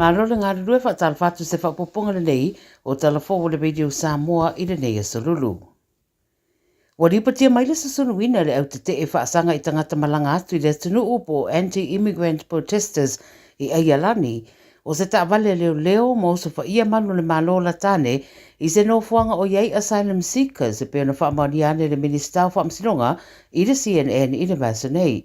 Malo le galulue faatalofa atu i se faaopoopoga lelei o Tala Fou o le Radio Samoa i lenei aso Lulu. Ua lipotia mai le susunuina e le au tetee faasaga i tagata malaga atu i le atunuu po o anti-immigrant protesters i Aialani, o se taavale a leoleo ma osofaia malu o le Malo o Latane i se nofoaga o i ai asylum seekers e pei ona faamaonia ane e le Minisita o Faamasinoga i le CNN i le vaiaso nei.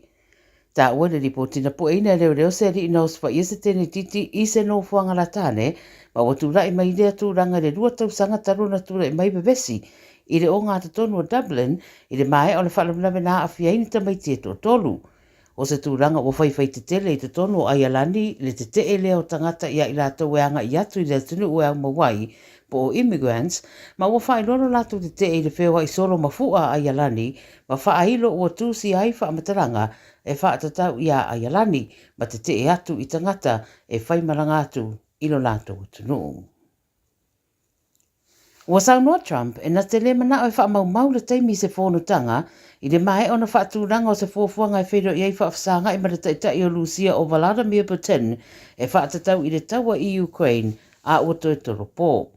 Taua i le lipoti na pueina e leoleo se alii na osofaia se tenetiti i se nofoaga latane ma ua tulai mai lea tulaga i le 2 tausaga talu ona tulai mai vevesi i le ogatotonu o Dublin i le maea o le faalavelave na aafia ai ni tamaiti e toatolu. O se tulaga ua faifai tetele i totonu o Aialani le tetee lea o tagata i a i latou e agai atu i le atunuu e aumau ai po o immigrants ma ua faailoa lo latou tetee i le feoai solo mafu'a a Aialani ma faailo ua tusia ai faamatalaga e faatatau iā Aialani ma tetee atu i tagata e faimalaga atu i lo latou atunuu. Ua saunoa Trump e na te le manao e faamaumau le taimi i se fonotaga i le maea ona faatulaga o se fuafuaga e feiloai ai faafesagai ma le Taitai o Lusia o Vladimir Putin e faatatau i le taua i Ukraine a ua toe tolopo.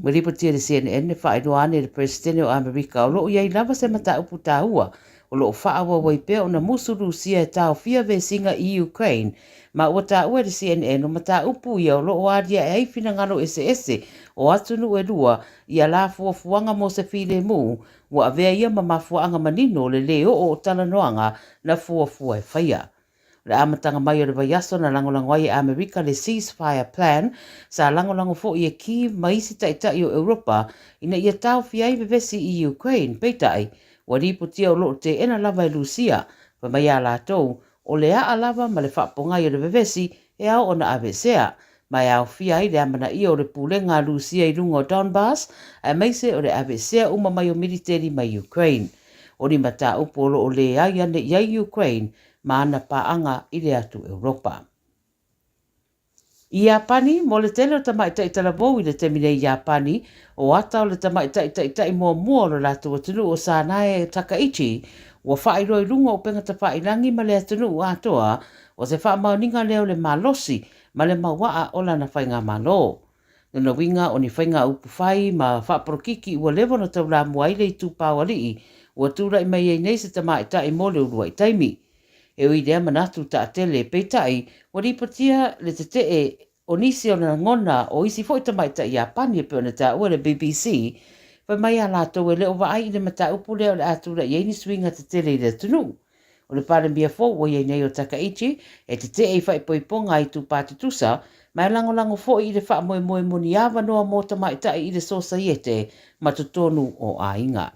Ua lipotia e le CNN e faailoa ane i le Peresetene o Amerika o lo o i ai lava se mataupu taua o lo o faaauau ai pea ona musu Rusia e taofia vesiga i Ukraine ma ua taua e le CNN o mataupu ia o lo o aliae ai finagalo eseese o atunuu e lua i a la fuafuaga mo se filemu ua avea ia ma mafuaaga manino o le lē oo o talanoaga na fuafua e faia. O le amataga mai o le vaiaso na lagolago ai e Amerika le Ceasefire Plan, sa lagolago foi e Kyiv ma isi taitai o Europa ina ia taofia ai vevesi i Ukraine, peitai, ua lipotia o lo o teena lava e Lusia, fai mai a latou, o le aa lava ma le faapogai o le vevesi e ao ona aveesea, ma e aofia ai le amanaia o le pulega a Lusia i luga o Donbas, aemaise o le aveesea uma mai o militeli mai Ukraine. O ni mataupu o lo o leai ane i ai Ukraine ma ana paaga i le atu Europa. I Iapani, mo le tele o tamaitai talavou i le taimi nei i Iapani, o ata o le tamaitai taitai muamua o lo latou atunuu o Sanae Takaichi, ua faailoa i luga o upega tafailagi ma le atunuu atoa, o se faamaoniga lea o le malosi ma le mauaa o lana faigamalo. Lona uiga o ni faiga upu fai ma faapolokiki ua leva ona taulamua ai le itupa o alii ua tulai mai ai nei se tamaitai mo le uluai taimi. E ui i lea manatu taatele, peitai, ua lipotia le tetee o nisi o lagona o isi foi tamaitai Iapani e pei ona taua e le BBC, fai mai a latou e le o vaai i le mataupu lea o le a tulai ai ni suiga tetele i le atunuu. O le Palemia fou ua i ai nei o Takaichi e tetee i faaipoipoga a itupa tutusa ma e lagolago foi i le faamoemoe moni avanoa mo tamaitai i le sosaiete ma totonu o aiga.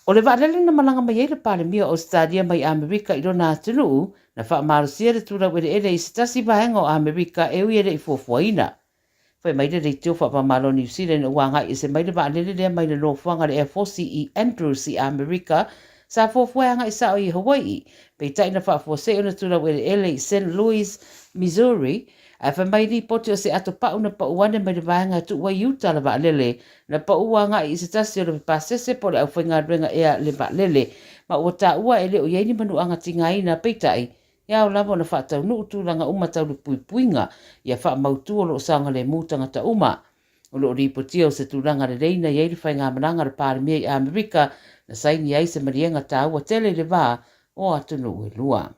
O le vaalele na malaga mai ai le Palemia o Ausetalia mai Amerika i lona atunuu, na faamalosia le tulau eleele i se tasi vaega o Amerika e ui e le i fuafuaina. Fai mai le leitio faapamalo o New Zealand ua agai ese mai le vaalele lea mai le nofoaga a le Air Force i Andrews i Amerika, sa fuafua e agai sao i Hawai'i, peitai na faafuasei ona tulau eleele i Saint Louis, Missouri, ae fai mai lipoti o se ato pa'u na pa'u ane mai le vaega e tuu ai i uta le vaalele, na pa'u agai i se tasi o le pasese po o le aufaigaluega ea le vaalele, ma ua taua e le o i ai ni manuaga tigaina, peitai, E ao lava ona faataunuu tulaga uma tau le puipuiga ia faamautu o lo o saogalemu tagata uma. O lo o lipotia o se tulaga lelei na i ai le faigamalaga a le Palemia i Amerika na saini ai se maliega taua tele i le va o atunuu e lua.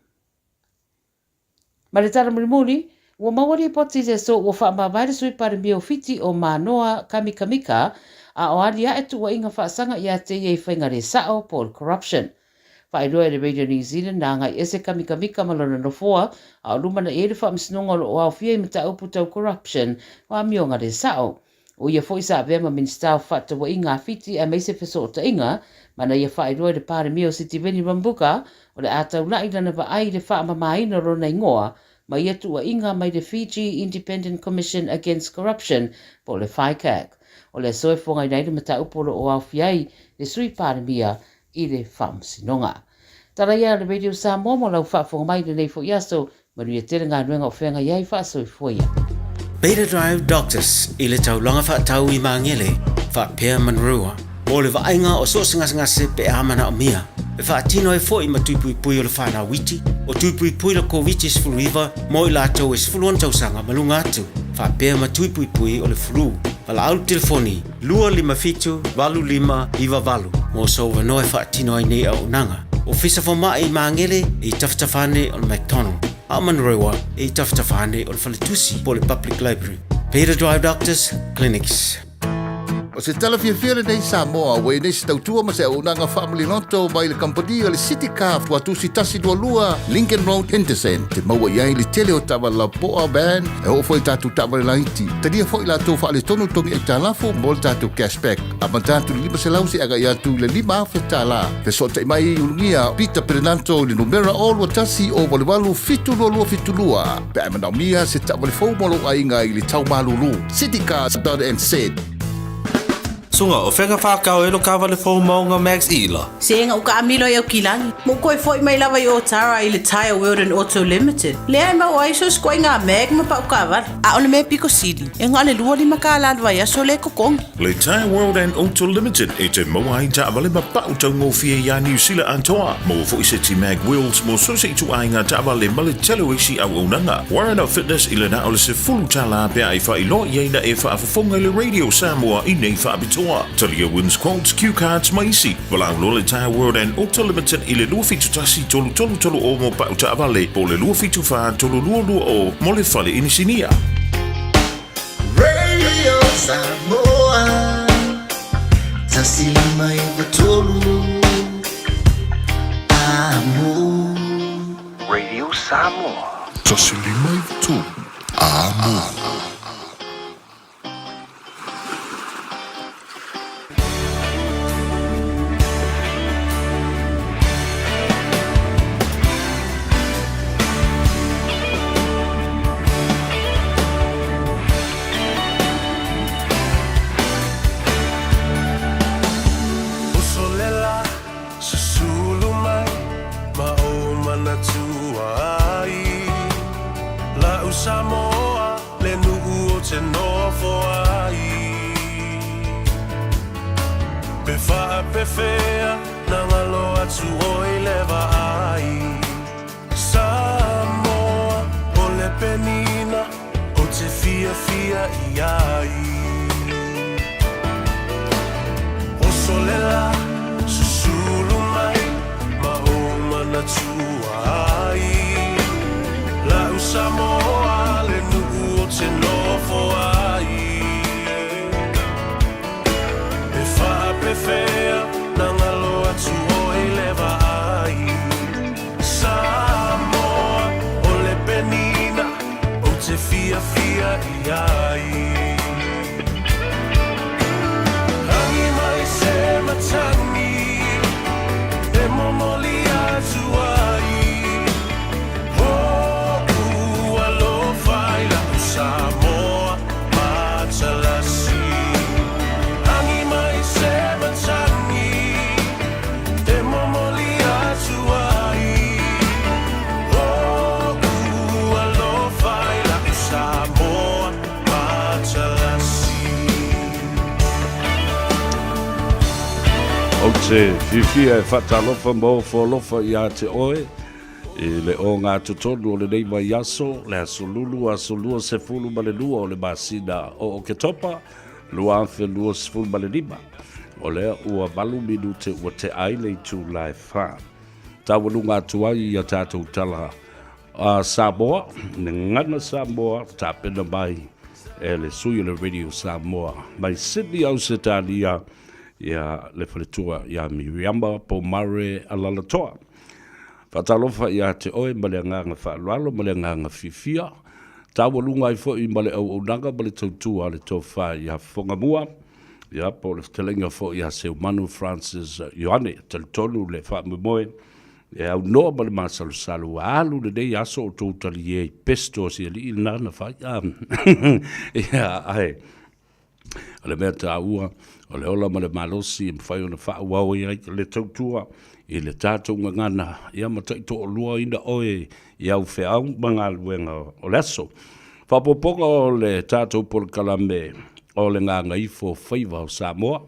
Ma le tala mulimuli, ua maua lipoti i le aso ua faamavae le Sui Palemia o Fiti o Manoa Kamikamica a o aliae tuuaiga faasaga ia te ia i faiga le sao po o le corruption. Faailoa e le Radio New Zealand na agai ese Kamikamica ma lona nofoa, a o luma na i ai le faamasinoga o lo o aofia i mataupu tau corruption o amioga le sao. O ia foi sa avea ma Minisita o Fefaatauaiga a Fiti aemaise Fesootaiga, ma na ia faailoa i le Palemia o Sitiveni Rabuka o le a taulai lana vaai i le faamamaina o lona igoa ma ia tuuaiga mai le Fiji Independent Commission Against Corruption po o le FICAC. O le aso e fuagaina ai le mataupu o lo o aofia ai le Sui Palemia i le Faamasinoga. Tala ia a le Radio Samoa mo lau faafofoga mai i lenei foi aso. Manuia tele galuega o feagai ai, faasoifua ia. Beta Drive Doctors i le taulaga faatau i Magele faapea Manrua. Mo le vaaiga o so o se gasegase pe a manaomia, e faatino ai foi ma tui puipui o le fanau iti, o tui puipui le Koviti-19 mo i latou e 16 tausaga ma luga atu, faapea ma tui puipui o le flu. Valaau le telefoni 257 8598 mo sou avanoa e faatino ai nei auaunaga. Ofisa Fomai i Magele e i tafatafa ane o le McDonald, a o Manurewa e i tafatafa ane o le Faletusi po o le Public Library. Peter Drive Doctors Clinics. O se tala fiafia lenei Samoa ua i nei se tautua ma se auaunaga faamaliloto mai le kamupani a le City Car Tuatusi 122 Lincoln Road Henderson te maua i ai le tele o taavale lapoa van e oo foi i tatou taavale laiti. Talia foi latou faaletonu togi aitalafu mo le tatou cashback. Amata atu i le 500 seia agai atu i le 5,000 tala. Fesootai mai i Ulugia Peter Perenato i le numera 021 088 722 pe a e manaomia se taavale fou mo lou aiga i le tau malulu. Citycars.nz. Sunga, o fea ka whakao e lo kawale fou maunga Max Ila? Se nga uka amilo i au kilagi. Mo koe foi mai lava i Otara i le Tyre World and Auto Limited. Lea e mau ai so skoe ngā mag ma pau kawale. A o le mea piko sili, e ngā le 25 kālā le vaiaso le kokongi. Le Tyre World and Auto Limited e te maua ai taavale ma pau taugofie iā Niu Sila atoa. Maua foi seti mag wheels mo so se ituaiga taavale ma le tele o isi auaunaga. Warren Fitness i le na o le $10 pe a e faailoa i ai na e faafofoga i le Radio Samoa i nei faapitoa. Talia Wins Quotes, Cue Cards ma isi. Valaau loa le Tyre World and Auto Limited i le 271 3330 mo pau taavale po o le 274 3220 mo le fale inisinia. Radio Samoa 153 Amo. Radio Samoa. 153 Amo. Uso le la, susulu mai ma ou manatua ai. La'u Samoa le nu'u o te nofo ai. Pe faapefea na ngalo atu oi le vaai. Samoa o le penina o te fiafia i ai. Oso le la, susulu mai ma ou manatua ai. La'u Samoa le nu'u o te nofo ai. E faapefea na ngalo atu oi le vaai. Samoa o le penina ou te fiafia i ai. Rangi mai se matangi e momoli atu ai. Ho'u alofa i la'u Samoa matalasi. Rangi mai se matangi e momoli atu ai. Ho'u alofa i la'u Samoa matalasi. Ou te fiafia e faatalofa ma ofo alofa iā te oe i le ogatotonu o lenei vaiaso, le aso Lulu, aso 22 o le masina o Oketopa, 2025. O lea ua 8 minute ua tea ai le itula e 4. Taualuga atu ai ia tatou tala a Samoa, Gagana Samoa, tapena mai e le sui o le Radio Samoa mai Sydney, Ausetalia, ia le faletua ia Miriama Pomare Alalatoa. Faatalofa ia te oe ma le agaga faaaloalo ma le agaga fiafia, taualuga ai foi ma le auaunaga ma le tautua a le tofa ia Fofogamua, ia po o le fetalaiga foi ia Seumanu Francis Ioane. Talitonu le faamoemoe e aunoa ma le masalosalo ua alu lenei aso o tou talie i pesto a si alii lena na fai. Ia, ae O le mea taua, o le ola ma le malosi e mafai ona faaauau ai le tautua i le tatou gagana, ia ma taitoaluaina oe i au feau ma galuega o le aso. Faaopoopoga o le tatou polokalame o le Gagaifo Faiva o Samoa.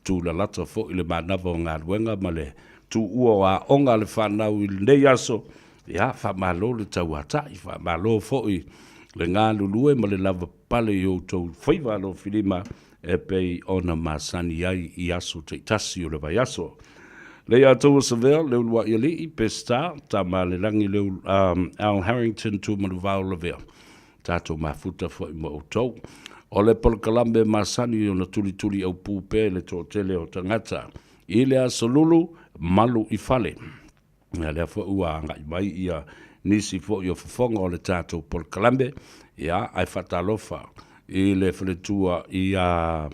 Tūlalata foi le manava o galuega ma le tuua o aoga a le fanau i lenei aso. Ia, faamalo le tauatai, faamalo foi le galulue ma le lavapapale i outou faiva alofilima e pei ona masani ai i aso taitasi o le vaiaso. Leiataua Savea, Leuluai Alii, Peseta, Tama a le Lagi, Leu, um, Al Harrington, Tumanuvao Lavea. Tatou mafuta foi ma outou. O le polokalame masani ona tulituli aupū pea i le toatele o tagata. I le aso Lulu, malu i fale. Ia lea foi ua agai mai ia nisi foi o fofoga o le tatou polokalame, ia ae faatalofa i le faletua ia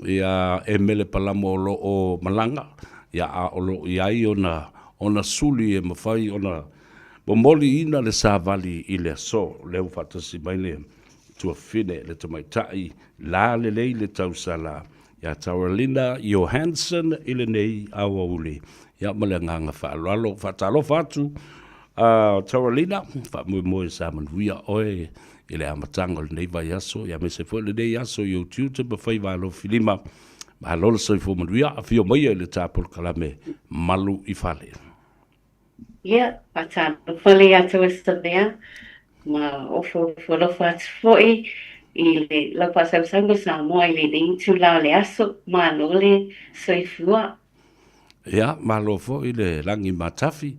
ia Emele Palamo o lo o malaga, ia a o lo o i ai ona ona suli e mafai ona momoliina le savali i le aso. Lea ua faatasi mai le tuafafine le tamaitai la lelei le tausala ia Taralina Johansson i lenei aoauli. Ia ma le agaga faaaloalo, faatalofa atu uh, Taralina, faamoemoe sa manuia oe i le amataga o lenei vaiaso, ia aemaise foi lenei aso i ou tiute ma faiva alofilima. Malo le soifua manuia, afio maia i le ta polokalame Malu i Fale. Ia, faatalofa le ia outou e Savea, ma ofoofo alofa atu foi i le lau faasausauga o Samoa i lenei itula o le aso. Malo le soifua. Ia, malo foi le lagi matafi.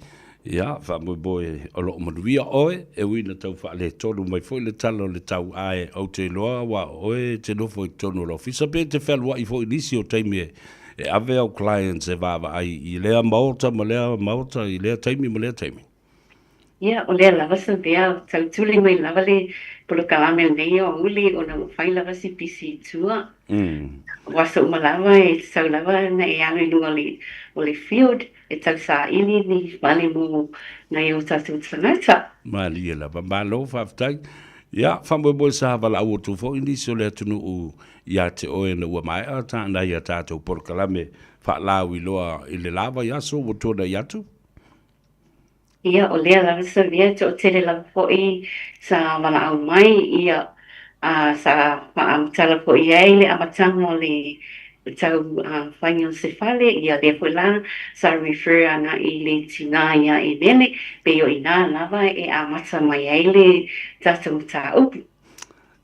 Ia, faamoemoe o lo o manuia oe, e ui ina tau faaletonu mai foi le tala o le tau, ae ou te iloa aua o oe e te nofo i totonu o le ofisa, pe e te fealuai foi i nisi o taimi e E ave au clients e vaavaai i lea maota ma lea maota i lea taimi ma lea taimi. Ia, o lea lava sa mea, tau tuli mai lava le polokalame lenei o Auli ona ua fai lava si pisi i tua. O aso uma lava e tatau lava ona e alu i luga o le field e tau saili ni fale mo nai o tatou tagata. Malie lava. Malo faafetai. Ia, faamoemoe sa valaau atu foi nisi o le atunuu ia te oe ina ua maea nai a tatou polokalame faalauiloa i le la vaiaso ua tuanai atu? Ia, o lea lava sa mea, toatele lava foi sa valaau mai, ia, a, sa faamatala foi i ai le amataga o le tau faiga o se fale, ia, lea foi la sa refer agai i le tinā ia Emele, pei o i ina lava e amata mai ai le tatou mataupu.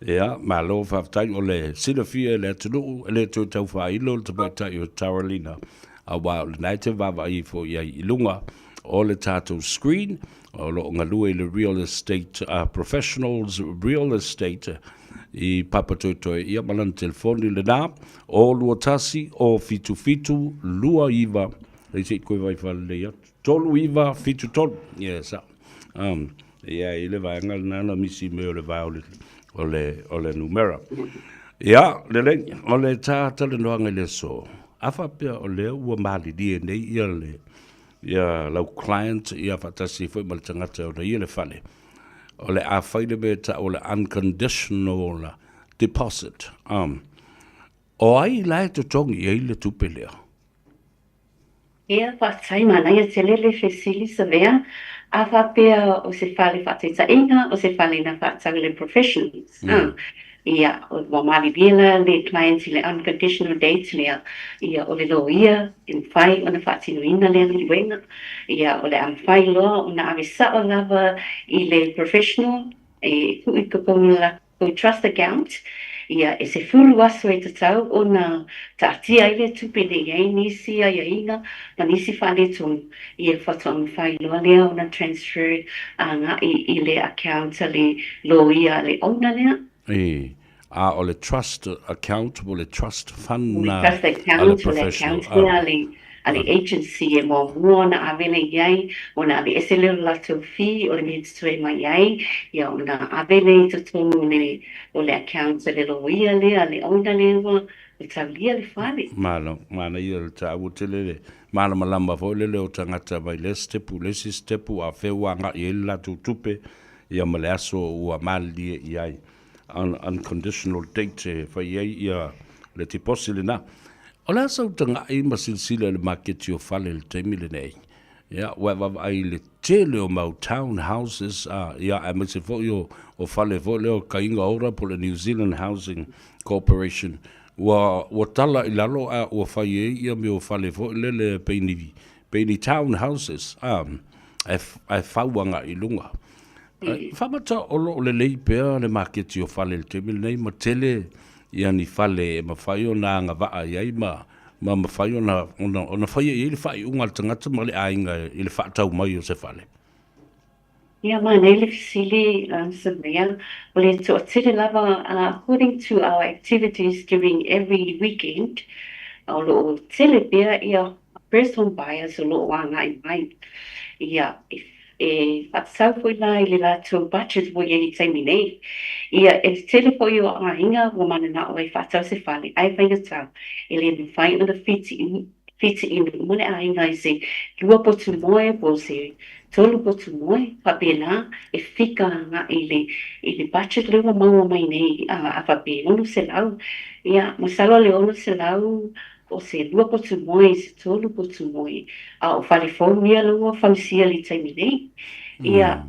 Ia, malo faafetai. O le silafia e le atunuu, e le toe tau faailo le tamaitai o Taralina, aua o lena e te vaavaai ifo i ai i luga o le tatou screen, o lo o galue i le Real Estate uh, Professionals Real Estate i Papatoetoe, ia ma lana telefoni lena, o 21 o 77 29, lei se i koe vai whalelei atu, 3973, yes, um, Ia, i le vaega lena na misi mai o le va o le, o le, o le numera. Ia, lelei, o le tā talanoaga i le aso, a faapea o lea ua malilie nei ia le, ia lau client ia faatasi foi ma le tagata ona ia le fale, o le a fai le mea e ta'u o le unconditional deposit. Um, o ai la e totogi i ai le tupe lea? Ia, faafetai, manaia tele le fesili Savea. A faapea o se fale faataitaiga, o se fale na faatau i le professionals, mm. Ia, ua malilie la le client i le unconditional date lea, ia, o le loia e mafai ona faatinoina lea galuega, ia, o le a mafai loa ona ave sao lava i le professional e tuu i totonu o le latou trust account, ia, e 10 aso e tatau ona taatia ai lea tupe ne i ai nisi aiaiga ma nisi faaletonu, ia faatoa mafai loa lea ona transfer agai i le account a le loia a le owner lea. Ii, a o le trust account po o le trust fund na a le professional. O le trust account o le account lea a le a le agency e muamua ona ave lea i ai, ona ave ese lea o le latou fee o le mea e totoe mai ai, ia ona ave lea i totonu o le o le account a le loia lea, a le owner lea ua taulia le fale. Malo, manaia le taua tele le malamalama foi lele o tagata mai lea sitepu i le isi sitepu a fea ua agai ai le latou tupe ia ma le aso ua malilie i ai. Un unconditional date e fai ai ia le tiposi lena. O le a sau taga'i ma silasila i le maketi o fale i le taimi lenei? Ia, ua e vaavaai i le tele o mau town houses, a, ia, aemaise foi o, o fale foi lea o Kainga Ora po o le New Zealand Housing Corporation. Ua, ua tala i lalo a ua fai ai ia mea o fale foi lele pei ni, pei ni town houses, a, ae, ae fau agai i luga. Faamata o lo o lelei pea le maketi o fale i le taimi lenei ma tele ia ni fale e mafai ona agavaa i ai ma, ma mafai ona, ona, ona faia i ai le faaiuga a le tagata ma le aiga i le faatau mai o se fale. Ia, manaia le fesili, Samia. O le toatele lava, according to our activities during every weekend, o lo o tele pea ia first home buyers o lo o agai mai. Ia, e faatatau foi la i le latou budget ua i ai i le taimi nei. Ia, e tele foi o aiga ua mananao e faatau se fale, ae faigata, e le mafai ona fiti fitiina uma le aiga i se lua potu moe po o se tolu potu moe, faapena e fika agai i le i le budget lea ua maua mai nei a faapea e 600. Ia, masalo le 600 o se lua potu moe i se tolu potu moe, a o fale fou ia la ua fausia i le taimi nei. Ia,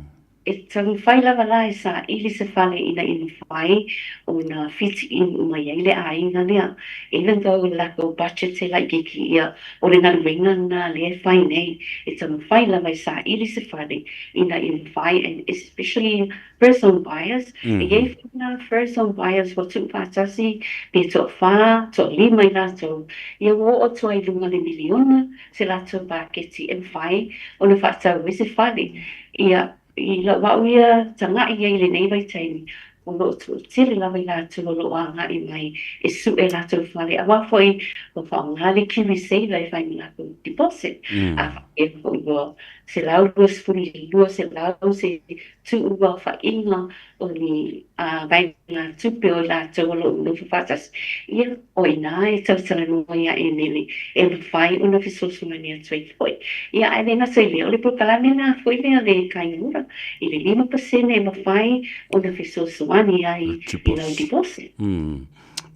E taumafai lava la e saili se fale ina ia mafai ona fitiina uma i ai le aiga lea. Even though o le latou budget e laitiiti ia, o le galuega lena lea e fai nei, e taumafai lava e saili se fale ina ia mafai and especially first home buyers, e i ai foi na first home buyers ua tuufaatasi pe toafa, toalima i latou, ia ua oo atu ai i luga o le miliona se latou paketi e mafai ona faatau ai se fale. Ia, i lau au ia taga'i ai i lenei vaitaimi, o lo o toatele lava i latou o lo o agai mai e suʻe latou fale, aua foi ua faaaoga le KiwiSaver e fai ma latou deposit, a faapea foi ua 120 i le 200 se tuuaofaiga o ni vaegatupe o i latou o lo o nofo faatasi, ia, o i ina e talatalanoa ia Emily e mafai ona fesoasoani atu ai foi. Ia, ae le gata i lea, o le polokalame lena foi lea a le Kaingura, i le 5% e mafai ona fesoasoani ai i lau deposit.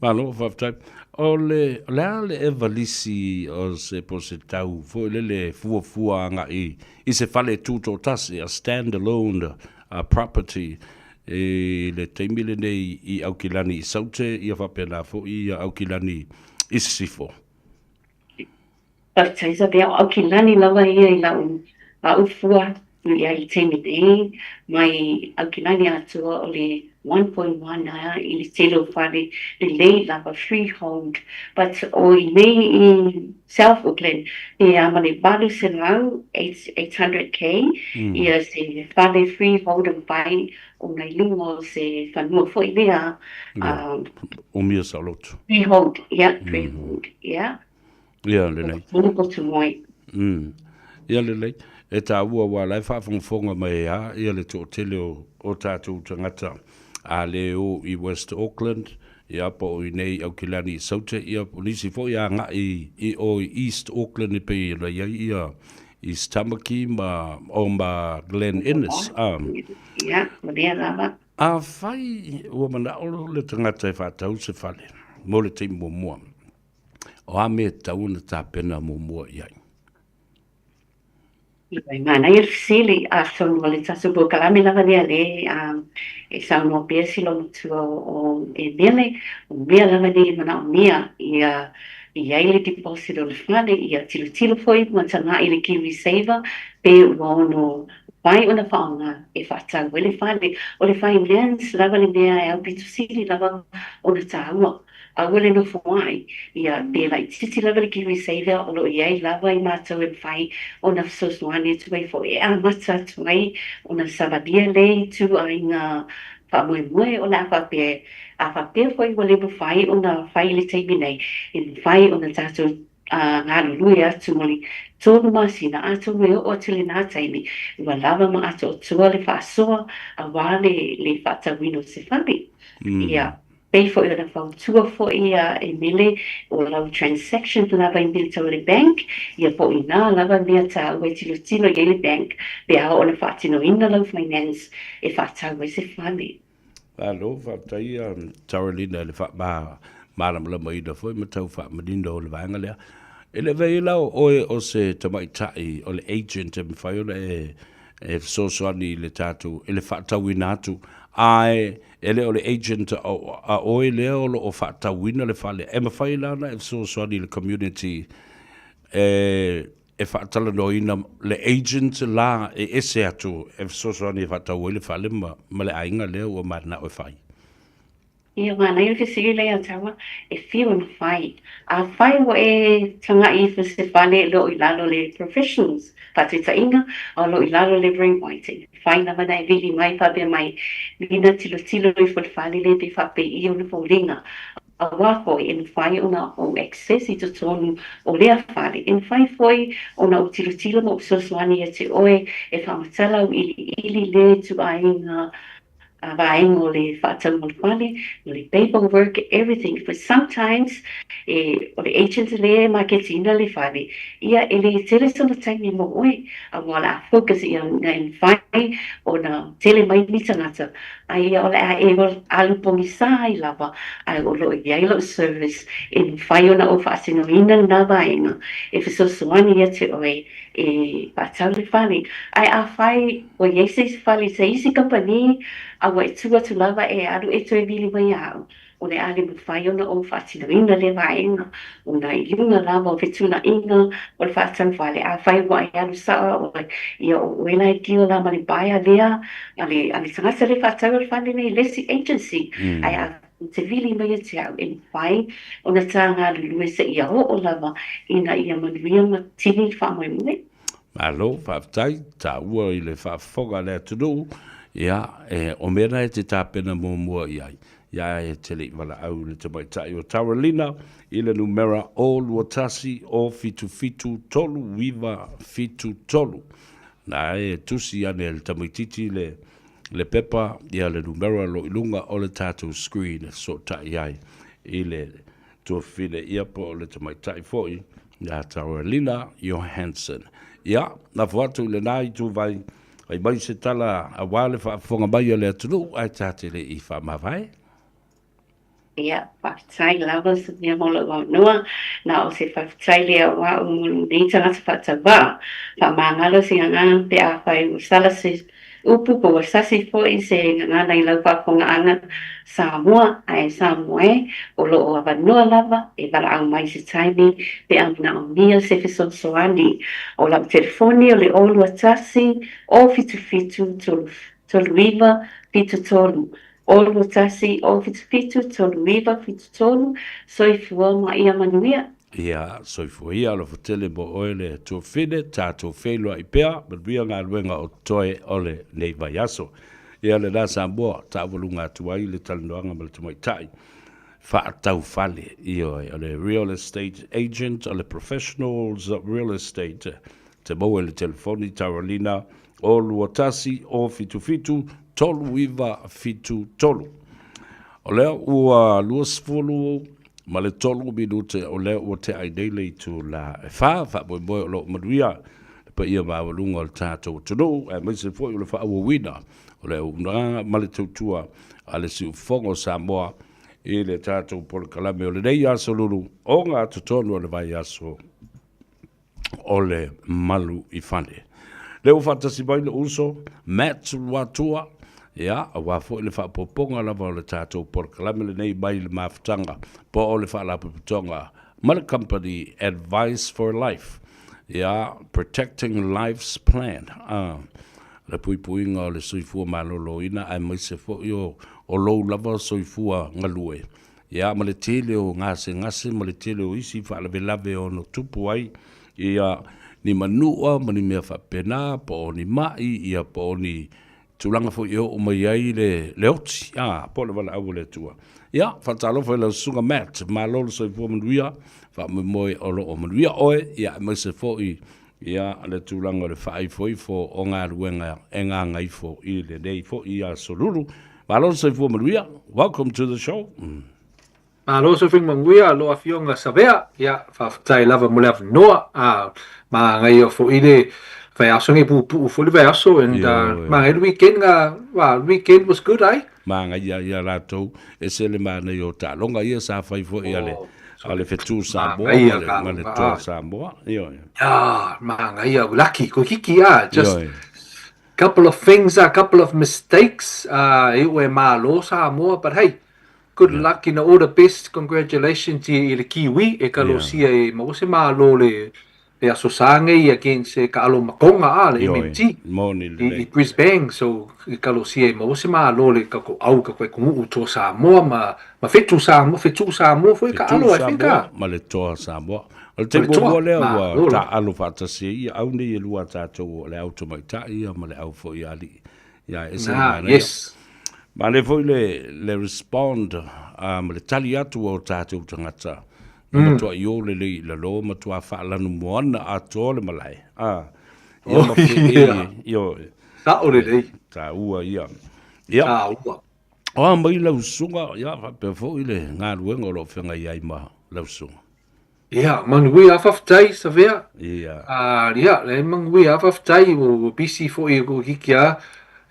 Malo, faafetai. O le, o le a le eva lisi o se po se tau foi lele fuafua agai i se fale tutoatasi, a stand alone property i le taimi lenei i Aukilani i Saute ia faapena foi ia Aukilani i Sisifo. Faafetai Isabel, o Aukilani lava ia i lau a'u fua i ai i le taimi nei, mai Aukilani atoa o le 1.1 a i le tele o fale lelei lava freehold but o i nei i South Auckland pe a ma le 800, 800K ia se fale freehold e mafai ona i luga o se fanua foi lea. Umia saoloto. Freehold, yeah, freehold, yeah. Ia lelei. Tolu potu moe. Ia lelei. E taua aua la e faafogafoga mai a ia le toatele o o tatou tagata a le o i West Auckland ia po o i nei Aukilani i Saute ia o nisi foi agai i o i East Auckland e pei ona i ai ia East Tamaki ma o ma Glen Innes a. Ia, o lea lava. Afai ua manao le tagata e faatau se fale mo le taimi muamua, O a mea e tatau ona tapena muamua i ai? Ioe, manaia le fesili, atonu o le tatou polokalame lava lea lea e saunoa pea si loomatua o Emele, o mea lava nei e manaomia ia i ai le deposit o le fale, ia tilotilo foi ma taga'i i le KiwiSaver pe ua ono mafai ona faaaoga e faatau ai le fale. O le finance lava le mea e aupito sili lava ona taua. Aua le nofo ai, ia, pe laitiiti lava le KiwiSaver o lo o i ai lava i matou e mafai ona fesoasoani atu ai foi e amata atu ai ona savalia le ituaiga faamoemoe o le a faapea, a faapea foi ua le mafai ona fai i le taimi nei, e mafai ona tatou galulue atu mo le tolu masina atonu e oo atu lena taimi ua lava ma atoatoa le faasoa aua le faatauina o se fale. Ia. Pei foi ona fautua foi a Emele o lau transaction lava i mea tau le bank, ia po o ina lava mea tāua e tilotilo i ai le bank pe a oo ona faatinoina lau finance e faatau ai se fale. Malo, faafetai ia Carolina i le faamalamalamaina foi ma tau faamanino o le vaega lea. E le avea ai la o oe o se tamaitai o le agent e mafai ona e. e fesoasoani i le tatou, i le faatauina atu, ae e le o le agent a oe lea o lo o faatauina le fale, e mafai la ona e fesoasoani i le community e e faatalanoaina le agent la e ese atu e fesoasoani e faatau ai le fale ma, ma le aiga lea ua mananao e fai. Ia, manaia le fesili lea ia Tama, e fiu ona fai. Afai ua e taga'i ifo i se fale e lo o i lalo le professionals, faataitaiga, a o lo o i lalo le Ray White, e mafai lava ona e vili mai faapea mai, Lina tilotilo ifo i le fale lea pe faapei ona foliga. Aua foi e mafai ona ou access i totonu o lea fale, e mafai foi ona ou tilotilo ma ou fesoasoani ia te oe e faamatala auiliili le ituaiga vaega o le faatauga o le fale, o le paperwork, everything. But sometimes e, o le agent lea e maketiina le fale, ia e le tele sona taimi mo oe, aua o le a focus ia ina e mafai ona tele mai ni tagata A ia o le a e alu pogisa ai lava, ae o lo o i ai lou service e mafai ona ou faatinoina lena vaega e fesoasoani ia te oe e faatau le fale. Ae afai ua i ai se isi fale i se isi kamupani, a ua e tu atu lava e alu e toe vili mai ia au, O le a le mafai ona ou faatinoina lea vaega ona i luga lava o fetuunaiga o le faatau fale. Afai ua e alu sao oe, ia o oe la e deal la ma le buyer lea a le a le tagata lea e faatau le fale nei i le isi agency. Ae a te vili mai ia te au e mafai ona ta galulue seia oo lava ina ia manuia ma tini le faamoemoe. Malo, faafetai, taua i le faafofoga a le atunuu, ia, e, o mea na e te tapena muamua i ai. Ia e te le i valaau i le tamaitai o Taralina i le numera o 21 o 77 3973. Na e tusi ane e le tamaititi le, le pepa ia le numera lo i luga o le tatou screen e fesootai ai i le tuafafine ia po o le tamaitai foi ia Taralina Johansson. Ia, lafo atu i lena ituvai Fai mai se tala aua le faafofoga mai a le atunuu ae ta te le i faamavae. Ia, faafetai lava Sonia mo lou avanoa. Na o se faafetai lea o au mo lou nei tagata faatauvaa. Faamagalo se gagana pe afai ua sala se upu po ua sasi foi se gagana i lau faafofogaaga Samoa, ae Samoa e, o lo o avanoa lava e valaau mai i se taimi pe a manaomia se fesoasoani. O lau telefoni o le 021 077 3973, 021 077 3973, Soifua ma ia manuia. Ia, soifua ia, alofa tele mo oe le tuafine, tatou feiloai pea, manuia galuega o totoe o lenei vaiaso. Ia lena Samoa, taaualuga atu ai le talanoaga ma le tamaitai faatau fale, ioe, o le real estate agent, o le professionals real estate, te maua i le telefoni Taralina o 21 o 77 3973. O lea ua 20 ma le 3 minute o lea ua tea ai nei le itula e 4, faamoemoe o lo o manuia le paia maualuga o le tatou atunuu, aemaise foi o le faaauauina o le auaunaga ma le tautua a le Siufofoga o Samoa i le tatou polokalame o lenei aso lulu ogatotonu o le vaiaso o le malu i fale. Lea ua faatasi mai lou uso Matt Luatua, ia, aua foi le faaopoopoga lava o le tatou polokalame lenei mai le mafutaga po o le faalapotopotoga ma le company Advice for Life, ia, Protecting Life's Plan, le puipuiga o le soifua maloloina aemaise foi o, o lou lava soifua galue. Ia, ma le tele o gasegase ma le tele o isi faalavelave e ono tupu ai, ia, ni manua ma ni mea faapena, po o ni ma'i, ia, po o ni tulaga foi e oo mai ai le, le oti, a, po o le valaau a le Atua. Ia, faatalofa i lau Susuga Matt, malo le soifua manuia, faamoemoe o lo o manuia oe, ia, aemaise foi, ia, le tulaga o le faaifoifo o galuega e gagaifo i lenei foi aso lulu. Malo le soifua manuia. Welcome to the show. Malo le soifua manuia lo afioga Savea. Ia, faafetai lava mo le avanoa. Ah, manaia foi le vaiaso nei puupuu foi le vaiaso and uh, manaia le weekend nga, well, weekend was good ai. Manaia ia latou, ese le manaia o taaloga ia sa fai foi a le oh, a le Fetu Samoa ma le, ma le Toa Samoa. Ioe. Ah, manaia, lucky, ko kiki ah, just Ioe. Couple of things, a couple of mistakes, e iu e malo Samoa, but hey, good luck, you know, all the best, congratulations i le Kiwi e kalosia e maua se malo le le Aso Sa nei against e kaalo ma Tonga a le MMT i Brisbane, so e kalosia e maua se malo le kako au ka koe kunuu toa Samoa ma ma Fetu Samoa, Fetu Samoa foi kaalo, I think a. Ma le toa Samoa. O le taimi muamua lea ua taaalo faatasi ai ia au nei e lua a tatou o le au tamaitai ia ma le au foi alii. Ia e ese le manaia. Yes. Manaia foi le, le respond ma le tali atu o tatou tagata. Na matuai o lelei i lalo, matua faalanumoana atoa le malae. Ah, ia ma yeah. Ioe. Sao lelei. Taua ia. Ia. Taua. O a mai lau susuga, ia faapea foi le galuega o lo o feagai ai ma lau susuga. Ia, manuia a faafetai, Savea. Ia. Ia, le manuia a faafetai, ua busy foi ko kiki a.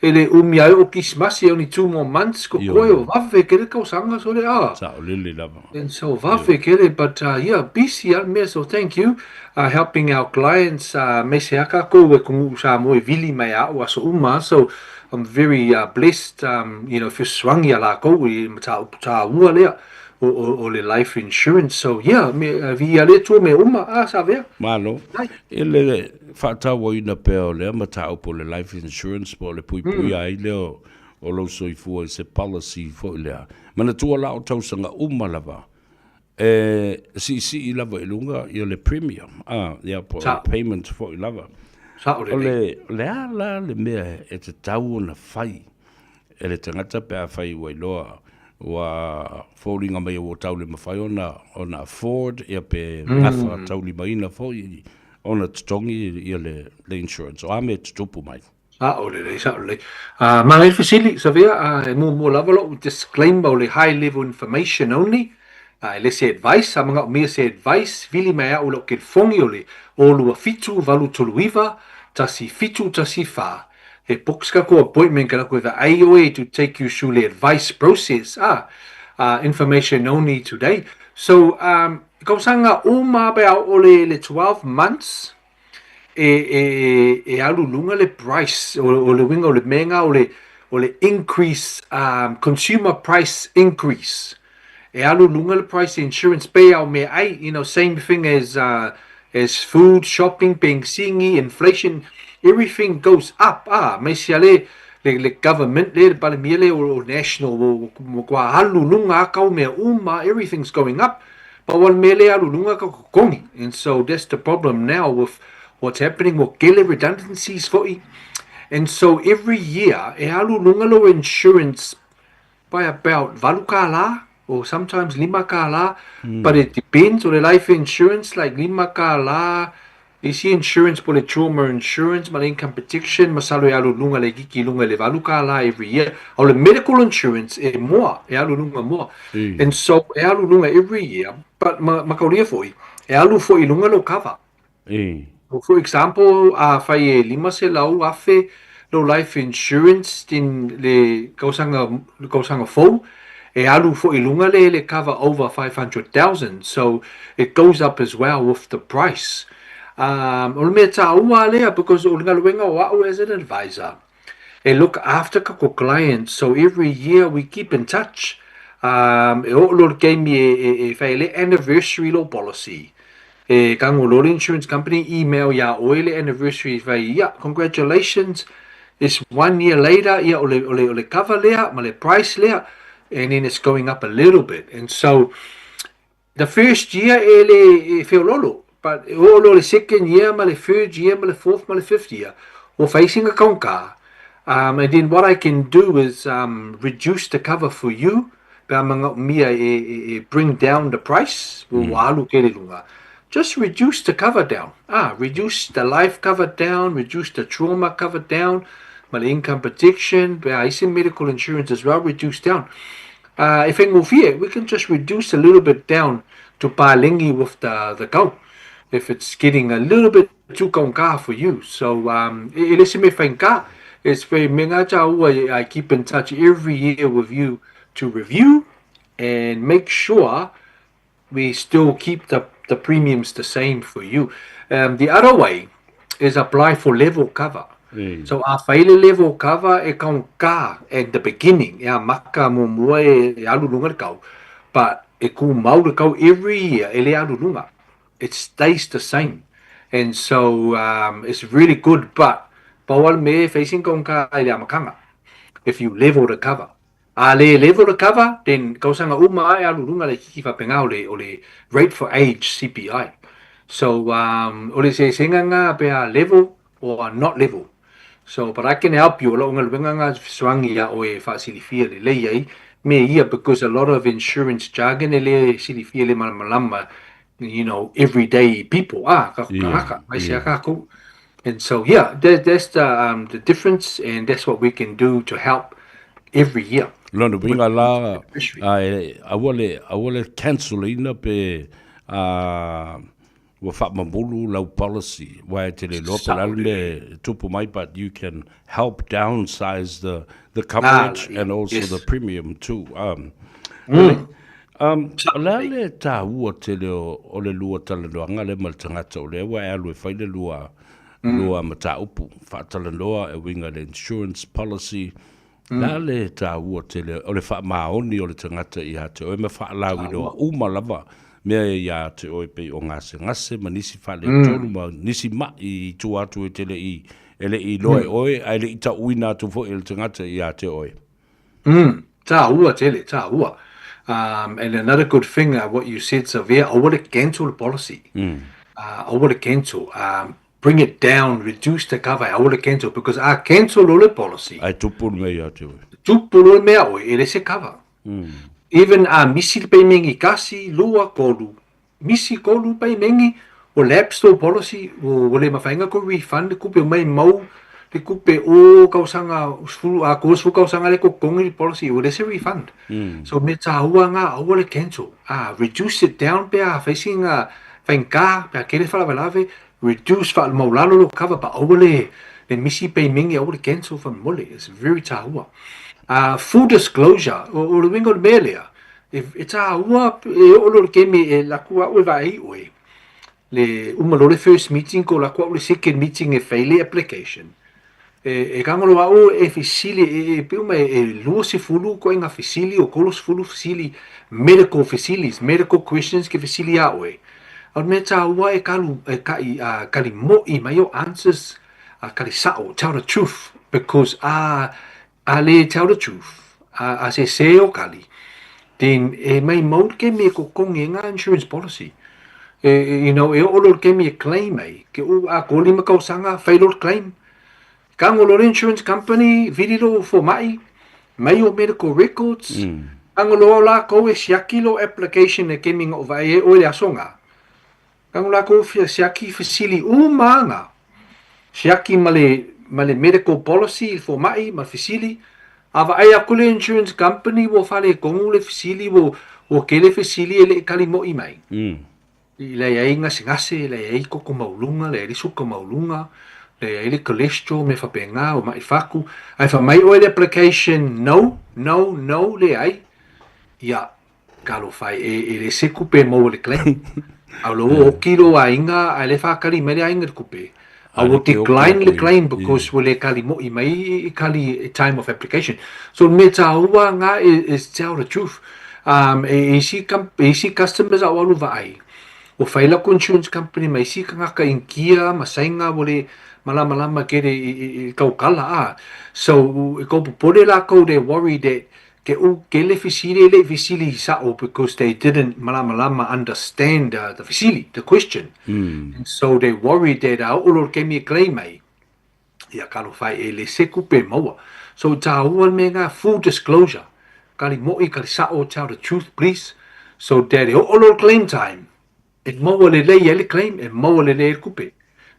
E le umi ai o Kisimasi, only 2 more months, ko koe o vave kele tausaga so le a. Saolele lava. And so vave kele, but yeah, busy a mea, so thank you helping our clients, aemaise a kakou e kongu'u Samoa e vili mai a a'u aso uma, so I'm very blessed, you know, fesoasoani ia lakou i mataupu taua lea. O le life insurance. So yeah, me viia le Atua mea uma, a Savea. Malo. I le faatauaina pea o lea mataupu o le life insurance po o le puipuia ai lea o lou soifua i se policy foi lea. Manatua la o tausaga uma lava e siisii lava i luga ia le premium, a, ia po o le payment foi lava. Sao lelei. O le a la le mea e tatau ona fai e le tagata pe afai ua iloa ua foliga mai ua tau le mafai ona ona afford ia pe gafa taulimaina foi ona totogi ia le le insurance. O a mea e tutupu mai? Sao lelei, sao lelei. Manaia le fesili, Savea, e muamua lava lou disclaimer o le high level information only, e le se advice, a manaomia se advice, vili mai au i lau telefoni o le 027 839 1714. E book se tatou appointment ke latou e vaai oe to take you through le advice process ah information only today. So um tausaga uma pe a oo le le 12 months e e e alu luga le price o o le uiga o le mea lena o le o le increase um consumer price increase. E alu luga le price insurance pei a o meaai, you know, same thing as uh, as food, shopping, penisini, inflation, everything goes up ah, aemaise a le le, le government le, le palemia le o, o national ua, ua, ua alu luga a kau mea uma, everything's going up. Pau o le mea le alu luga ka totogi. And so that's the problem now with what's happening, ua tele redundancies foi. And so every year e alu luga lou insurance by about $8 or sometimes $5, but it depends o le life insurance like $5, isi insurance po le trauma insurance ma le income protection masalo e alu luga le kiki luga i le $8 every year. A o le medical insurance e moa, e alu luga moa. And so e alu luga every year, but ma, mataulia foi, e alu foi i luga lou cover. For example, afai e 500,000 lou life insurance in le tausaga, le tausaga fou, e alu foi i luga le le cover over 500,000. So it goes up as well with the price. Um, o le mea taua lea because o le galuega o a'u as an advisor e look after kako clients, so every year we keep in touch. Um, e oo loa le taimi e, e, e fai le anniversary lou policy. E kago loa le insurance company email iā oe le anniversary fai ia congratulations it's one year later ia o le o le o le cover lea ma le price lea and then it's going up a little bit and so the first year e le e feololo but e oo loa le second year ma le third year ma le fourth ma le fifth year ua fai sina kaunka um and then what I can do is um reduce the cover for you Pe a manaomia e bring down the price, ua alu tele i luga, just reduce the cover down, ah, reduce the life cover down, reduce the trauma cover down, ma le income protection, pe a isi medical insurance as well, reduce down. E faigofie, we can just reduce a little bit down to paleni with the kau, if it's getting a little bit too kaunka for you. So, e le se mea faigata, it's very mea ngā tāua, I keep in touch every year with you to review and make sure we still keep the premiums the same for you. The other way is apply for level cover. So a fai le level cover e taugata at the beginning, e amata muamua e alu i luga le tau, but e tumau le tau every year e le alu i luga. It stays the same. And so it's really good but pau lava le mea e fai sina taugata i le amataga if you level the cover. A le level le cover, then tausaga uma a e alu i luga le kiki faapena o le o le rate for age CPI. So um o le eseesega na pe a level or not level. So but I can help you, o lou galuega na fesoasoani ia oe e faasilifia lelei ai mea ia because a lot of insurance jargon e le silifia le malamalama you know everyday people ah tatou tagata aemaise a tatou. And so yeah, that, that's the, um, the difference and that's what we can do to help every year. Lona uiga la, a, aua le, aua le cancel ina pe a, ua faamamulu lau policy, wa e te le iloa pe o le a le mea e tupu mai, but you can help downsize the, the coverage and also the premium too. Um, Um, o le a le tāua tele o, o le lua talanoaga lea ma le tagata o lea ua e alu e fai le lua, mm. lua mataupu faatalanoa e uiga i le insurance policy. Mm. Le a le tāua tele o le faamaoni o le tagata ia te oe ma faalauiloa uma lava mea ia te oe pei o gasegase ma nisi faaletonu mm. ma nisi ma'i i tua atu e te le i e le i iloa e oe ae le i tauina atu foi e le tagata ia te oe. Mm, tāua tele, tāua. Um, and another good thing, uh, what you said, Savea, aua le cancel le policy. Mm. Uh, aua le cancel. Um, bring it down, reduce the cover, aua le cancel, because a cancel o le policy. Ai tupu le mea ia te oe. Tupu le mea oe, e le se cover. Mm. Even a misi le payment i kasi, lua, kolu, Misi kolu paimengi o lapse tou policy ua le mafai na kou refund le kupe mai mau le kupe o kausaga sefulu a 30 kausaga lea kou totogi le policy ua leai se refund. So mea taua nga aua le cancel a reduce it down pe a fai sina faigata pe a tele faalavelave reduce faamaulalo lou cover but aua le le misi paimengi aua le cancel faamolemole it's very taua. Full disclosure o le uiga o le mea lea E tāua, e oo loa i le taimi e alu atu au e vaai oe, le uma loa le first meeting ko alu atu au i le second meeting e fai le application, e tago loa au e fesili, e pei uma e 20 ituaiga fesili o 30 fesili, medical fesilis, medical questions ke fesili iā oe. A o le mea tāua e kalu, e kai, kali moʻi mai ou answers, kali saʻo, tell the truth, because a A le tell the truth, a, a sese o kali, then e mai mau le kemi e kokongi e nga insurance policy. E, e, you know, e oo lo le kemi e claim ai, ke u a ko lima kausaga, fai lo le claim. Kango lo le insurance company, vili lo fomai, mai o medical records, kango lo la kou e siaki lo application e kemi nga o vaai e oe le aso nga. Kau lakou fia siaki fesili uma ana, siaki ma le ma le medical policy i le fomai ma fesili, a vaai aku le insurance company ua faletonu le fesili ua ua tele fesili e le i kali moʻi mai. I leai ai gasegase, leai ai koko maualuga, leai ai le suka maualuga, leai ai le cholesterol mea faapena, ua maʻi fatu, ae fai mai oe le application no, no, no, leai, ia Talofa e, e le se kupe maua le claim. A lo o oki lo aiga, a le whakali mai le aiga le kupe. I will decline le claim because ua le kali moʻi mai i kali i time of application. So me tāua ngā is tell the truth. Um, e isi, e isi customers a o alu vaai, ua whai la insurance company ma isi kangaka inkia ma sainga ua le malamalama kere i, i, i kaukala a. So e kaupopole lākou they worry that Ke u ke le fesili e le i fesili i sa'o because they didn't malamalama understand the fesili, the question. And so they worried that a oo loa le taimi e claim ai, ia talofa e le se kupe e maua. So e tāua le mea lena, full disclosure, kali moʻi, kali sa'o, tell the truth please, so that e oo loa le claim time, E maua lelei ai le claim, e maua lelei ai le kupe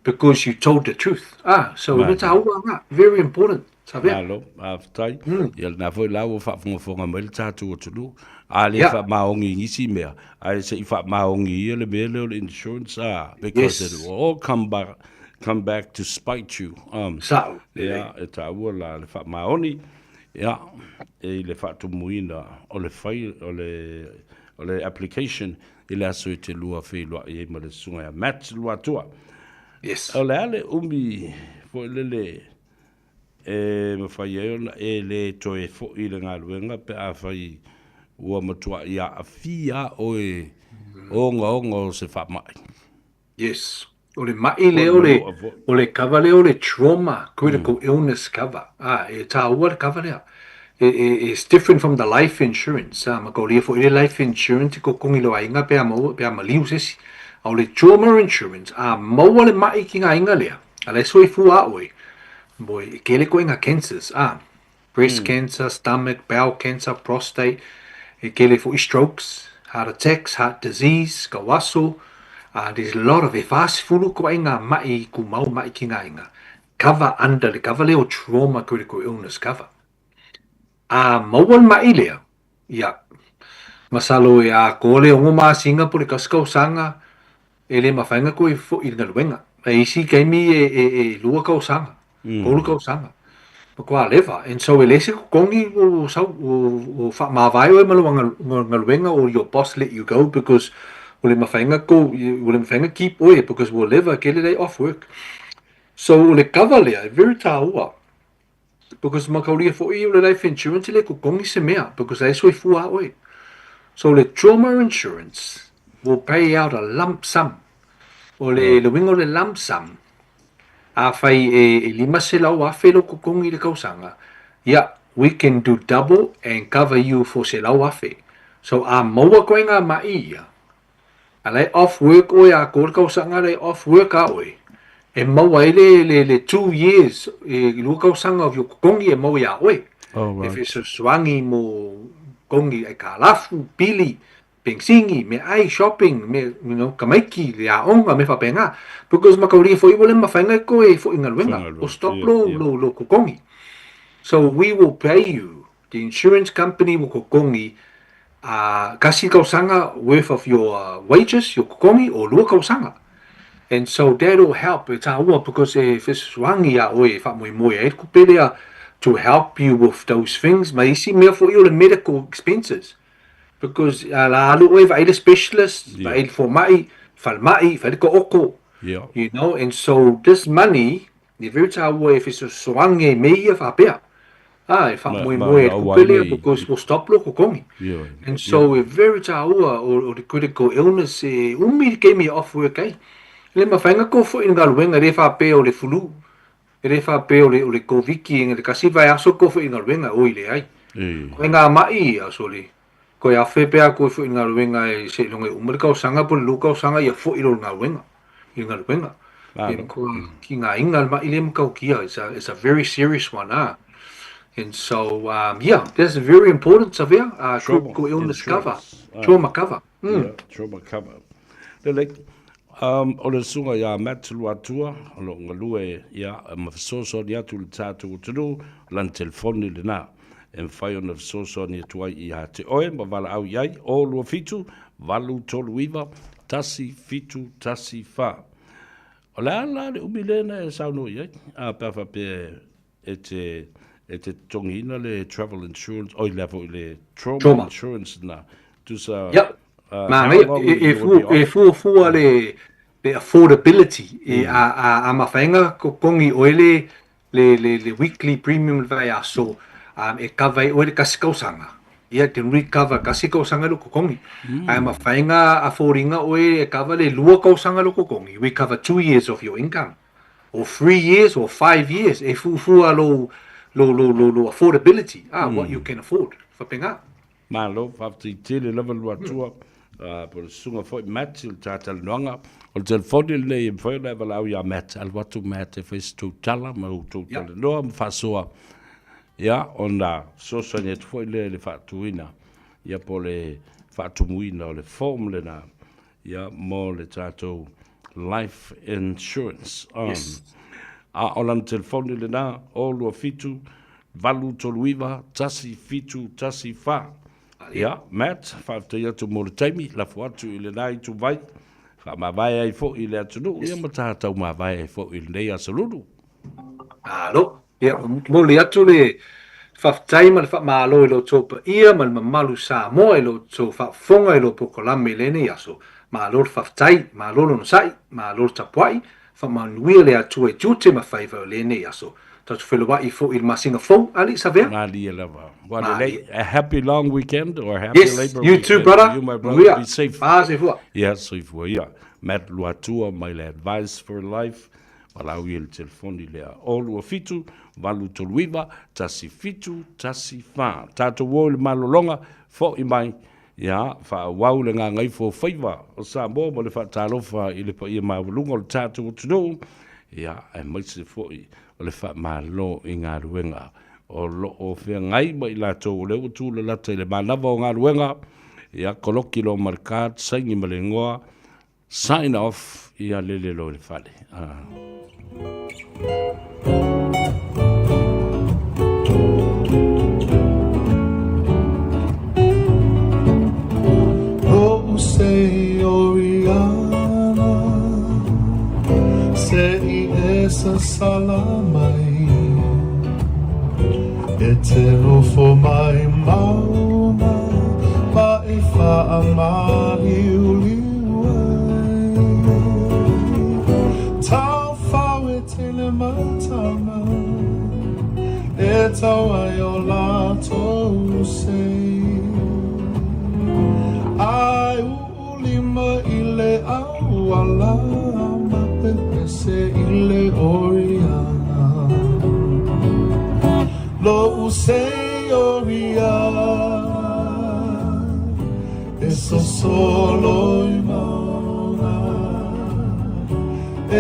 because you told the truth. Ah, so e taua nga, very important. Savea. Malo, faafetai. Ia lena foi la ua faafogafoga mai le tatou atunuu. A le faamaoni i nisi mea, ae se i faamaoni ia le mea lea o le insurance, ah, because it will all come back, come back to spite you. Sa'o. Ia, e taua la le faamaoni, ia, e i le faatumuina o le fai, o le, o le application I le aso i te lua feiloai ai ma le susuga ia Matt Luatua. Yes. O le a le umi foi lele. e mafai ai ona e le toe fo'i i le galuega pe afai ua matua'i aafia oe ogaoga o se faama'i. Yes. O le ma'i lea o le, o le cover lea o le trauma, critical illness cover. Ah, e tāua le cover lea. E, e, it's different from the life insurance. Ah, ma kaulia fo'i le life insurance i kokongi lo aiga pe a maua, pe a maliu se isi. A o le trauma insurance, a maua le ma'i ki ngā aiga lea, a la e soifua a oe, boy, e kele koe ngā cancers, ah. Breast cancer, stomach, bowel cancer, prostate, e kele fo'i strokes, heart attacks, heart disease, kauaso, ah, there's a lot of, e 40 koe ngā ma'i kumau ma'i ki ngā aiga. Cover under le cover lea o trauma critical illness cover. A maua le ma'i lea, ia, masalo e atoa le 6 masina po le kasi kausaga e le mafai ona toe fo'i i le galuega. E isi taimi e, e, e lua kausaga, tolu kausaga, matua leva. And so e leai se totogi ua sau, ua faamavae oe ma lou galuega or your boss let you go because ua le mafai ona tou, ua le mafai ona keep oe because ua leva tele lay off work. So o le cover lea e very taua. Because mataulia foi o le life insurance e le totogi se mea because la e soifua a oe. So le trauma insurance will pay out a lump sum. O le le uiga o le lump sum, afai e 500,000 lou totogi i le tausaga, ia, we can do double and cover you for 100,000. So a maua koe ngā ma'i ia, A la e off work oe a ko le kausaga la e off work a oe, e maua ai le, le, le 2 years, e lua kausaga of your kokongi e maua iā oe. Oh, E right. fesoasoani mo kongi aikalafu, pili, pengsini, meaai, shopping, me, you know, tamaiti, le aoga, mea faapena. Because mataulia foi ua le mafai ona e toe fo'i i galuega, Galuega, ua stop yeah, lou, yeah. lou, lou kokongi. So we will pay you The insurance company will kokongi a kasi kausaga worth of your wages, your kokongi, or lua kausaga. And so that will help, e tāua, because e fesoasoani iā oe e faamoemoe ai le kupe lea to help you with those things, ma isi mea foi o le medical expenses. Because a la alu oe vaai le specialist, vaai le fomai, falemai, vaai le tooko, you know, and so this money, E very tāua e fesoasoani ai me ia faapea. Ah, e faamoemoe ai le kupe lea because will stop lou kokongi. And so e very tāua o le critical illness e umi le taimi e off work ai. E le mafai ona tou foi i le galuega e le faapea o le flu, e le faapea o le o le koviki e le kasi vaiaso tou foi i le galuega, oi leai. Koe ngā ma'i ia sole. Koe awhe pea koe foi i le galuega e seiloga e uma le kausaga po le lua kausaga ia foi loa i le galuega, i le galuega. Malo. Ko ki ngā inga le ma'i le matautia, it's a, it's a very serious one, ah. And so, yeah, that's very important, Savea, Trauma critical illness cover, insurance. Ah. trauma cover. Yeah, trauma cover. Lelei, o le susuga ia Matt Luatua, o lo o galue ia ma fesoasoani atu i le tatou atunuu, o lana telefoni lena. e mafai ona fesoasoani atu ai ia te oe ma valaau i ai, 0 2 7 8 3 9 1 7 1 4. O le a la le umi lea na e saunoa i ai, a pe a faapea e te e te totogiina le travel insurance, oi lea foi le trauma, Trauma. insurance na, tusa, Yep. how Manaia, long e, e, you will be fu, e off? fuafua le, le affordability, e a, a, a mafai ona kokongi oe le, le, le, le weekly premium le vaiaso, um, e cover ai oe le kasi kausaga. Ia, te nui cover kasi kausaga lou kokongi. Ae mafai ona affordinga oe e cover le lua kausaga lou kokongi. We cover 2 years of your income, or 3 years, or 5 years. E fuafua lou, lou, lou, lou, lou affordability, ah, what you can afford. Faapena. Malo, faafetai tele lava Luatua, po o le susuga foi Matt i le ta talanoaga. O le telefoni lenei e mafai ona e valaau ia Matt, alu atu Matt e fai se tou tala ma outou talanoa ma faasoa, ia, ona fesoasoani atu foi lea i le faatuina, ia, po o le faatumuina o le form lena, ia, mo le tatou life insurance. Yes. A o lana telefoni lena, 027 839 1714. Ia, Matt, faafetai atu mo le taimi, lafo atu i lena ituvai, faamavae ai foi i le atunuu, ia ma tatou mavae ai foi i lenei aso lulu. Malo. Ia, momoli atu le faafetai ma le faamalo i lo outou paia ma le mamalu Samoa i lo outou faafofoga i lo polokalame i lenei aso. Malo le faafetai, malo le onosai, malo le tapuai, faamanuia le Atua i tiute ma faiva o lenei aso. Tatou feiloai foi i le masina fou, alii Savea. Malie lava. Ua lelei. A happy long weekend or happy yes, Labour you weekend. too, brother. You, my brother. Be safe. Ah, soifua. Yeah, soifua. Yeah. Matt Luatua mai le Advice for Life. Valaau i le telefoni lea. O 27 839 17 14. Tatou o i le malologa, fo'i mai, ia, faaauau le gagaifo o faiva o Samoa ma le faatalofa i le paia maualuga o le tatou atunuu, ia, aemaise foi o le faamalo i galuega o lo o feagai ma i latou o lea ua tulalata i le manava o galuega, ia, koloki loa ma le card, saini ma le igoa, Sign off ia lele loa i le fale. Ah. Se i esa sala mai E te nofo mai mauna Ma e whaamaliuliu ai Tauwhau e tele matama E tau ai o latou sei Ai uulima i le auala Ma pepese i le oriana Lo'u sei oriana E sosolo i maunga E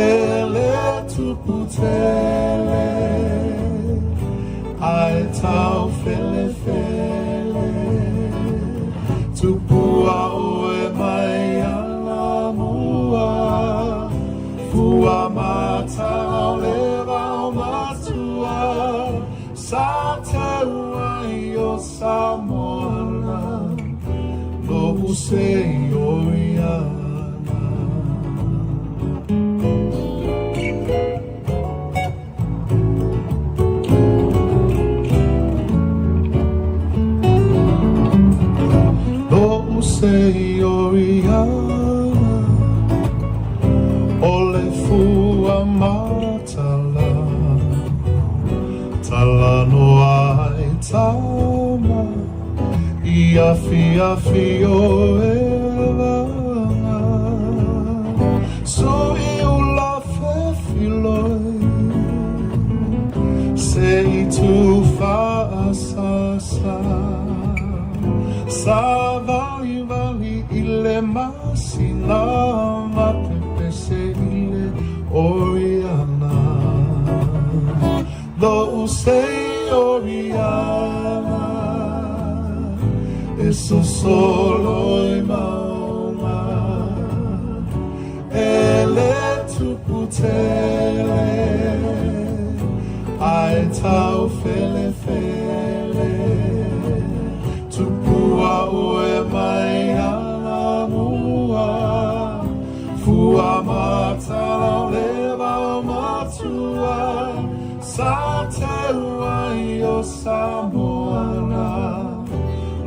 le tupu tele Ae tau felefele Tupua oe mai Alamua Fua matau le vao matua Sa teu ai o Samoana Lo'u sei oriana. Lo'u sei oriana O le fua matala Talanoa ai tama I afiafi o Elaga Sui ula fefiloi Se i tu whaasasa Savalivali i le masina Ma pepese i le Oriana Lo'u sei Oriana E sosolo i maunga E le tupu tele Ae tau felefele Tupua oe mai Alamua Fua matalau le vao matua Sa teu ai o Samoana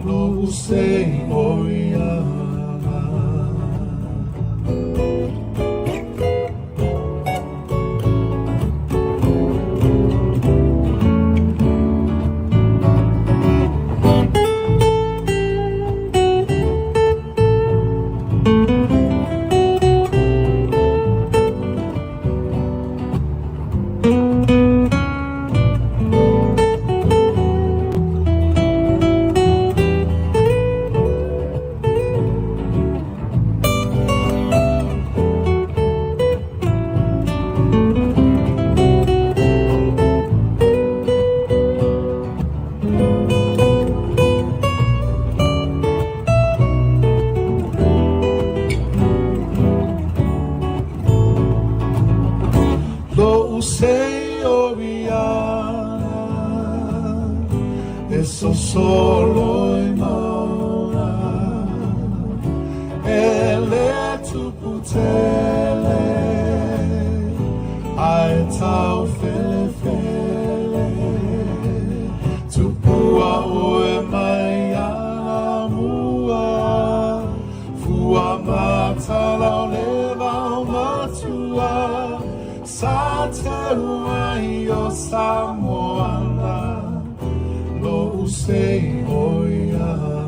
Lo'u sei Oriana. Lo'u sei Oriana E sosolo i maunga E le tupu tele Ae tau felefele Tupua oe mai Alamua Fua matalau le vao matua Sa teu ai o Samoa la lo'u sei oi ala.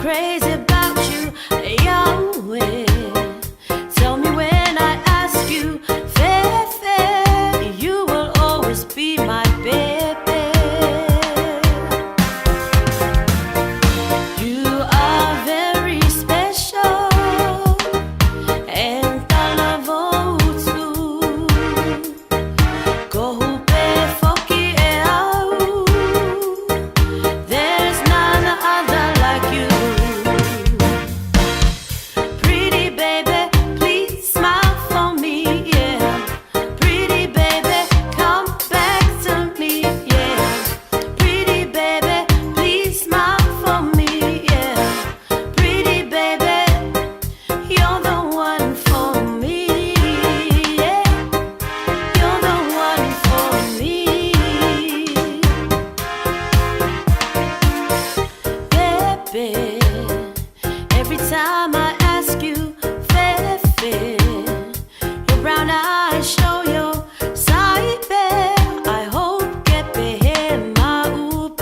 crazy about you, Yahweh. Tell me when I ask you, fair, fair, you will always be my baby. You are very special and There's none other like you. Pretty baby, please smile for me, yeah. Pretty baby, come back to me, yeah. Pretty baby, please smile for me, yeah. Pretty baby, you're the one for me, yeah. You're the one for me. Baby, every time I ask you, Fefe, your brown eyes show your side, I hope get my ube.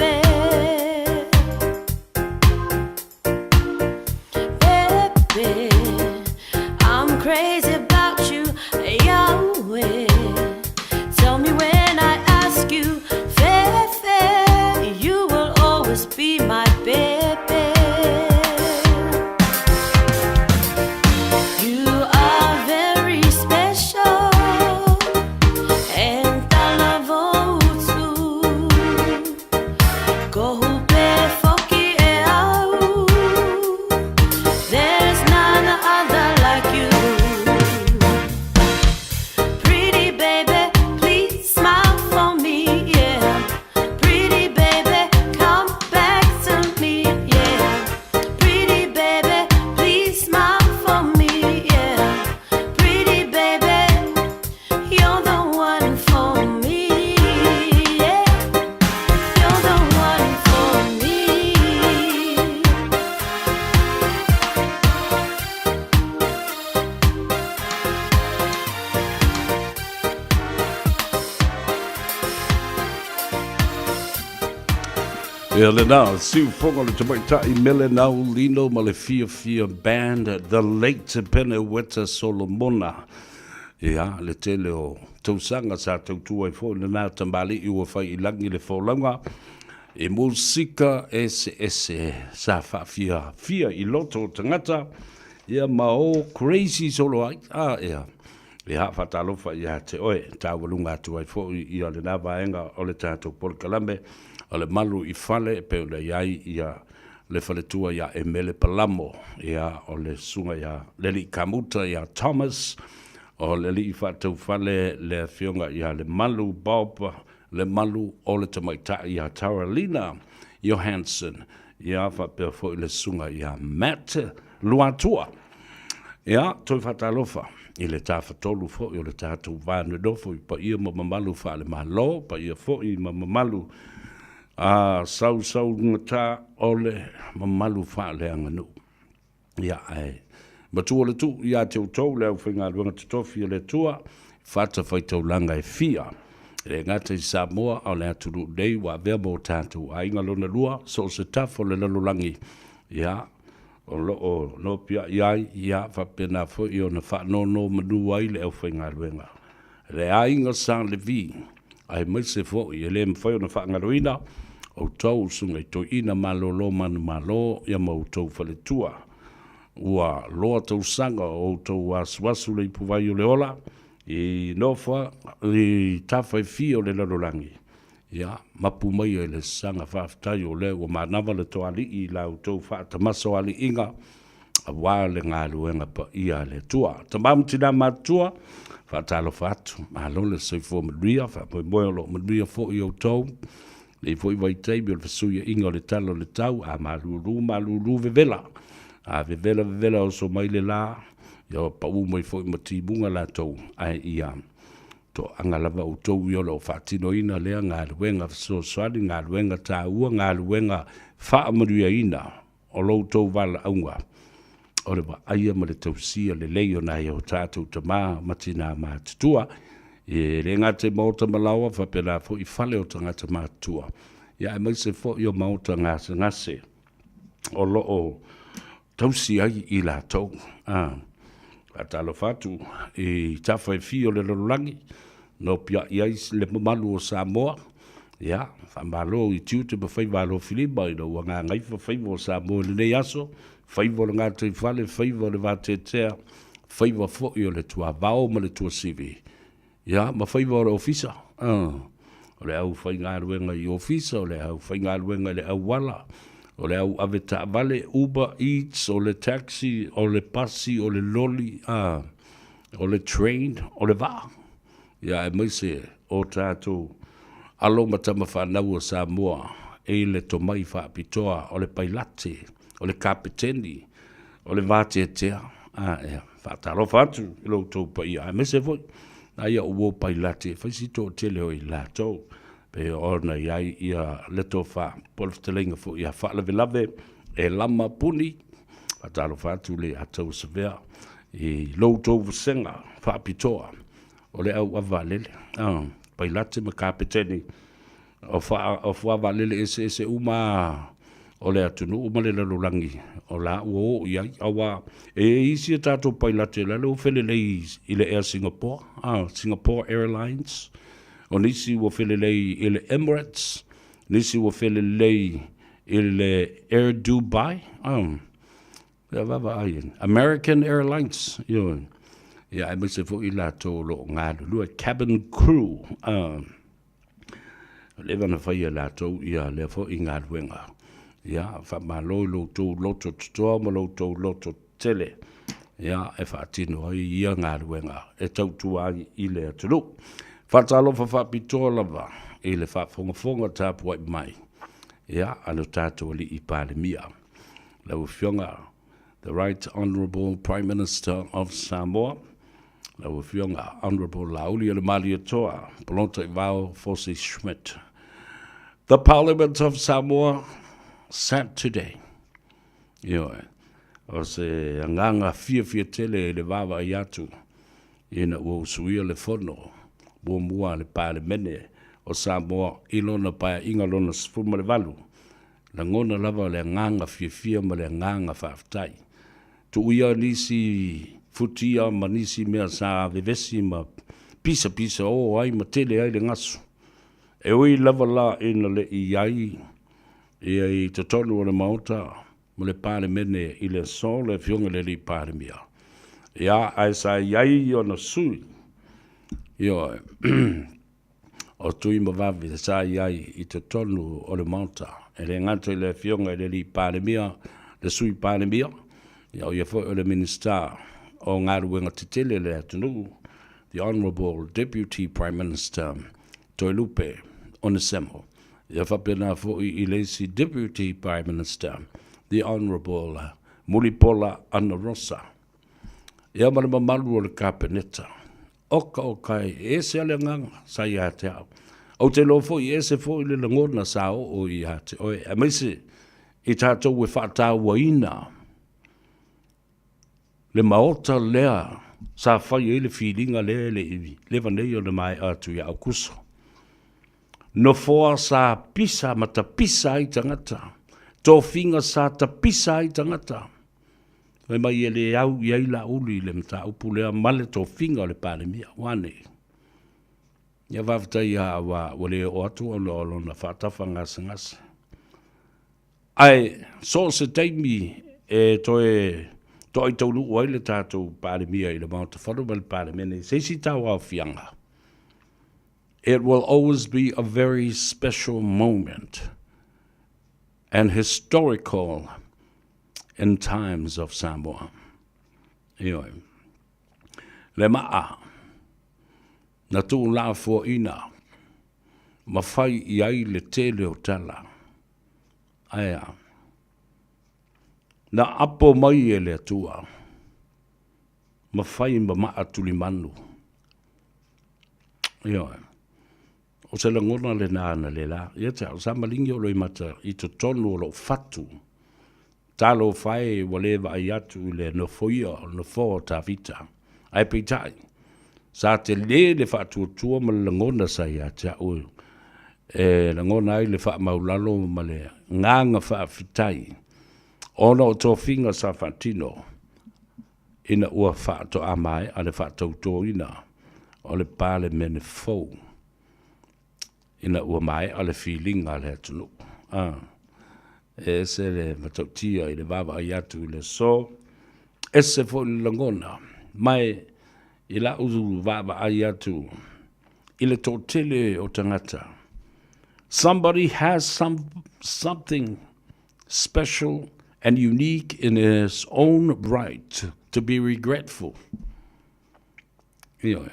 Baby, I'm crazy about you, Yahweh. Tell me when I ask you, fair, fair, you will always be my baby. You are very special, and I love you. There's none other like you. Pretty baby, please smile for me, yeah. Pretty baby, come back to me, yeah. Pretty baby, please smile for me, yeah. Pretty baby, you're the one for me, yeah. You're the one for me. Ia lena, siufogo le tamaitai mele nau lino ma le fiafia band The Late Peneweta Solomona. Ia, le tele o tausaga sa tautua ai foi lena tamalii ua fai i lagi le folauga i musika eseese sa faafiafia i loto o tagata, ia ma o crazy solo ai. A, ia, ia, faatalofa ia te oe, taualuga atu ai foi ia lena vaega o le tatou polokalame o le malu i fale e pei ona i ai ia le faletua ia Emele Palamo, ia, o le susuga ia Leli Kamuta ia Thomas, o le alii faataufale le afioga ia Lemalu Bob Lemalu, o le tamaitai ia Taralina Johansen, ia faapea foi le susuga ia Matt Luatua. Ia, toe faatalofa i le tafatolu foi o le tatou va nonofo i paia ma mamalu faale-Malo, paia foi ma mamalu a sausaugata o le mamalu faaleaganuu. Ia, ae matua le tuu ia te outou le aufaigaluega totofi a le Atua i fatafaitaulaga e fia. E le gata i Samoa, a o le atunuu nei ua avea ma o tatou aiga lona lua, so o se tafa o le lalolagi, ia, o lo o nopiai ai, ia, faapena foi ona faanonomanu ai le aufaigaluega. Le aiga Sa Levi, aemaise foi e le mafai ona faagaloina outou usuga i toeaina malolo manumalo ia ma outou faletua. Ua loa tausaga o outou asuasu le ipuvai o le ola i nofa i tafa e fia o le lalolagi, ia mapu maia i le saga faafetai o lea ua manava le toalii i la outou faatamasoaliiga aua le galuega paia a le Atua. Tama ma tina matutua, faatalofa atu, malo le soifua manuia, faamoemoe o lo o manuia foi outou. Nei foi vaitaimi o le fesuiaiga o le tala o le tau, a malulu, malulu vevela, a vevela, vevela oso mai le la, ia pau mai foi ma timuga latou, ae ia toaga lava outou ia o lo o faatinoina lea galuega fesoasoani, galuega taua, galuega faamanuiaina o lo outou valaauga o le vaaia ma le tausia lelei o nai o tatou tama ma tinā matutua, e le gata i maota ma laoa, faapena foi i fale o tagata matutua, ia aemaise foi o maota gasegase. o lo o tausi ai i latou. A, faatalofa atu i tafa e fia o le lalolagi, nopiai ai le mamalu o Samoa, ia, faamalo i tiute ma faiva alofilima ina ua gagaifa faiva o Samoa i lenei aso, faiva o le gataifale, faiva o le vateatea, faiva foi o le tuavao ma le tuasivi. Ia, ma faiva o le ofisa, o le aufaigaluega i ofisa, o le aufaigaluega i le auala, o le au ave taavale, Uber Eats, o le taxi, o le pasi, o le loli, o le train, o le vaa, ia, aemaise o tatou alo ma tama fanau o Samoa i le tomai faapitoa o le pailate, o le kapeteni, o le vateatea, a, ia, faatalofa atu i lo outou paia, aemaise foi nai au uo pailate e fai si toatele o i latou, pei ona i ai ia le tofa po o le fetalaiga foi ia faalavelave e lama puni. Faatalofa atu le Atau Savea i lo outou vasega faapitoa o le au ave vaalele, pailate ma kapeteni o fuavaalele eseese uma o le atunuu ma le lalolagi o la ua oo i ai, aua e i ai isi a tatou pailate la ua felelei i le Air Singapore, Singapore Airlines, o nisi ua felelei i le Emirates, nisi ua felelei i le Air Dubai, Ia vaavaai i American Airlines, ioe. Ia aemaise foi i latou o lo o galulue, cabin crew, ua leva ona faia e latou ia lea foi galuega. Ia, faamalo i lo outou loto totoa ma lo outou loto tele, ia, e faatino ai ia galuega e tautua ai i le atunuu. Faatalofa faapitoa lava i le faafogafoga tapuai mai, ia, a lo tatou Alii Palemia. Lau Afioga the Right Honourable Prime Minister of Samoa, lau Afioga Honourable Laaulialemalietoa Polataivao Fosi Schmidt. The Parliament of Samoa sat today. Ioe, o se agaga fiafia tele i le vaavaai atu ina ua usuia le fono muamua a le Palemene o Samoa i lona Paeaiga lona 18 Lagona lava le agaga fiafia ma le agaga faafetai. Tuuia nisi futia ma nisi mea sa vevesi ma pisapisa o ai ma tele ai le gasu. E ui lava la ina le i ai ia i totonu o le Maota ma le Palemene i le aso le Afioga i le Alii Palemia, ia ae sa i ai ona sui, ioe. o Tuimavave sa i ai i totonu o le Maota. E le gata i le Afioga i le Alii Palemia, le Sui Palemia, ia o ia foi o le Minisita o Galuega Tetele a le atunuu, the Honourable Deputy Prime Minister Toelupe Onesemo. Ia faapena foi i le isi Deputy Prime Minister, the Honourable Mulipola Anarosa. Ia ma le mamalu o le Kapeneta. Oka oka e ese a le agaga sa ia te au. Ou te iloa foi e ese foi le lagona sa oo ia te oe, aemaise i tatou e faatauaina le maota lea sa fai ai le filiga lea e le i leva nei ona maea atu ia Aukuso. Nofoa sa pisa ma tapisa ai tagata, tofiga sa tapisa ai tagata, Fai mai e le au i ai Laauli i le mataupu lea ma le tofiga o le Palemia. Ua nei. Ia faafetai ia ua, ua le oo atu ona o lona faatafa gasegase. Ae so o se taimi e toe toai taunuu ai le tatou Palemia i le Maota Fono ma le Palemene i se isi tauaofiaga, it will always be a very special moment and historical in times of Samoa. Ioe. Le maa na tuulafoaina ma fai i ai le tele o tala. Ae a? Na apo mai e le Atua ma fai ma maa tulimanu. Ioe. O se lagona lena na le la. Ia te au, sa malingi o Loimata i totonu o lou fatu. Talofa e ua le vaai atu i le nofoia o le nofoa o Tavita. Ae peitai, sa tele le faatuatua ma le lagona sa ia te au e lagona ai le faamaulalo ma le agaga faafetai. Ona o tofiga sa faatino ina ua faatoa maea le faatautoina o le Palemene fou ina ua maea le filiga a le atunuu. A, e ese le matautia i le vaavaai atu i le aso, ese foi le lagona, ma e i lau vaavaai atu i le toatele o tagata, somebody has some, something special and unique in his own right to be regretful. Ioe,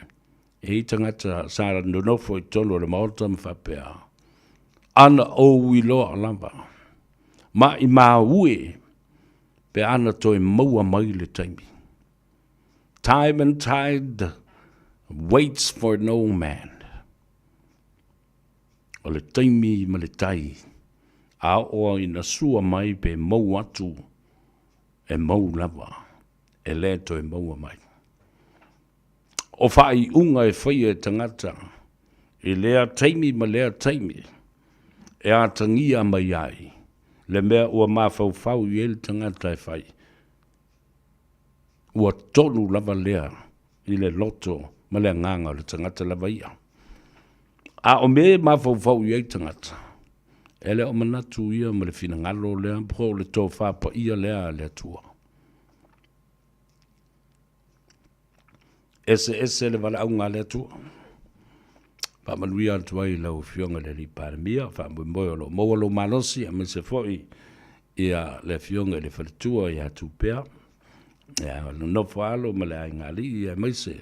e i tagata sa nonofo i totonu o le Maota ma faapea, ana ou iloa lava, ma i maue pe ana toe maua mai le taimi. Time and tide waits for no man. O le taimi ma le tai, a oo ina sua mai pe mou atu, e mou lava, e le toe maua mai. O faaiuga e faia e tagata i lea taimi ma lea taimi e atagia mai ai le mea ua mafaufau i ai le tagata e fai, ua tonu lava lea i le loto ma le agaga o le tagata lava ia. A o mea e mafaufau i ai tagata, e le o manatu ia ma le finagalo lea po o le tofa paia lea a le Atua. Eseese le valaauga a le Atua. Faamanuia atu ai i lau Afioga i le Alii Palemia, faamoemoe o lo o maua lou malosi, aemaise foi ia le Afioga i le Faletua ia Tupea, ia le nofo alo ma le aiga alii, aemaise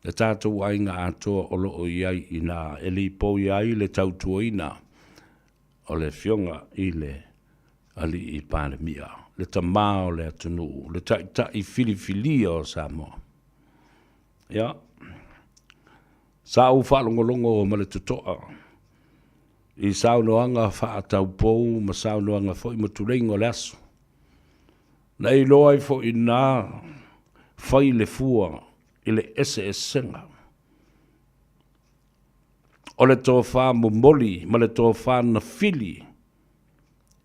le tatou aiga atoa o lo o i ai i ina e lipoi ai le tautuaina o le Afioga i le Alii Palemia, le Tama o le atunuu, le Taitai filifilia o Samoa. Ia, sa ou faalogologo ma le totoa i saunoaga faataupou ma saunoaga foi ma tuleiga o le aso. Na iloa ai foi na fai le fua i le eseesega o le tofa momoli ma le tofa na fili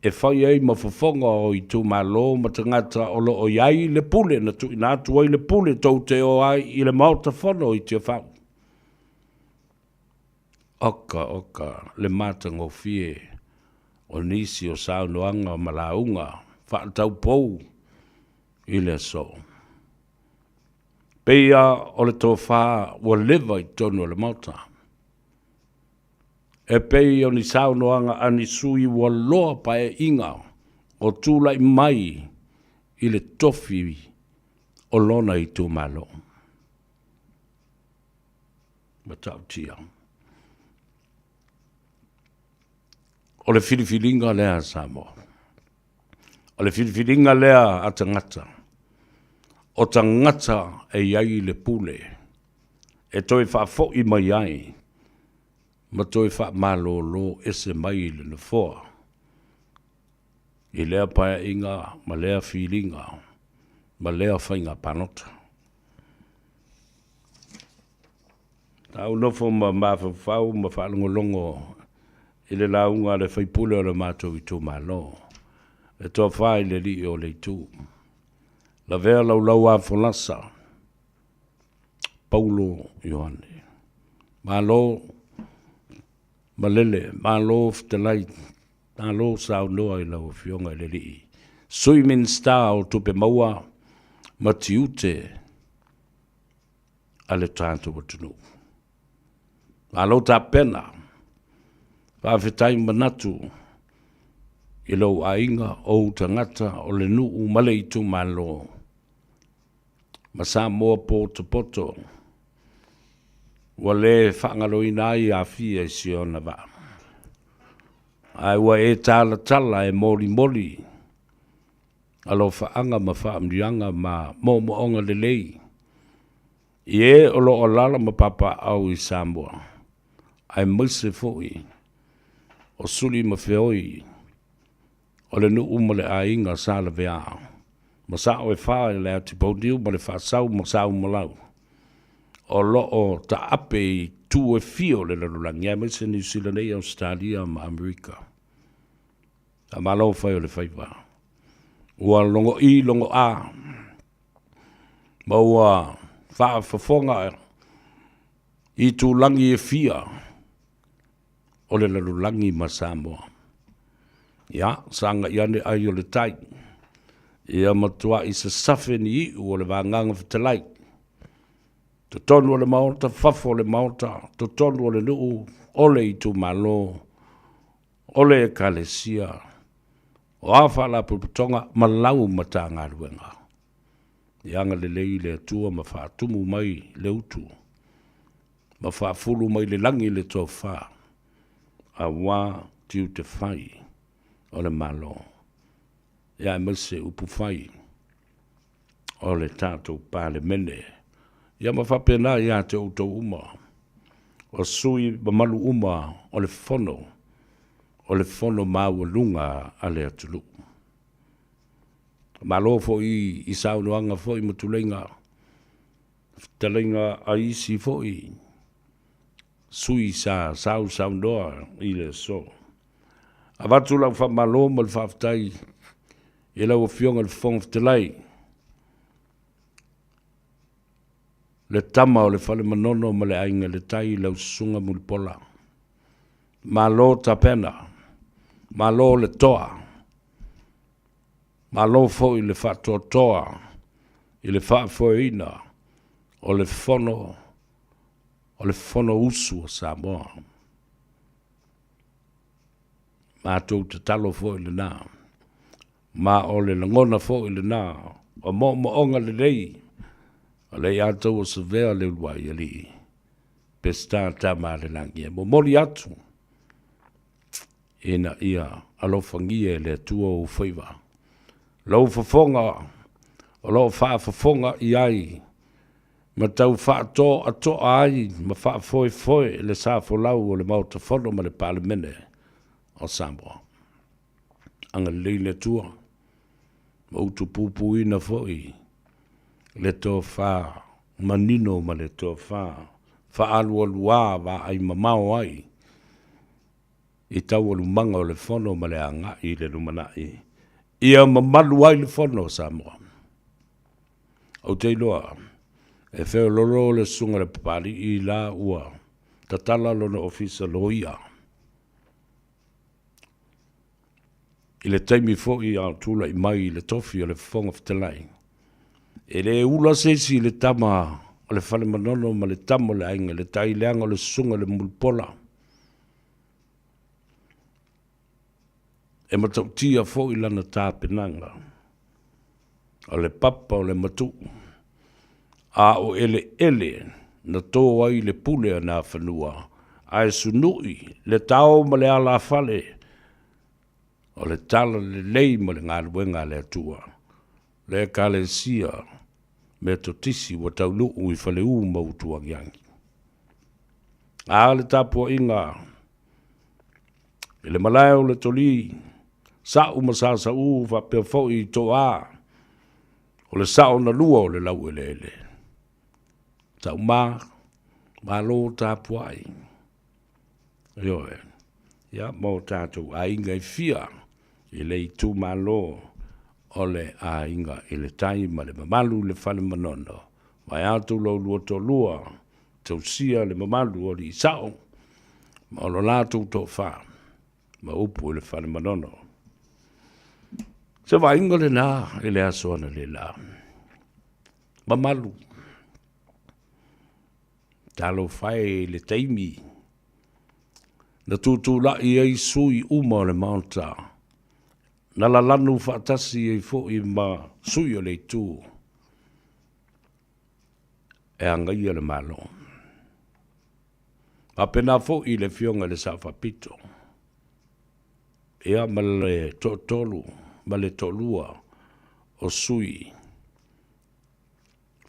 e fai ai ma fofoga o itumalo ma tagata o lo o i ai le pule na tuuina atu ai le pule tou te o ai i le Maota Fono i Tiafau. Oka, oka, le matagofie o nisi o saunoaga ma lauga faataupou i le aso. Pei o le tofa ua leva i totonu o le Maota. E pei o ni saunoaga a ni sui ua loa paeaiga o tulai mai i le tofi o lona itumalo. Matautia. O le filifiliga lea a Samoa. O le filifiliga lea a tagata. O tagata e i ai le pule e toe faafoi mai ai ma toe faamalolo ese mai i le Nofoa i lea paeaiga ma lea filiga ma lea faiga palota. Sa ou nofo ma mafaufau ma faalogologo i le lauga a le faipule o le matou itumalo, le Tofa i le Alii o le Itu, lavea laulau a folasa, Paulo Ioane. Malo malele, malo fetalai, malo saunoa i lau Afioga i le Alii Sui Minisita o Tupe Maua ma Tiute a le tatou atunuu. Malo tapena, faafetai manatu i lou aiga, ou tagata, o le nuu ma le itumalo ma Samoa potopoto ua le faagaloina ai Afia i si ona vaa. Ae ua e talatala e molimoli alofaaga ma faamanuiaga ma moomooga lelei i e o lo o alaala ma papaaao i Samoa, aemaise foi o suli ma feoi o le nuu ma le aiga sa lavea ma sao e fa i le Atipouniu ma le Faasau ma Saumalau o lo o taape i itu e fia o le lalolagi, aemaise Niu Sila nei, Ausetalia ma Amerika. Faamalo fai o le faiva. Ua logoʻī logoʻā ma ua faafofoga i itulagi e fia o le lalolagi ma Samoa. Ia, sagai ane ai o le tai. Ia matuai sasafe ni iʻu o le vagaga fetalai. Totonu o le Maota, fafo o le Maota, totonu o le nuu, o le itumalo, o le Ekalesia, o a faalapotopotoga ma lau Matagaluega. Ia agalelei le Atua ma faatumu mai le utu ma faafulu mai le lagi le tofa aua tiute fai o le Malo, ia aemaise upu fai o le tatou Palemene. Ia ma faapena ia te outou uma, o sui mamalu uma o le Fono, o le Fono maualuga a le atunuu. Malo foi i saunoaga foi ma tuleiga, fetalaiga a isi foi sui sa sausaunoa i le aso. Avatu lau faamalo ma le faafetai i lau Afioga i le Fofoga Fetalai, le tama o le Fale Manono ma le Aiga i le Tai, lau Susuga Mulipola. Malo tapena, malo le toa, malo foi le faatoatoa i le faafoeina o le Fono o le Fonousu a Samoa. Matou tatalo foi lena, ma o le lagona foi lena o moomooga lelei o le ia tou o Savea le uluai alii Peseta Tamalelagi e momoli atu ina ia alofagia e le Atua ou faiva, lou fofoga o lo o faafofoga i ai ma tau faatoatoa ai ma faafoefoe le sa folau o le Maota Fono ma le Palemene o Samoa. Agalelei le Atua ma utupupuina foi le tofa manino ma le tofa faaalualuā vaai mamao ai i taualumaga o le Fono ma le agai i le lumanai ia mamalu ai le Fono a Samoa. Ou te iloa, e feololo le susuga i le Papalii la ua tatala lona ofisa loia. I le taimi foi a o tulai mai i le tofi o le Fofoga Fetalai, e le ula se isi i le tama o le Fale Manono ma le tama o le Aiga i le Tai leaga o le susuga i le Mulipola. E matautia foi lana tapenaga o le papa o le matuu, a o eleele na tō ai le pule a Nafanua, ae sunui le tao ma le alafale o le talalelei ma le galuega a le Atua, le Ekalesia Metotisi ua taunuu i Faleu ma Utuagiagi. A le tapuaiga i le malae o le Toli, Sa'u ma Sasa'u faapea foi i Toa, o le sao na lua o le laueleele. Sa'u ma, malo tapuai. Ioe, ia ma o tatou aiga e fia i le itumalo o le Aiga i le Tai ma le mamalu i le Fale Manono, vaeatu lo oulua toalua, tausia le mamalu o alii sao ma o lo latou toafa ma upu i le Fale Manono. Se vaaiga lena i le aso analeila. Mamalu. Talofa e i le taimi na tutulai ai sui uma o le Maota, na lalanu faatasi ai foi ma sui o le Itu e agaia le Malo. Faapena foi i le Afioga i le Sao Faapito, ia ma le toatolu ma le toalua o sui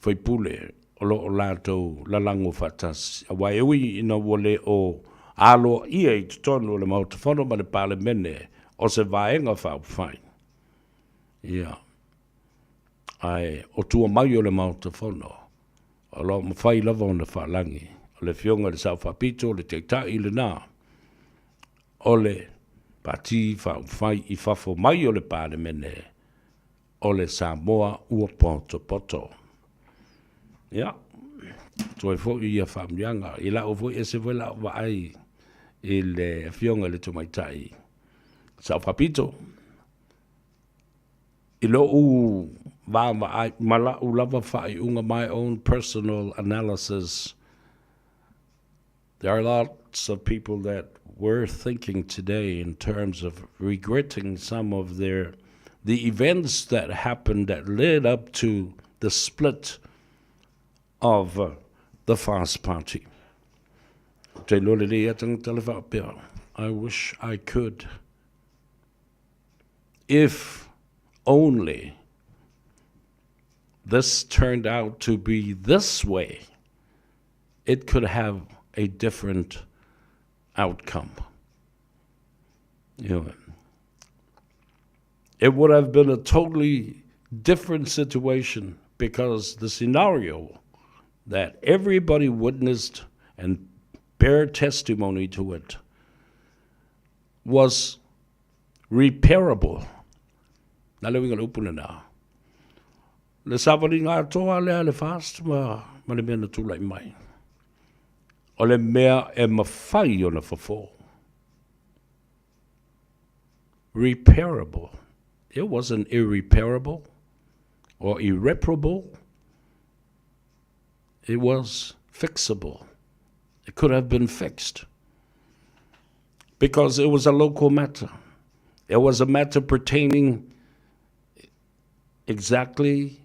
faipule o lo o latou lalago faatasi, aua e ui ina ua le o aloaia i totonu o le Maota Fono ma le Palemene o se Vaega Faaupufai, ia, ae o tua mai o le Maota Fono, o lo o mafai lava ona faalagi. O le Afioga i le Sao Faapito, o le Taitai lena o le Pati Faaupufai i fafo mai o le Palemene. o le Samoa ua potopoto. Ia, toe foi ia faamanuiaga. I la'u foi, ese foi la'u vaai i le Afioga i le Tamaitai Sao Faapito. I lo'u vaavaai ma la'u lava faaiuga, my own personal analysis, there are lots of people that were thinking today in terms of regretting some of their the events that happened that led up to the split of the Fast Party. Te lole le ia tangata le whaapea. I wish I could. If only this turned out to be this way, it could have a different outcome. You know, it would have been a totally different situation because the scenario that everybody witnessed and bear testimony to it was repairable. Na le uiga o le upu lena. Le savaliga atoa lea a le FAST ma, ma le mea na tulai mai. O le mea e mafai ona fofo. Repairable. It wasn't irreparable or irreparable. It was fixable. It could have been fixed because it was a local matter. It was a matter pertaining exactly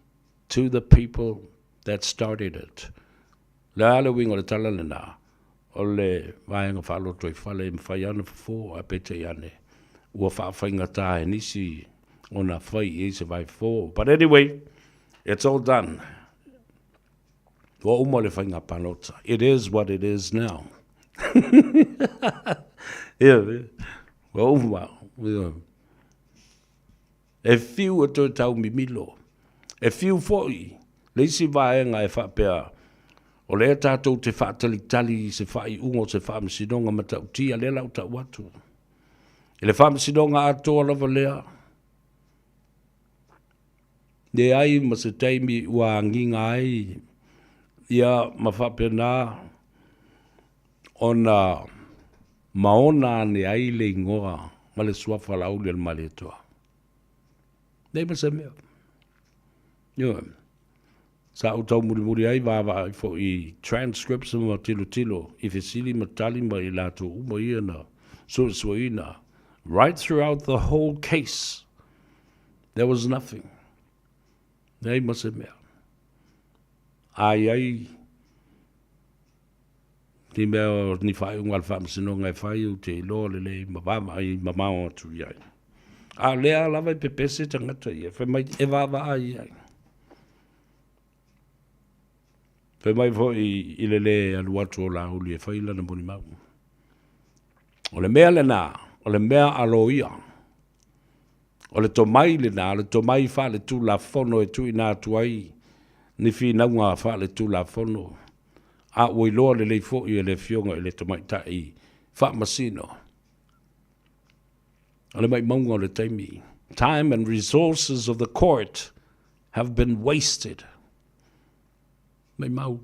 to the people that started it. Le a le uiga o le tala lena, o le vaega faalotoifale e mafai lava ona fofo ae peitai ane ua faafaigata e nisi ona fai i ai se vaefofo. But anyway, it's all done. Ua uma le faiga palota. It is what it is now. Ia, ua uma. Ia. E whiu e toe tau mimilo. E whiu foi le isi vaega e faapea, o lea tatou te faatalitali i se faaiuga o se faamasinoga matautia, lea la ua tau atu. I le faamasinoga atoa lava lea, Leai ma se taimi ua agiga ai ia ma faapena ona maona ane ai le igoa ma le suafa Laauli o le Malietoa. Leai ma se mea. Ioe. Sa ou taumulimuli ai vaavaai foi i transcripts ma tilotilo i fesili ma tali ma i latou uma ia na suesueina right throughout the whole case. There was nothing. Leai ma se mea. A i ai ni mea o ni faaiuga a le Faamasinoga e fai ou te iloa lelei ma vaavaai mamao atu i ai. A o lea lava e pepese tagata ia, fai mai e vaavaai i ai. Fai mai foi i le lē alu atu o Laauli e fai lana molimau. O le mea lena, o le mea a loia. O le tomai lena, o le tomai faaletulafono e tuuina atu ai ni finauga faaletulafono, a ua iloa lelei foi e le Afioga i le Tamaitai Faamasino. O le maumauga o le taimi. Time and resources of the court have been wasted. Maumau.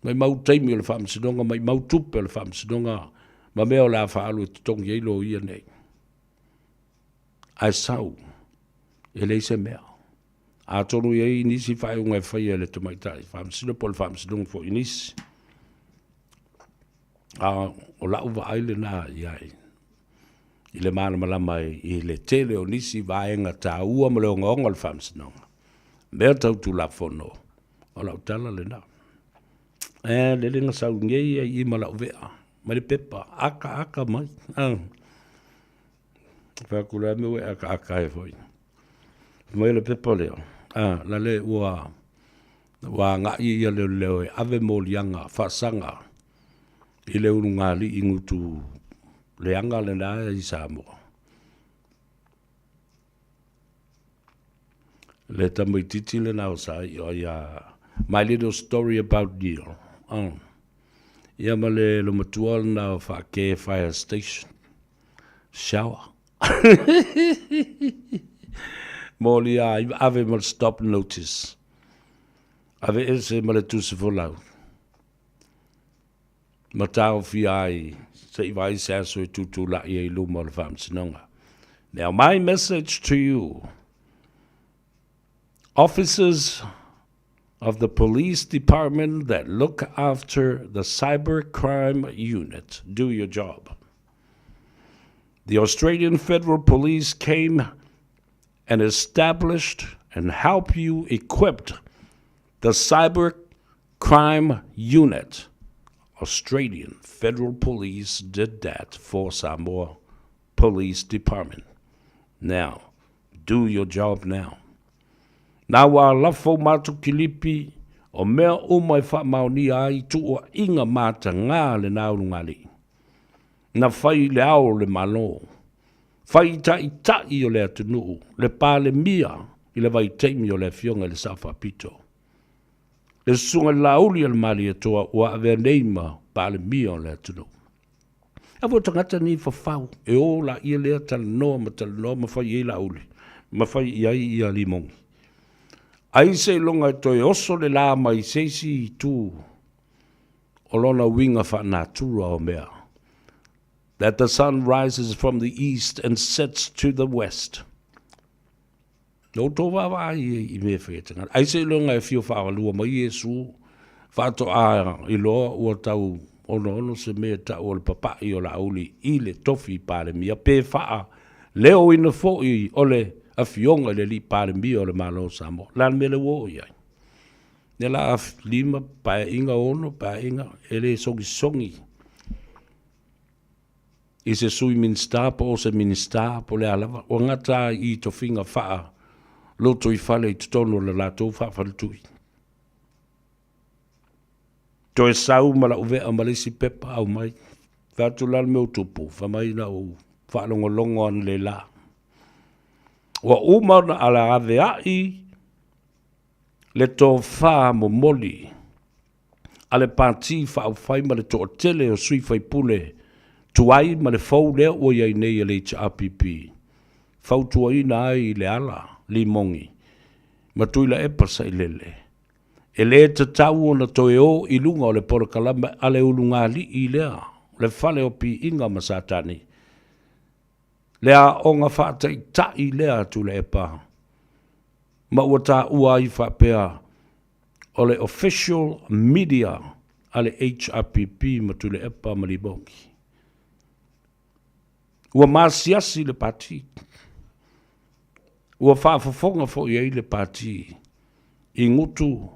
Maumau taimi o le Faamasinoga, maumau tupe o le Faamasinoga, ma mea o le a faaalu e totogi ai loia nei. Ae sau, e leai se mea. Atonu e i ai nisi faaiuga e faia e le Tamaitai Faamasino po o le Faamasinoga foi i nisi. A o la'u vaai lena i ai i le malamalama i le tele o nisi vaega taua ma le ogaoga o le Faamasinoga, mea tau Tulafono, o la'u tala lena. E lele na sau nei ai i ma la'u vea mai le pepa, akaaka mai. Ah. Fai atu le a mea ua e akaaka ai foi. Fai mai o le pepa lea, ah, la le ua ua agai ia leoleo e ave moliaga faasaga i le ulugalii gutu leaga lena i Samoa. Le tamaititi lena o sa i'o ia My Little Story About Neil. Oh. Ia ma le lomatua lena o Whaakē Fire Station. Shower. Moli a ave ma le stop notice. Ave ese ma le tusi folau. Ma taofia ai se i vaai se aso e tutulai ai luma o le faamasinoga. Now my message to you, officers of the police department that look after the cyber crime unit, do your job. The Australian Federal Police came and established and help you equipped the cyber crime unit. Australian Federal Police did that for Samoa Police Department. Now, do your job now. Na ua lafo matou kilipi o mea uma e faamaonia ai tuuaiga matagā lena ulugalii. Na fai i le Ao o le Malo, fai i Taitai o le atunuu, le Palemia i le vaitaimi o le Afioga i le Sao Faapito. Le Susuga i le Laauli a le Malietoa ua avea nei ma Palemia o le atunuu. A foi o tagata nei fafau, e o laia lea talanoa ma talanoa ma fai i ai Laauli, ma fai i ai ia Limogi. Ai seiloga e toe oso le la mai se isi itu o lona uiga faa-natura o mea. That the sun rises from the east and sets to the west. Na outou vaavaai ai i mea e fai e tagata. Ai seiloga e fio faalua mai Iesu, faatoa iloa ua tau onoono se mea e tau o le papai o Laauli i le tofi Palemia, pe faa leoina foi o le Afioga i le Alii Palemia o le Malo o Samoa. O le a le mea lea ua oo i ai? Lea la a 5 paeaiga, 6 paeaiga, e le sogisogi i se sui Minisita po o se Minisita po o le a lava, ua gata ai i tofiga faa lotoifale i totonu o le latou faafaletui. Toe sau ma lau vea ma le isi pepa aumai. Fai atu la le mea ua tupu, fai mai na ou faalogologo analeila. Ua uma ona alaveai le tofa momoli a le Pati Faaupufai ma le toatele o sui faipule tuai ma le fou lea ua i ai nei a le HRPP, fautuaina ai Leala Limogi ma Tuilaepa Sailele, e le tatau ona toe o i luga o le polokalame a le ulugalii lea, le fale o piiga ma Satani, le aoga faataitai lea a Tuilaepa, ma ua taua ai faapea o le official media a le HRPP ma Tuilaepa ma Limogi. Ua masiasi le Pati. Ua faafofoga foi ai le Pati i gutu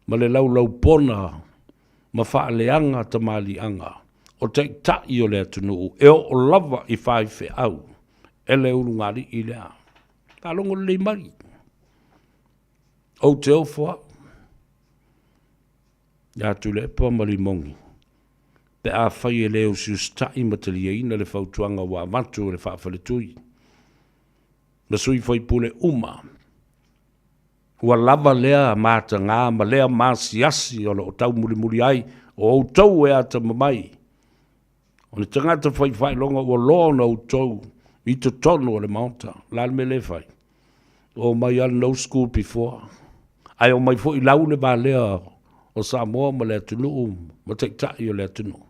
ma le laulaupona ma faaleaga tamaliiaga o taitai o le atunuu e oo lava i faifeau e le ulugalii lea. Faalogo lelei mai. Ou te ofo au ia Tuilaepa ma Limogi pe afai e le usiusitai ma taliaina le fautuaga ua avatu e le faafaletui ma sui faipule uma. Ua lava lea mataga ma lea masiasi o lo o taumulimuli ai o outou e atamamai O le tagata fai faailoga ua loa ona outou i totonu o le Maota. O le a le mea lea e fai? Omai lava no school before. Ae omai foi lau le valea o Samoa ma le atunuu ma taitai o le atunuu.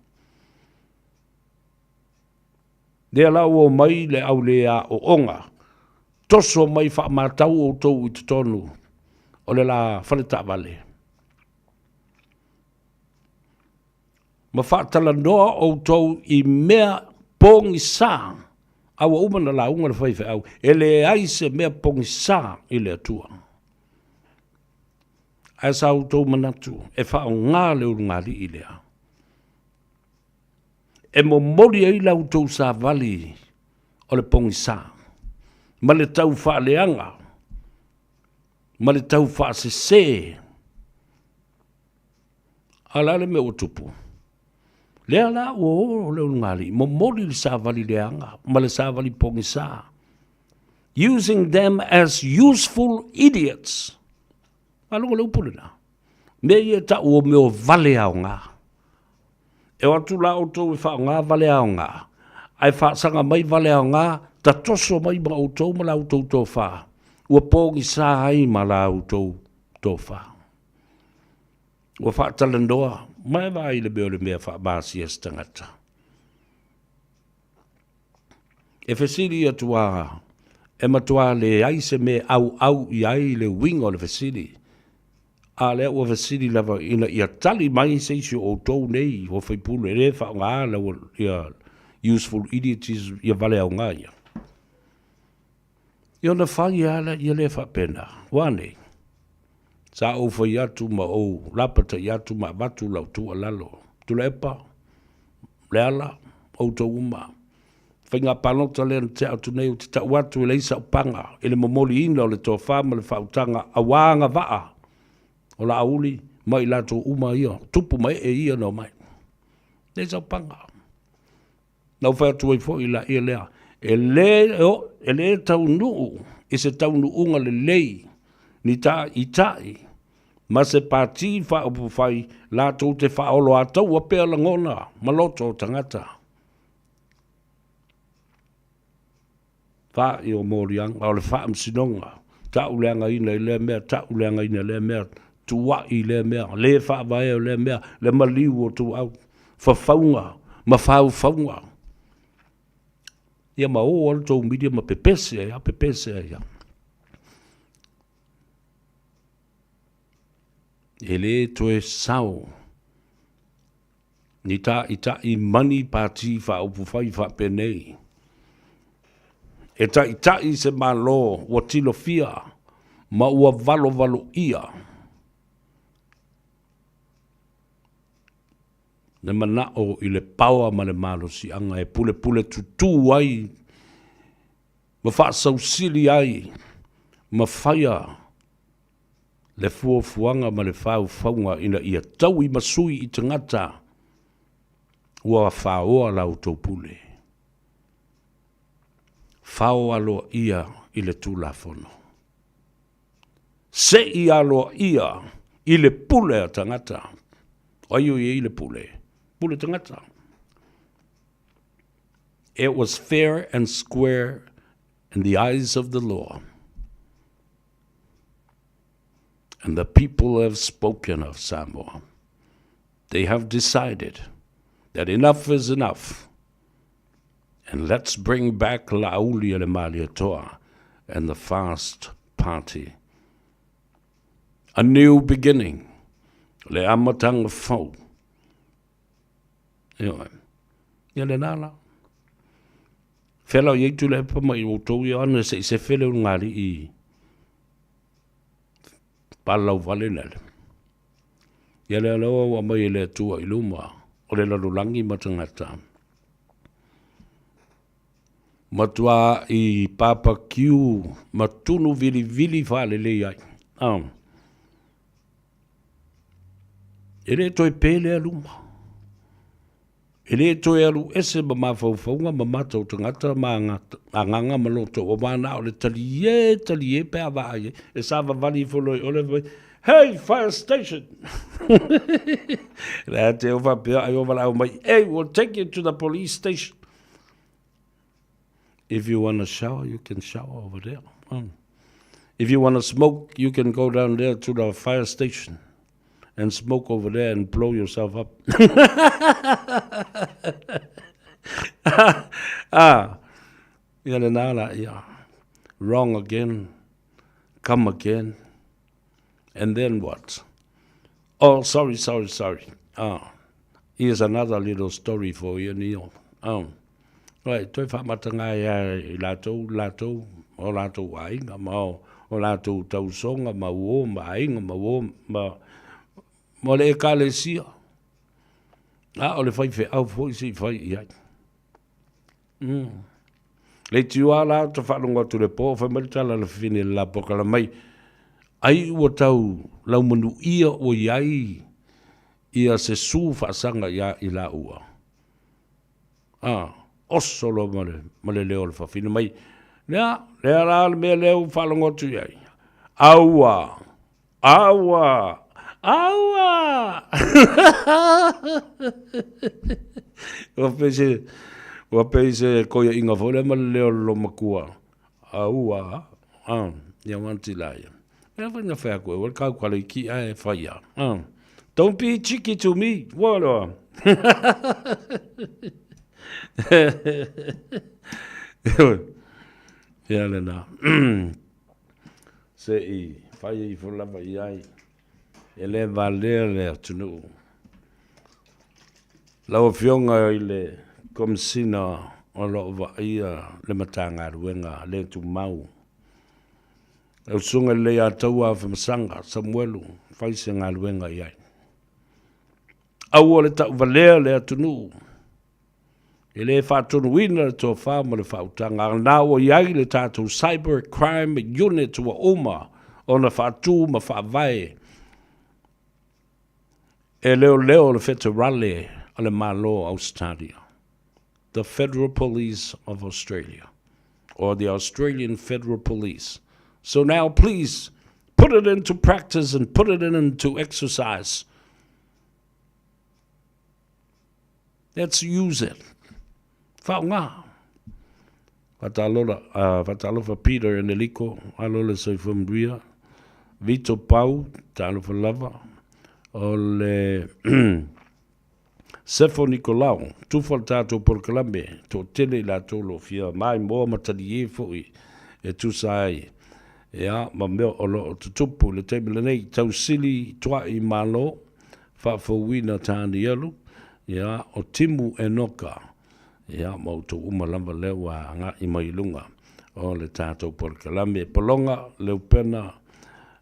Lea la ua omai le au le aooga, toso mai faamatau outou i totonu o le la faletaavale. Ma faatalanoa outou i mea pogisa, a ua uma ona lauga le faifeau, e leai se mea pogisa i le Atua. Ae sa outou manatu e faaaoga le ulugalii lea e momoli ai la outou savali o le pogisa ma le tau faaleaga ma le tau faasese. A o le a le mea ua tupu? Lea la ua o le ulugalii, momoli le savali leaga ma le savali pogisa. Using them as useful idiots. Faalogo le upu lena. Mea ia e tau o mea o vale aoga. E o atu la outou e faaaoga vale aoga, ae faasaga mai vale aoga, tatoso mai ma outou ma la outou tofa. Ua pogisa ai ma la outou tofa. Ua faatalanoa ma e vaai i le mea o le mea faamasia se tagata. E fesili atu a e matua leai se mea auau i ai le uiga o le fesili, a lea ua fesili lava ina ia tali mai se isi o outou nei o faipule e le faaaoga lau ia useful idiots ia vale aoga ia. Ia ona fai lava lea lea faapena. Ua a nei? Sa ou fai atu ma ou lapatai atu ma avatu lau tuualalo. Tuilaepa, Leala, outou uma. Faiga palota lea na tea atu nei ou te tau atu e leai sau paga i le momoliina o le tofa ma le faautaga aua agavaa o Laauli ma i latou uma ia, tupu ma ee ia na omai. Leai sau paga. Na ou fai atu ai foi laia lea, e lē e lē taunuu i se taunuuga lelei ni tāʻitaʻi ma se pati faaupufai latou te faaoloataua pea lagona ma loto o tagata. Fa'i o moliaga o le faamasinoga, ta'uleagaina i lea mea, ta'uleagaina i lea mea, tua'i i lea mea, lē faavae o lea mea, le maliu o tuau, fafauga ma faufauga. Ia ma ō lava le tou media ma pepese ai lava, pepese ai lava. E lē toe sao Ni tāʻitaʻi mani pātī faaupufai faapenei. E taʻitaʻi se Malo ua tilofia ma ua valovaloia le manaʻo i le paoa ma le malosiaga e pulepule tutū ai ma faasausili ai ma faia le fuafuaga ma le faufauga ina ia taui ma sui i tagata ua faoa la outou pule. Fao aloaia i le Tulafono. Se i aloaia i le pule a tagata. O ai o i ai le pule? Pule tagata. It was fair and square in the eyes of the law. And the people have spoken of Samoa. They have decided that enough is enough. And let's bring back Laauli le Malietoa and the Fast Party. A new beginning. Le amatanga fou. Ioe. Ia lena la. Fea la o iai Tuilaepa ma i outou ia ana se i sefe le ulugalii i Palalauvale lale. Ia lea lea ua aumai e le Atua i luma o le lalolagi ma tagata. Matua i papakiu ma tunu vilivili faalelei ai. Ah. E le toe pe lea luma. E le toe alu ese ma mafaufauga ma mata o tagata ma agaga ma loto aua na o le talie talie pe a vaai ai e savavali ifo loa i ole fai mai, Hey, fire station! Le te o faapea ai o valaau mai, Hey, we'll take you to the police station. If you wanna shower, you can shower over there. If you wanna smoke, you can go down there to the fire station and smoke over there and blow yourself up. ah, ia lena la ia. Wrong again, come again, and then what? Oh, sorry, sorry, sorry. Ah, here's another little story for you, Neil. Oh. Right, toe faamatanga ai a i latou, latou, o latou aiga ma o, o latou tausoga ma uo ma aiga ma uo ma, ma le ekalesia. A o le faifeau foi se i fai i ai. Mm. Le itiua la ta faalogo atu le po, fai mai le tala a le fafine i le lapokala mai, ai ua tau laumanuia ua i ai ia se su faasaga iā i laua. A, oso loa ma le, ma le leo o le fafine mai, Lea, lea la le mea lea ua faalogo atu i ai. Aua! Aua! Aua! Ua pei se, ua pei se koiaʻiga foi lea ma le leo o le loomatua. Aua! A. Ia wanti la ia. Mea fai na whea koe, wale kau kare ki ae whai a. Don't be cheeky to me. Wā roa. Ia le nā. Se i whai i fo lava i ai. E le valea le atunuu. Lau Afioga i le Komesina o lo o vaaia le Matagaluega le Tumau, lau Susuga i le Leiataua Afamasaga Samuelu, fai se galuega i ai. Aua le tauvalea le atunuu, e le faatonuina le tofa ma le faautaga, a na ua i ai le tatou Cyber Crime Unit ua uma ona faatu ma faavae E leoleo le Feterale a le Malo o Ausetalia, The Federal Police of Australia, or the Australian Federal Police. So now please put it into practice and put it into exercise. Let's use it. Whaonga. Whatalora, uh, whatalofa Peter Eneliko, alo le soifua manuia. Vito Pau, talofa lava. O le Sefo Nikolao, tufa le tātou polokalame, tō tele i latou lo fia mai moa ma tali e foi e tusa ai. Ia, ma mea o lo o tutupu le taimi lenei, tausili tuai malo, faafouina Tānialu, ia, o Timu Enoka, ia, ma outou uma lava lea ua agai mai i luga o le tatou polokalame. Pologa, Leupena,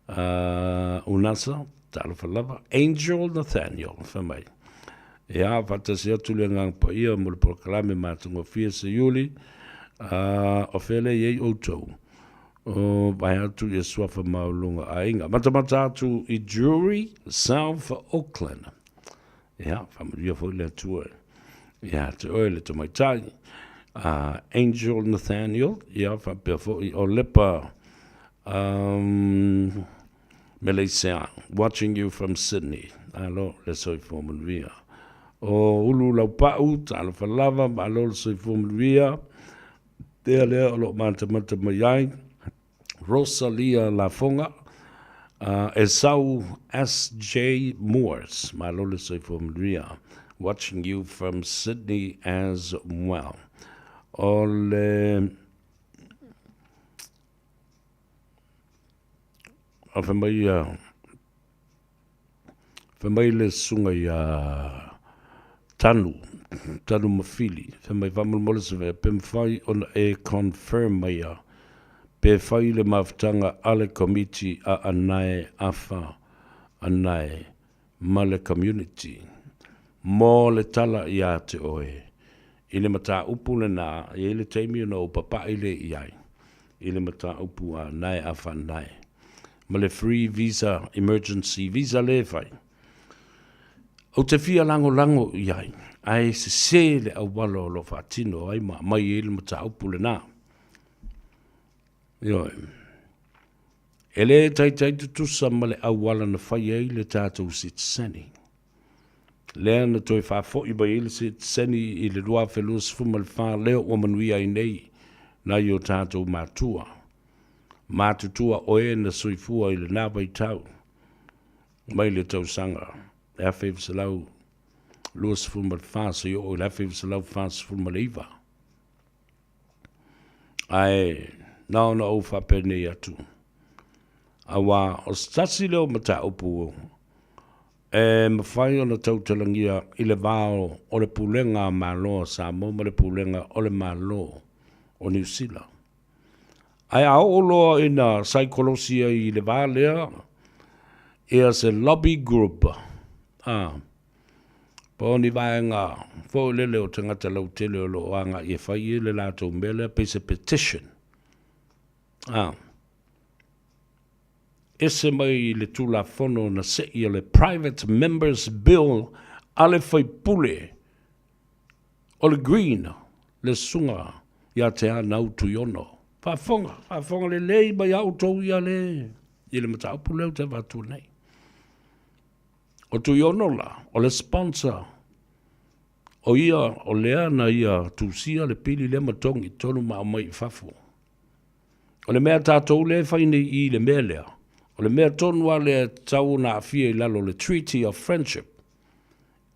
uh, Unasa, talofa lava, Angel Nathaniel, fai mai. Ia, faatasi atu le agaga paia mo le polokalame matagofie Seiuli, uh, o fea lea i ai outou. O vae atu ia suafa maualuga aiga. Matamata atu i Drury, South Auckland. Ia, faamanuia foi le Atua ia te oe le tamaitai. Uh, Angel Nathaniel, ia faapea foi o Lepa um, Malaysia, watching you from Sydney. Alo, le soifua manuia. O Ulu Laupau, talofa lava, malo le soifua manuia. Tea lea o lo o matamata mai ai Rosalia Lafoga, uh, Esau SJ Moores, malo le soifua manuia, watching you from Sydney as well. O le... A fai mai ia... Fai mai le susuga ia Tanu, Tanu Mafili, fai mai faamolemole se mea pe mafai ona e confirm maia pe fai le mafutaga a le Komiti a Anae Afa Anae ma le community mo le tala ia te oe i le mataupu lena e i ai le taimi ona ou papai lea i ai i le mataupu a Anae Afa Anae ma le free visa, emergency visa lea e fai. Ou te fia lagolago i ai, ae sese le auala o lo o faatino ai ma aumai ai le mataupu lena. Ioe. E le taitai tutusa ma le auala na fai ai le tatou sitiseni. Lea na toe faafoi mai ai le sitiseni i le 2024 lea ua manuia ai nei nai o tatou matua. Matutua o e na soifua i lena vaitau mai le tausaga e 1924 seia oo i le 1949. Ae na ona ou faapenei atu, auā o se tasi lea o mataupu e mafai ona tautalagia i le va o le Pulega a Malo a Samoa ma le Pulega o le Malo o Niu Sila. Ae a oo loa ina saikolosi ai i le va lea, ia se lobby group, a, po o ni vaega foi lele o tagata lautele o lo o agai e fai ai le latou mea lea, pei se petition, a, ese mai le Tulafono na sei o le Private Members Bill a le faipule O le Green, le susuga ia Te Anau Tuiono. Faafofoga, faafofoga lelei mai a outou ia le, i le mataupu lea ou te avatu nei. O Tuiono la, o le sponsor, o ia, o lea na ia tusia le pili lea ma togi tonu ma aumai i fafo. O le mea tātou lea e fai nei i le mea lea, o le mea tonu lava lea e tatau ona aafia i lalo o le Treaty of Friendship,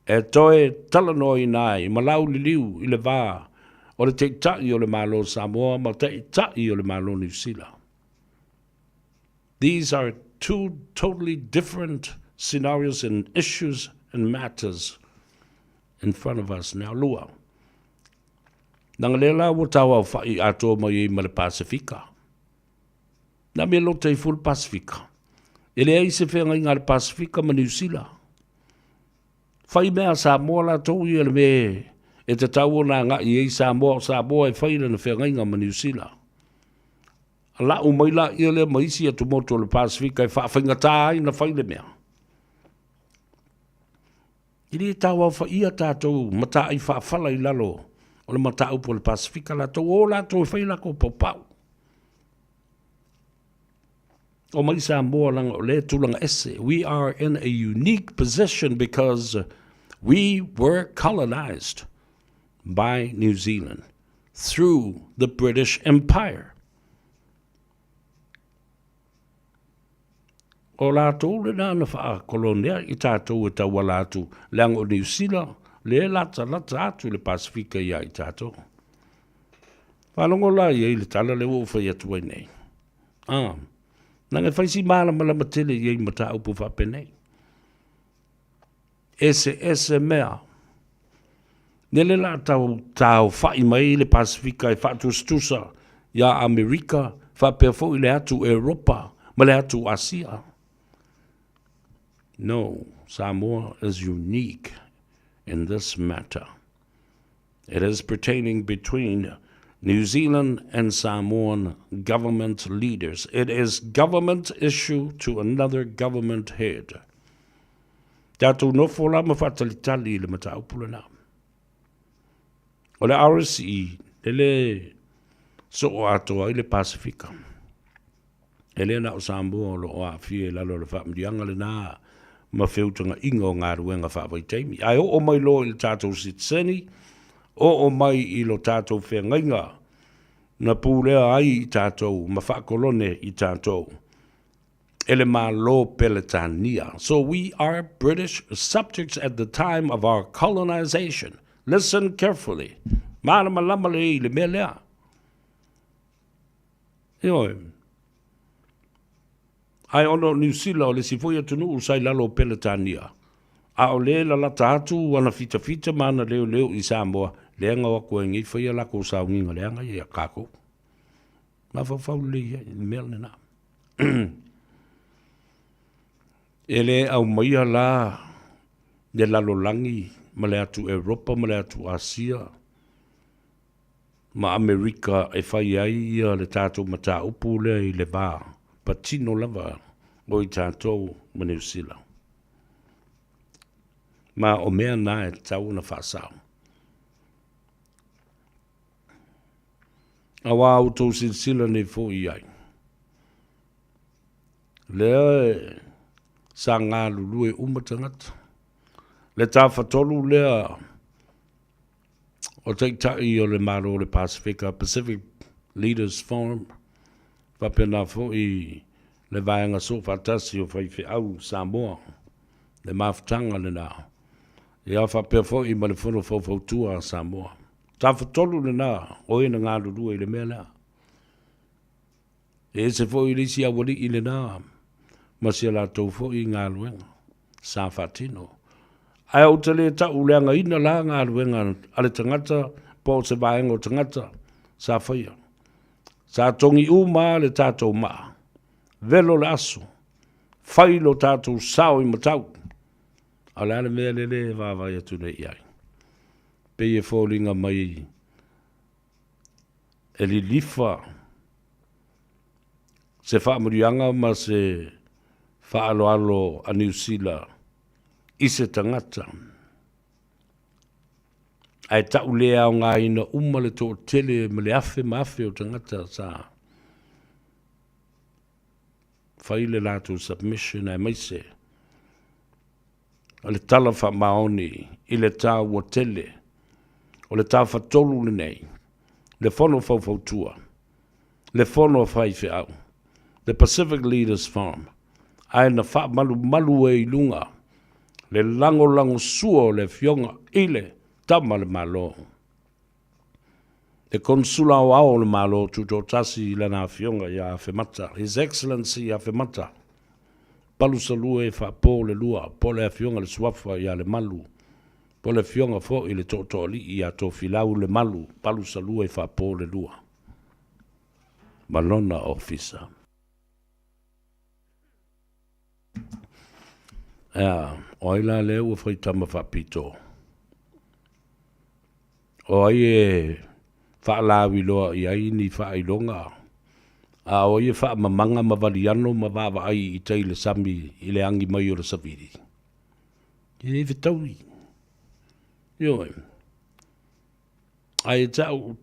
e toe talanoaina ai ma lauliliu i le va o le Taitai o le Malo Samoa ma Taitai o le Malo Niu Sila. These are two totally different scenarios and issues and matters in front of us now. Lua. Leaga lea la ua tauaofa'i atoa mai ai ma le Pasefika. Na mea lota ifo le Pasefika. E leai se feagaiga a le Pasefika ma Niu Sila. Fai mea a Samoa latou ia le mea e tatau ona agai ai Samoa, o Samoa e fai lana feagaiga ma Niu Sila. La'u mai laia lea ma isi atumotu o le Pasefika e faafaigata ai ona fai le mea. E le tauaofaia tatou mataai faafala i lalo o le mataupu o le Pasefika latou, o latou e fai lakou paupau. O mai Samoa leaga o lea e tulaga ese. We are in a unique position because we were colonized by New Zealand through the British Empire. O latou lena na faakolonea i tatou e tauala atu, leaga o Niu Sila lea e latalata atu i le Pasefika ia i tatou. Faalogo la i ai le tala lea ua ou fai atu ai nei. Ah, leaga e fai si malamalama tele i ai mataupu faapenei. Eseese mea. Lele la tau taofa'i mai le Pasefika e faatusatusa iā Amerika faapea foi le atu Eropa ma le atu Asia. No, Samoa is unique in this matter. It is pertaining between New Zealand and Samoan government leaders. It is government issue to another government head. Tatou nofo la ma faatalitali i le mataupu lena. O le RSE, e le soo atoa ai le Pasifika. E le na o Samoa o lo o aafia i lalo o le faamanuiaga lena ma feutagaiga o galuega faavaitaimi. Ae oo mai loa i le tatou sitiseni, oo mai i lo tatou feagaiga na pulea ai i tatou ma faakolone i tatou e le Malo Peletania. So we are British subjects at the time of our colonization. Listen carefully. Malamalama lelei i le mea lea. Ioe. Ae ona o Niu Sila o le isi foi atunuu sa i lalo o Peletania, a o lea e lalata atu ana fitafita ma ana leoleo i Samoa, lea na o atu ai nei fai a latou sauniga leaga ia ia tatou. Mafaufau lelei ai i le mea lena. E le aumaia la le lalolagi ma le atu Europa ma le atu Asia ma Amerika e fai ai ia le tatou mataupu lea i le va patino lava o i tatou ma Niu Sila. Ma o mea na e tatau ona faasao. Auā outou silasila nei foi i ai. Lea e sa galulue uma tagata. Le tafatolu lea o Taitai o le Malo o le Pasefika, Pacific Leaders Forum, faapena foi le Vaega Soofaatasi o Faifeau Samoa, le mafutaga lena, ia faapea foi ma le Fono Faufautua a Samoa. Tafatolu lena o e na galulue i le mea lea. E ese foi le isi aualii lena ma si a latou foi galuega sa faatino. Ae ou te le tau leagaina la galuega a le tagata po o se vaega o tagata sa faia. Sa togi uma le tatou maa, velo le aso, fai lo tatou sao i matau. A o le a le mea lele e vaavaai atu nei i ai? Pei e foliga mai e lilifa se faamanuiaga ma se faaaloalo a Niu Sila i se tagata, ae tau le aogaina uma le toatele ma le afe ma afe o tagata sa fai le latou submission aemaise o le tala faamaoni i le taua tele o le Tafatolu lenei, le Fono Faufautua. Le Fono a Faifeau, the Pacific Leaders Forum, ae na faamalumalu ai i luga le lagolagosua o le Afioga i le Tama a le Malo, le Konesula Aoao o le Malo Tutoatasi i Lana Afioga ia Afemata, His Excellency Afemata Palusalue Faapo le Lua, po o le Afioga i le Suafa ia Lemalu, po o le Afioga foi i le Tootooalii ia Tofilau Lemalu Palusalue Faapo le Lua ma lona ofisa. Ea, o ai la lea ua fai tama faapito? O ai e faalauiloa i ai ni faailoga? A o ai e faamamaga ma valiano ma vaavaai i tai i le sami i le agi mai o le savili? E le fetaui. Ioe. Ae ia te au,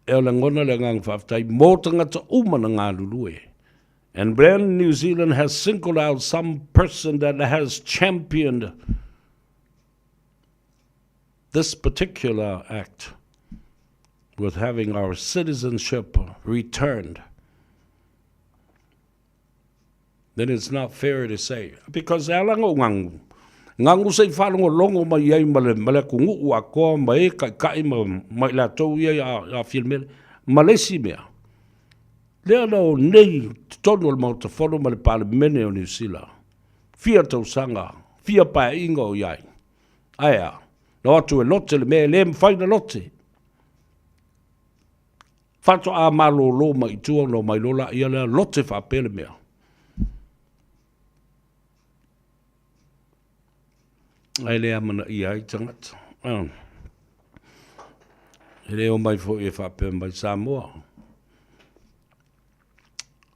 e lagona le agaga faafetai mo tagata uma na galulue. And when New Zealand has singled out some person that has championed this particular act with having our citizenship returned, then it's not fair to say, because e ala ona ou gagu, gagu se i faalogologo mai ai ma le, ma le atunuu atoa ma e taitai ma, ma i latou ia ia aafia i le mea lea. Ma le isi mea, lea na o nei i totonu o le Maota Fono ma le Palemene o Niu Sila, fia tausaga, fia paeaiga o i ai. Ae a? Na o atu e lote le mea e le mafai ona lote. Faatoa malolo mai i tua ona omai loa laia lea lote faapea le mea. Ae le amanaia ai tagata. E le omai foi e faapea mai Samoa.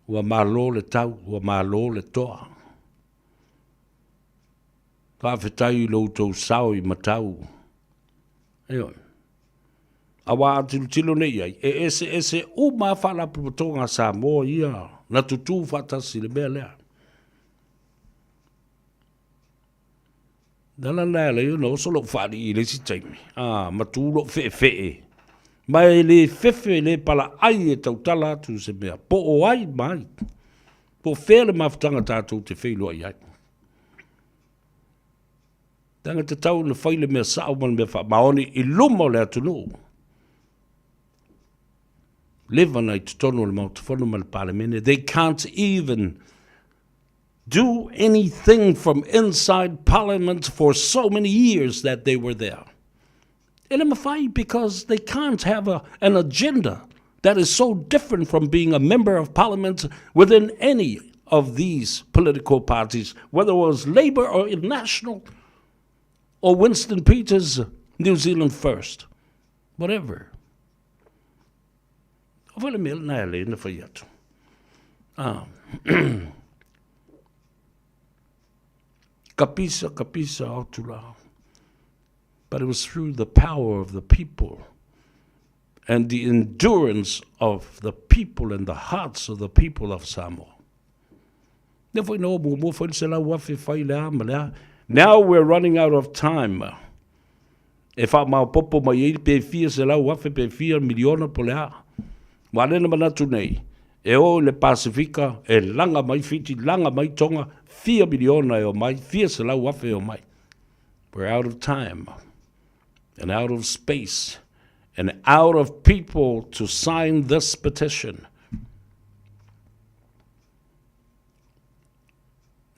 Ua malo le tau, ua malo le toa. Faafetai i lo outou sao i matau. Ioe. Aua a tilotilo nei i ai, e eseese uma lava faalapotopotoga a Samoa ia na tutū faatasi i le mea lea. O le ala lena e ala ai ona oso lou faalii i le isi taimi, a, ma tu lou feefee, ma e le fefe, e le palaai e tautala atu se mea, po o ai ma ai, po o fea le mafutaga tatou te feiloai ai. Leaga e tatau ona fai le mea sao ma le mea faamaoni i luma o le atunuu. Leva na i totonu o le Maota Fono ma le Palemene. They can't even do anything from inside Parliament for so many years that they were there. E le mafai because they can't have a, an agenda that is so different from being a member of parliament within any of these political parties, whether it was Labour or National or Winston Peters, New Zealand First, whatever. O foi le mea lena e le na fai atu. Ah. Kapisa, kapisa, atu la. But it was through the power of the people and the endurance of the people and the hearts of the people of Samoa. Lea foi na o muamua fai le 100,000 fai le a ma le a. Now we're running out of time. E faamaopoopo mai ai pe fia 100,000 pe fia miliona po le a. Aua lea na manatu nei, e o i le Pasifika, e laga mai Fiti, laga mai Tonga, fia miliona e omai, fia 100,000 e omai. We're out of time and out of space and out of people to sign this petition.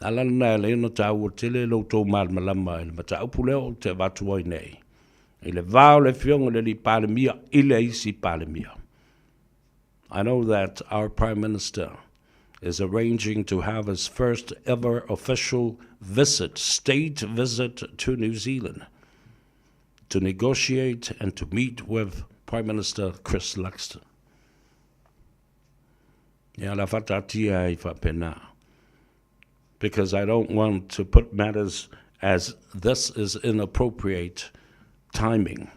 Ala lena e ala ai ona taua tele lo outou malamalama i le mataupu lea ou te avatu ai nei, i le va o le Afioga i le Alii Palemia i le isi Palemia. I know that our Prime Minister is arranging to have his first ever official visit, state visit to New Zealand to negotiate and to meet with Prime Minister Chris Luxton. Ia la faataatia ai faapena. Because I don't want to put matters as this is inappropriate timing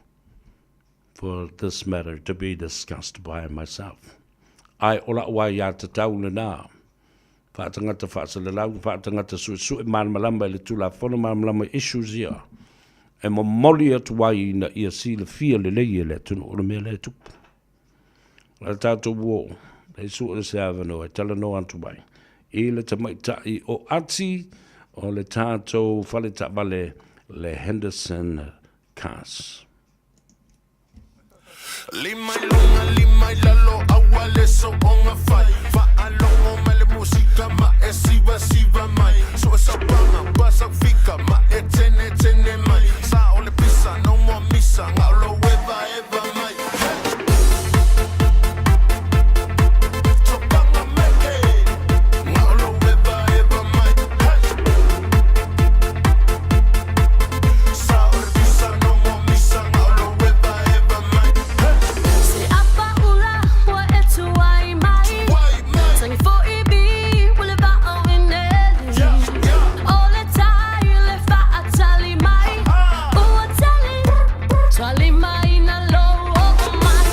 for this matter to be discussed by myself. Ae o la'u aiatatau lena, faatagata faasalalau, faatagata suesue malamalama i le Tulafono, malamalama i issues ia, e momoli atu ai ina ia silafia lelei e le atunuu le mea lea e tupu. O le tatou uo, Lei sue se avanoa e talanoa atu ai i le tamaitai o Ati o le tatou fale taavale le Henderson Cars. Lima i luga, lima i lalo, aua le soonga fai. Faalogo mai le musika ma e sivasiva mai. Sue sau paga, pa sau fika ma e tenetene mai. Sa o le pisa, no more misa, gao lou evaeva mai. Hey! Topaga meke, gao lou evaeva mai. Hey! Sa o le pisa, no more misa, gao lou evaeva mai. Hey! Se apa ula ua e tuai mai. Tangi foi bi ua le vaa o Eneli. O le tai le faatali mai. Ua tali, tali mai na lou oo mai.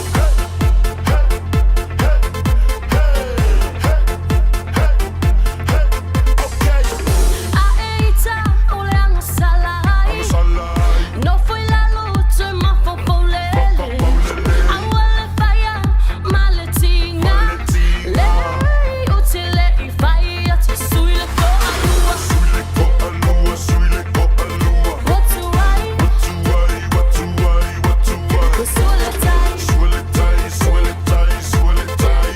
A e ita o le agasala ai. Nofo i lalo toe mafaufau lele. A ua le faia ma le tiga. Leai ou te le i fai atu sui le toalua. Motu ai, ua sua le tai.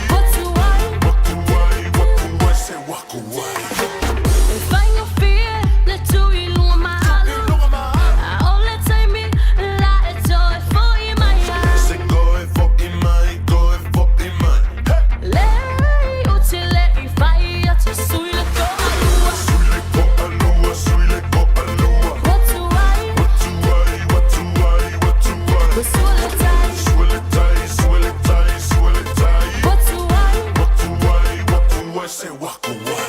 Motu ai. E faigofie le tu i luga malu. A o le taimi la e toe foi mai ai. Se koe fo'i mai, koe fo'i mai. Hey! Leai ou te le i fai atu sui le toalua. Sui le toalua, sui le toalua. Motu ai, Motu ai, motu ai, motu ai. ua sua le tai. Sua le tai, sua le tai, sua le tai. Motu ai. Motu ai, motu ai, se wako ai.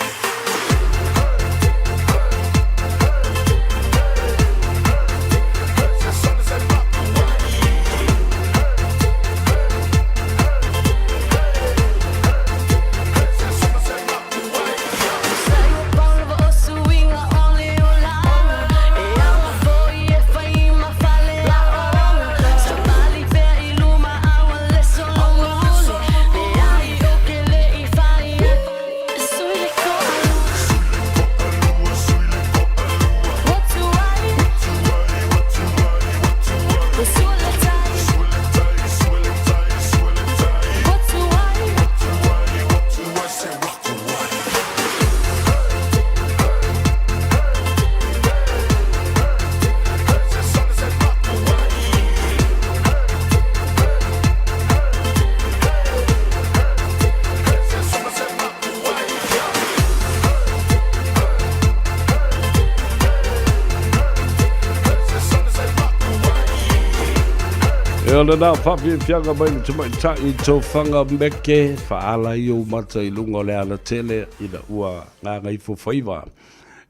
E ona nā whawhiwhianga mai le tamaitai Tofaga Meke, whaala i ou mata i lunga o le alatele ina ua gagaifo faiva.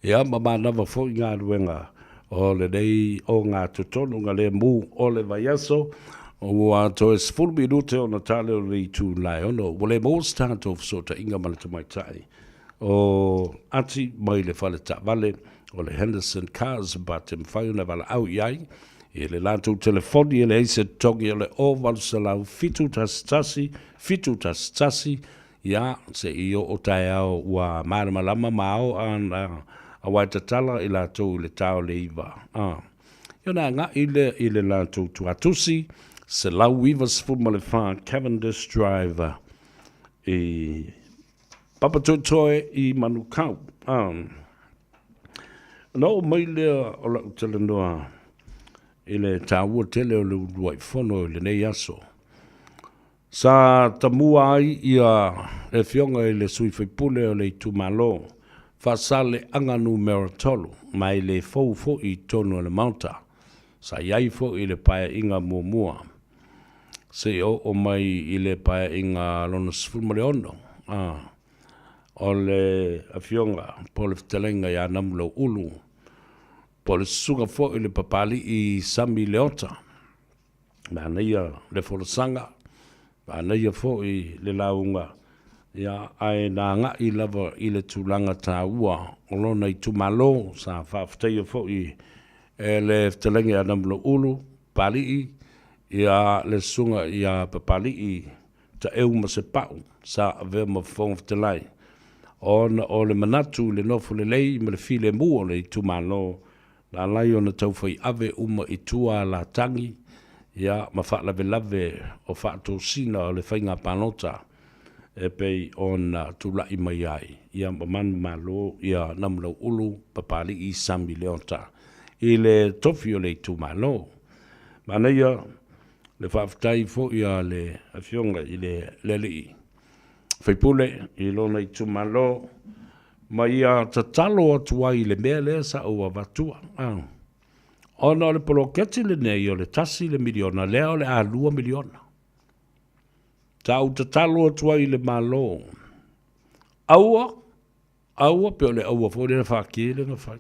Ia ma manawa foi galuega o lenei o ngā totonu nga le mu o le vaiaso, ua toe 10 minute ona tale o le itu lae ono. Ua le maua se tatou fesootaiga ma le tamaitai o Ati mai le fale taavale o le Henderson Cars ba te mafai ona valaau i ai i le latou telefoni e leai se totogi o le 0 800 711 711. Ia, se i oo taeao ua malamalama ma ao ana aua e tatala i latou i le ta o le 9. A. Ia ona agai lea i le latou tuatusi, 194 Cavendish Drive i Papatoetoe i Manukau. A. Ona oo mai lea o lau talanoa i le taua tele o le uluai fono i lenei aso. Sa tamua ai ia le Afioga i le sui faipule o le itumalo Faasaleleaga Numera 3, ma e le fou foi i totonu o le Maota. Sa i ai foi i le Paeaiga muamua seia oo mai i le Paeaiga lona 16, a o le Afioga po o le Fetalaiga ia Namulauulu, po o le Susuga foi i le Papalii Sami Leota. Manaia le folasaga, manaia foi le lauga, ia, ae na agai lava i le tulaga taua o lona itumalo. Sa faafetaia foi e le fetalaiga ia Namulauulu Papalii, ia, le susuga ia Papalii taeu ma se pa'u sa avea ma Fofoga Fetalai, ona o le manatu i le nofo lelei ma le filemu o le itumalo, na ala ai ona taufai ave uma i tua alatagi, ia, ma faalavelave o faatosina o le faiga palota e pei ona tulai mai ai, ia, ma manumalo ia Namulau'ulu Papali'i Sami Leota i le tofi o le itumalo. Manaia le faafetai foi a le Afioga i le Alii Faipule i lona itumalo ma ia tatalo atu ai i le mea lea sa ou avatua. Ona o le poloketi lenei o le $1 le miliona, lea o le a $2 miliona. Sa ou tatalo atu ai i le Malo, aua Aua, pe o le aua foi lea na faatē lea na fai.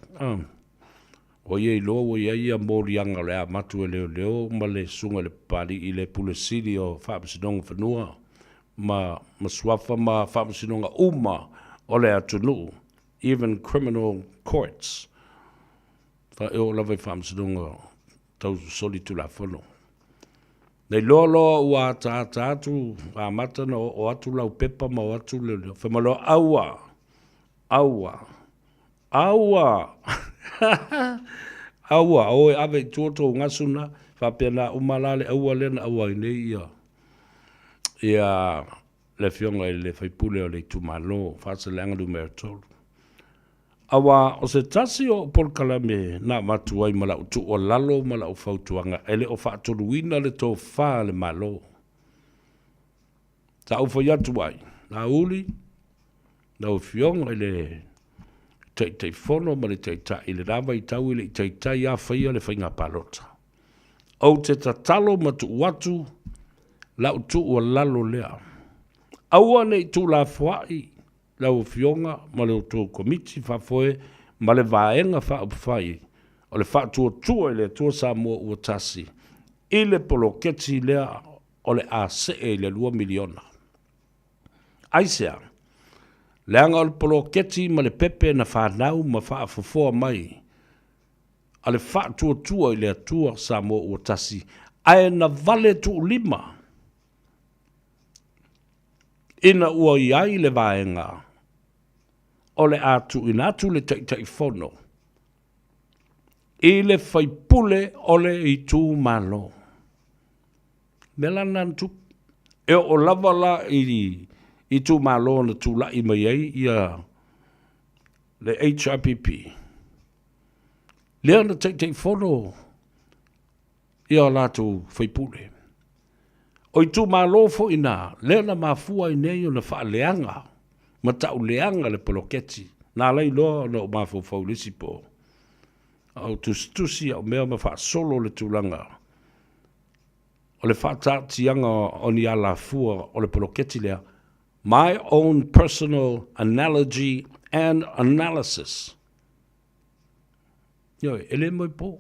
Ua ia iloa ua i ai ia moliaga o le a avatu e leoleo ma le susuga i le Papalii le Pule Sili o Faamasinoga Fanua ma ma Suafa ma Faamasinoga uma o le atunuu, even criminal courts, e oo lava i Faamasinoga tau solitulafono. Na iloa loa ua ataata atu, amata ona oo atu lau pepa ma o atu le fai mai loa, aua, aua, aua, aua, o e ave i tua tou gasu na, faapena uma la le aua lea na aua ai nei ia, ia le afioga i le faipule o le itumalo Faasaleleaga Nu.3. Aua o se tasi o au polokalame na avatu ai ma lau tuualalo ma lau fautuaga e le o faatoluina le tofa a le Malo. Sa ou fai atu ai, Laauli, lau Afioga i le Taitaifono ma le Taitai i lena vaitau e le i taitai lava faia le faiga palota. Ou te tatalo ma tuu atu lau tuualalo lea, aua ne i tuulafoai lau Afioga ma le outou Komiti Faafoe ma le Vaega Faaupufai o le Faatuatua i le Atua Samoa ua Tasi i le poloketi lea o le a see i le $2 miliona. Aisea? Leaga o le poloketi ma le pepe na fanau ma faafofoa mai a le Faatuatua i le Atua Samoa ua Tasi, ae na vale tuulima ina ua i ai le vaega o le a tuuina atu le Taitaifono i le faipule o le itumalo. Mea la lena na tupu. E oo lava la i itumalo na tulai mai ai ia le HRPP, lea na Taitaifono ia o latou faipule. O itumalo foi na, lea na mafua ai nei ona faaleaga ma tauleaga le poloketi, na ala ai loa ona ou mafaufau i le isi po, a ou tusitusi au mea ma faasolo le tulaga o le faataatiaga o ni alafua o le poloketi lea, my own personal analogy and analysis. Ioe, e le moe po.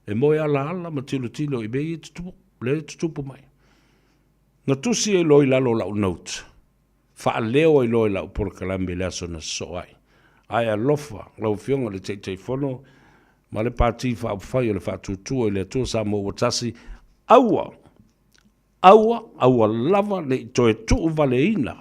E moe alaala ma tilotilo i mea ia e tutupu, lea e tutupu mai. Na tusi ai loa i lalo o lau note, faaleo ai loa i lau polokalame i le aso na sosoo ai. Ae alofa lau Afioga i le Taitaifono ma le Pati Faaupufai o le Faatuatua i le Atua Samoa ua Tasi, aua, aua, aua lava ne i toe tuuvaleina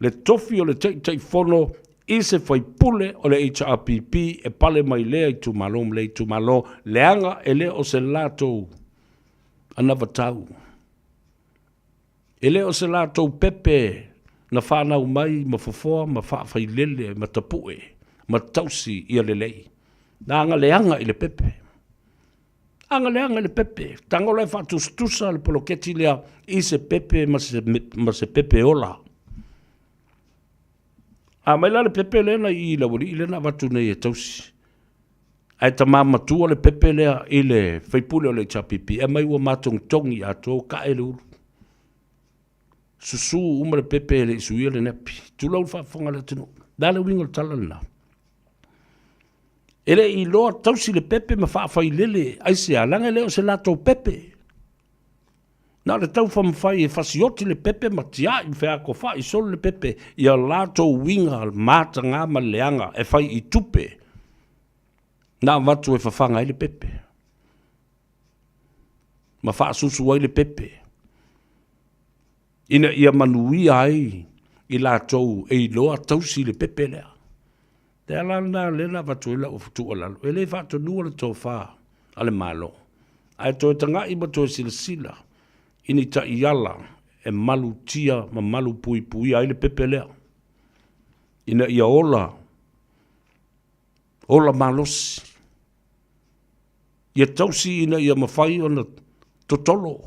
le tofi o le Taitaifono i se faipule o le HRPP e pale mai lea itumalo ma lea itumalo, leaga e le o se latou anavatau. E le o se latou pepe na fanau mai ma fofoa ma faafailele ma tapue ma tausi ia lelei. Na agaleaga i le pepe. Agaleaga i le pepe. Tago loa e faatusatusa le poloketi lea i se pepe ma se, ma se pepe ola. A mai la le pepe lea na i i Laualii lea na avatu nei e tausi. Ae tama matua le pepe lea i le faipule o le HRPP. E aumai ua matogitogi atoa ua kae le ulu. Susu uma le pepe e le i suia le nepi. Tulou le faafofoga a le atunuu. O le a le uiga o le tala lena? E le i iloa tausi le pepe ma faafailele aisea, leaga e le o se latou pepe. Na o le taufamafai e fasioti le pepe ma tiai ma feakofai solo le pepe ia latou uiga mataga ma leaga e fai i tupe na avatu e fafaga ai le pepe. ma faasusu ai le pepe, ina ia manuia ai i latou e iloa tausi le pepe lea. Le ala lena lea na avatu ai lau tuualalo, e le faatonua le tofa a le Malo, ae toe taga'i ma toe silasila i ni taiala e malutia ma malupuipuia ai le pepe lea, ina ia ola, ola malosi, ia tausi ina ia mafai ona totolo,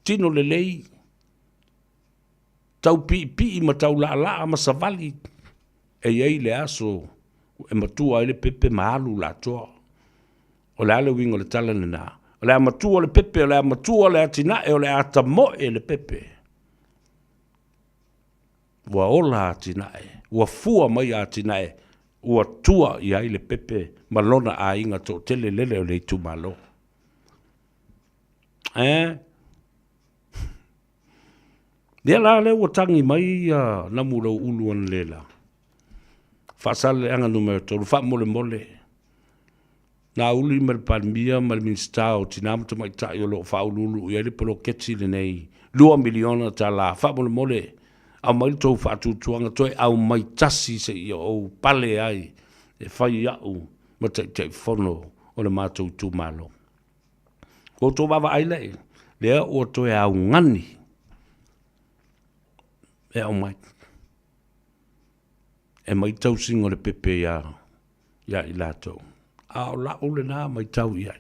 tino lelei, tau piipii ma tau laalaa ma savali, e i ai le aso e matua ai le pepe ma alu latoa. O le a le uiga o le tala lena? O le a matua le pepe, o le a matua le atinae, o le a tamoe le pepe. Ua ola atinae, ua fua mai atinae, ua tua i ai le pepe ma lona aiga toatele lele o le itumalo. Eh? Ia la lea ua tagi mai ia namu lou ulu analela. Faasaleleaga numera 3, faamolemole. Na uli ma le Palemia ma le Minisita o Tina ma Tamaitai o lo o faauluulu i ai le poloketi lenei $2 miliona tala. Faamolemole, aumai le tou faatuatuaga toe aumai tasi seia ou pale ai e fai au ma Taitaifono o le matou itumalo. Ua outou vaavaai lea i ai, lea ua toe augani e aumai. E mai tausiga o le pepe ia, ia i latou. A o la'u lena matau i ai.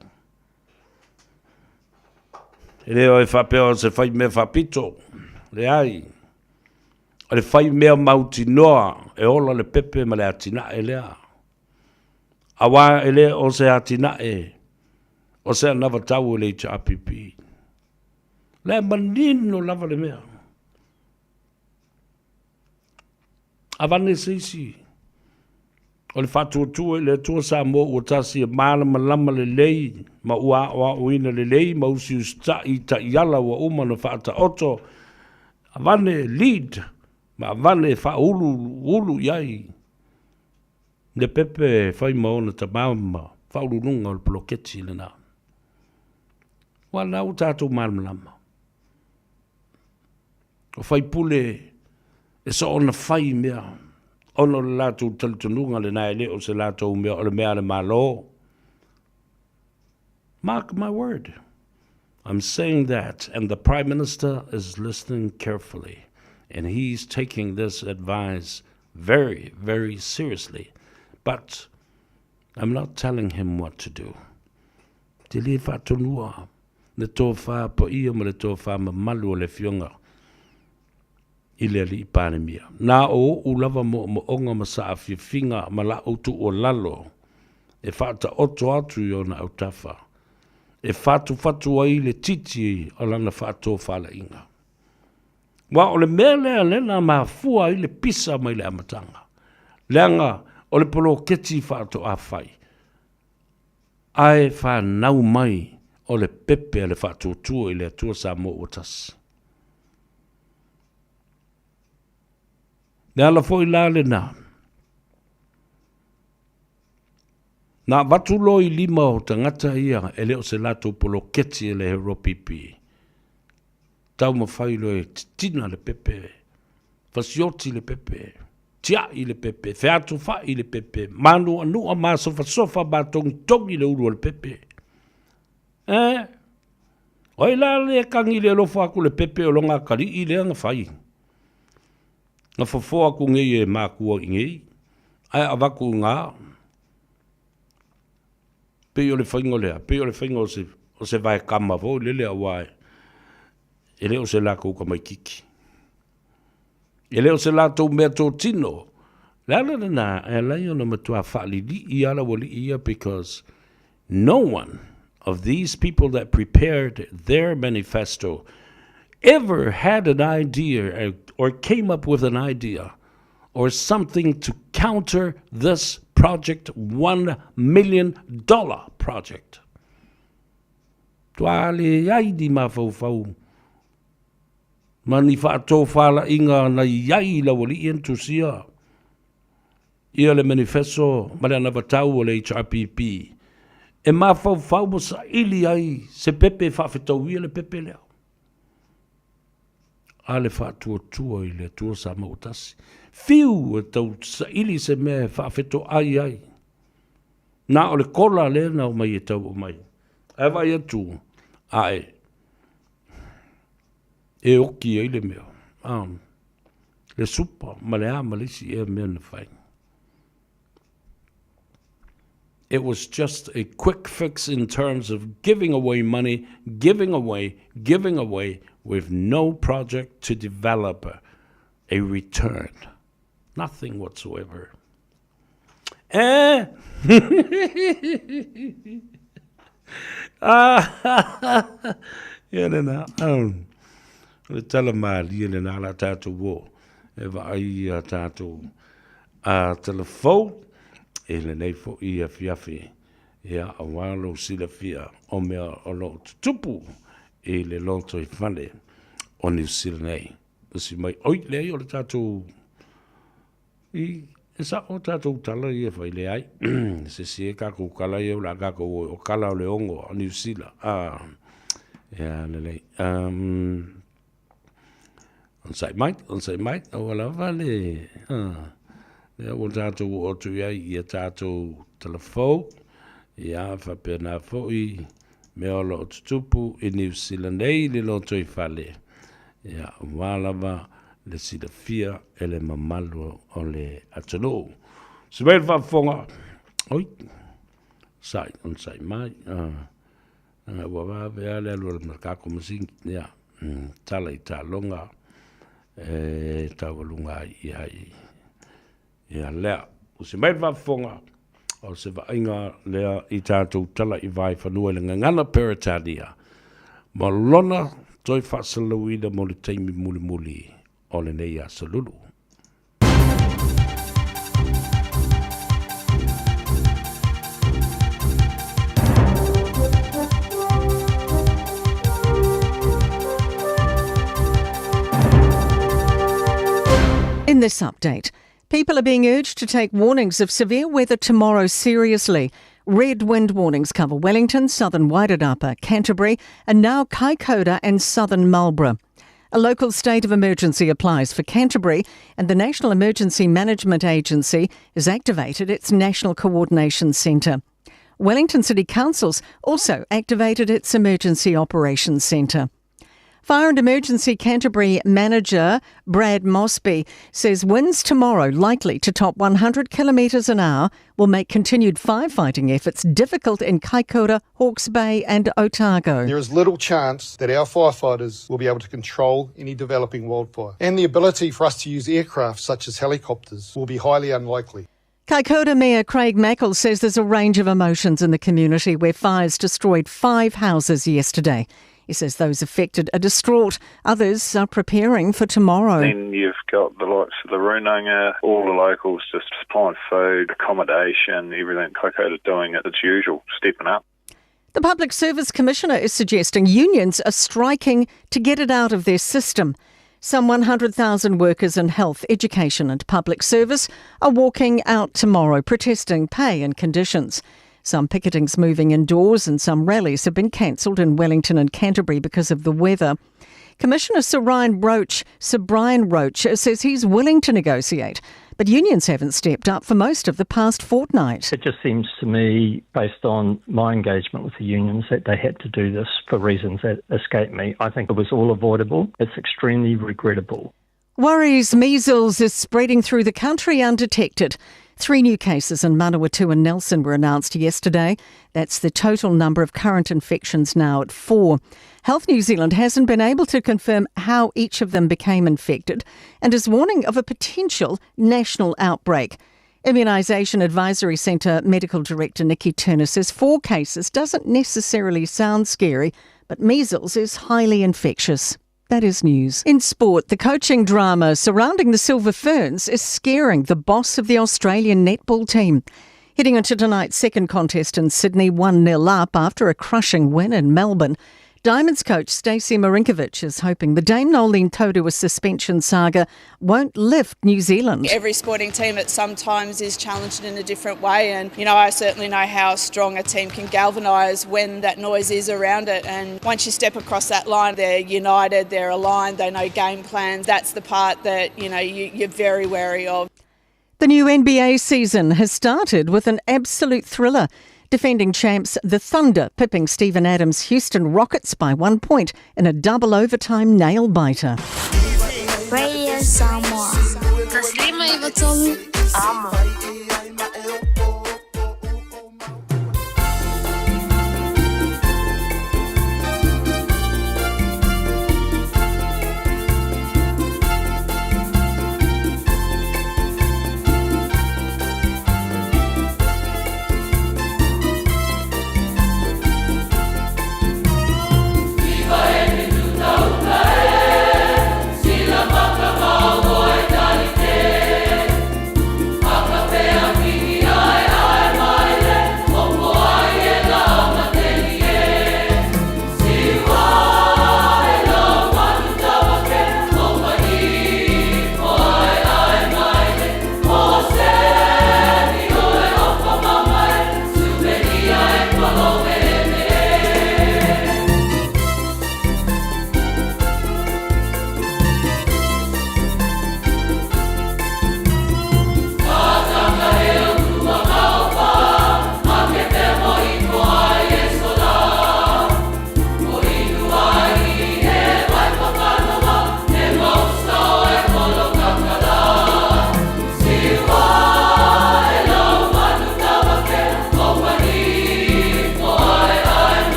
E le o e faapea o se fai mea faapito, leai. O le fai mea mautinoa e ola le pepe ma le atinae lea. Aua e le o se atinae o se anavatau o le HRPP. La e manino lava le mea. Avane se isi o le faatuatua i le Atua Samoa ua tasi e malamalama lelei ma ua aoaoina lelei ma usiusita'i i taiala ua uma ona faataoto. Avane lead ma avane e faauluulu i ai le pepe e fai ma ona tama ma faauluuluga o le poloketi lena. Aua o lena ua tatou malamalama. O faipule e soona fai mea ona o le latou talitonuga lena e le o se latou mea o le mea a le Malo. Mark my word. I'm saying that and the Prime Minister is listening carefully and he's taking this advice very, very seriously. But I'm not telling him what to do. Te le whaatonua le tōwhā paia ma le tōwhā mamalu o le Afioga i le Alii Palemia. Na o oʻu lava moomooga ma saafiafiga ma la'u tuualalo e faataoto atu i ona autafa, e fatufatu ai le titi o lana faatofalaiga. Aua o le mea lea lea na mafua ai le pisa mai le amataga, leaga o le poloketi faatoa fai, ae fanau mai o le pepe a le Faatuatua i le Atua Samoa ua Tasi. Le ala foi la lena, na avatu loa i lima o tagata ia e le o se latou poloketi e le HRPP, taumafai loa e titina le pepe, fasioti le pepe, tiai le pepe, featofai le pepe, manuanua, masofasofa, matogitogi le ulu o le pepe. Eh, o ai la le kagi le alofa aku le pepe o loga akalii lea na fai. Na fofo aku nei e makua i nei, ae avatu i ngā, pei o le faiga lea, pei o le faiga o se, o se vaekama foi lele aua e le o se latou tamaititi. E le o se latou mea totino. Le ala lena e ala ai ona matua faalilii lava laualii ia because no one of these people that prepared their manifesto ever had an idea or came up with an idea or something to counter this project $1 million project. Tua leai ni mafaufau ma ni faatofalaiga na i ai i laualii e na tusia ia le manifesto ma le anavatau o le HRPP. E mafaufau ma saili ai se pepe e faafetauia le pepe lea. A le faatuatua i le Atua sa maua tasi. Fiu e tau saili se mea e faafetoai ai. Na o le kola lea na omai e tau aumai. Ae vaai atu, ae, e oki ai le mea, a, le supa ma le a ma le isi ea mea na fai. It was just a quick fix in terms of giving away money, giving away, giving away with no project to develop a return. Nothing whatsoever. Eh? ah, ia lena. Um, le tala malie lena la tātou o. E vaai ia tātou a tala fou i lenei foʻi afiafi, ia, auā lou silafia o mea o lo o tutupu i le lotoifale o Niu Sila nei. Usi mai, oi, leai o le tatou, i, e saʻo tatou tala ia e fai, leai, se isi e kakou kala ia o le a kakou o, o kala o le ogo o Niu Sila, a, ia, lelei, um, Onosai mai, onosai mai, aua lava le, lea ua tatou oo atu i ai i a tatou talafou, ia, faapena foi mea o lo o tutupu i Niu Sila nei i le lotoifale, ia, aua lava le silafia e le mamalu o le atunuu. Se mai le faafofoga, oi, sai, onosai mai, Ua vave lava le alu a le makako masini, ia, tala i taaloga e taualuga ai i ai ia lea. Usi mai le faafofoga, o se vaaiga lea i tatou tala i vaefanua i le gagana Peretania ma lona toe faasalalauina mo le taimi mulimuli o lenei aso lulu. In this update, people are being urged to take warnings of severe weather tomorrow seriously. Red wind warnings cover Wellington, southern Wairarapa, Canterbury, and now Kaikoura and southern Marlborough. A local state of emergency applies for Canterbury, and the National Emergency Management Agency has activated its National Coordination Centre. Wellington City Council's also activated its Emergency Operations Centre. Fire and Emergency Canterbury manager Brad Mosby says winds tomorrow likely to top 100 kilometres an hour will make continued firefighting efforts difficult in Kaikoura, Hawke's Bay and Otago. There is little chance that our firefighters will be able to control any developing wildfire, and the ability for us to use aircraft such as helicopters will be highly unlikely. Kaikoura Mayor Craig Mackle says there's a range of emotions in the community where fires destroyed five houses yesterday. He says those affected are distraught. Others are preparing for tomorrow. Then you've got the likes of the Runanga, all the locals just supplying food, accommodation, everything. Kaikoura doing it as usual, stepping up. The Public Service Commissioner is suggesting unions are striking to get it out of their system. Some 100,000 workers in health, education and public service are walking out tomorrow protesting pay and conditions. Some picketing's moving indoors and some rallies have been cancelled in Wellington and Canterbury because of the weather. Commissioner Sir Ryan Roach, Sir Brian Roach says he's willing to negotiate, but unions haven't stepped up for most of the past fortnight. It just seems to me, based on my engagement with the unions, that they had to do this for reasons that escape me. I think it was all avoidable. It's extremely regrettable. Worries measles is spreading through the country undetected. Three new cases in Manawatu and Nelson were announced yesterday. That's the total number of current infections now at four. Health New Zealand hasn't been able to confirm how each of them became infected and is warning of a potential national outbreak. Immunisation Advisory Centre Medical Director Nikki Turner says four cases doesn't necessarily sound scary, but measles is highly infectious. That is news. In sport, the coaching drama surrounding the Silver Ferns is scaring the boss of the Australian netball team. Heading into tonight's second contest in Sydney, 1 0 up after a crushing win in Melbourne. Diamonds coach Stacey Marinkovich is hoping the Dame Noeline Taurua suspension saga won't lift New Zealand. Every sporting team at sometimes is challenged in a different way and you know I certainly know how strong a team can galvanise when that noise is around it and once you step across that line they're united, they're aligned, they know game plans. That's the part that you know you, you're very wary of. The new NBA season has started with an absolute thriller. Defending champs, the Thunder, pipping Steven Adams' Houston Rockets by one point in a double overtime nail biter. Radio Samoa.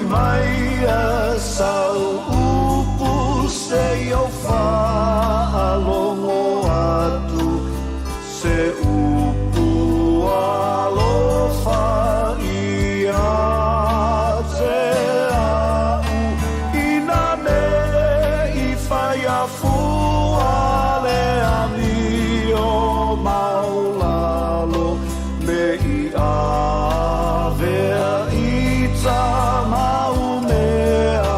maia sau upu se i ou faalogo atu se upu alofa ia te a'u ina ne i fai a fua le amio maulalo me i avea i ta mau mea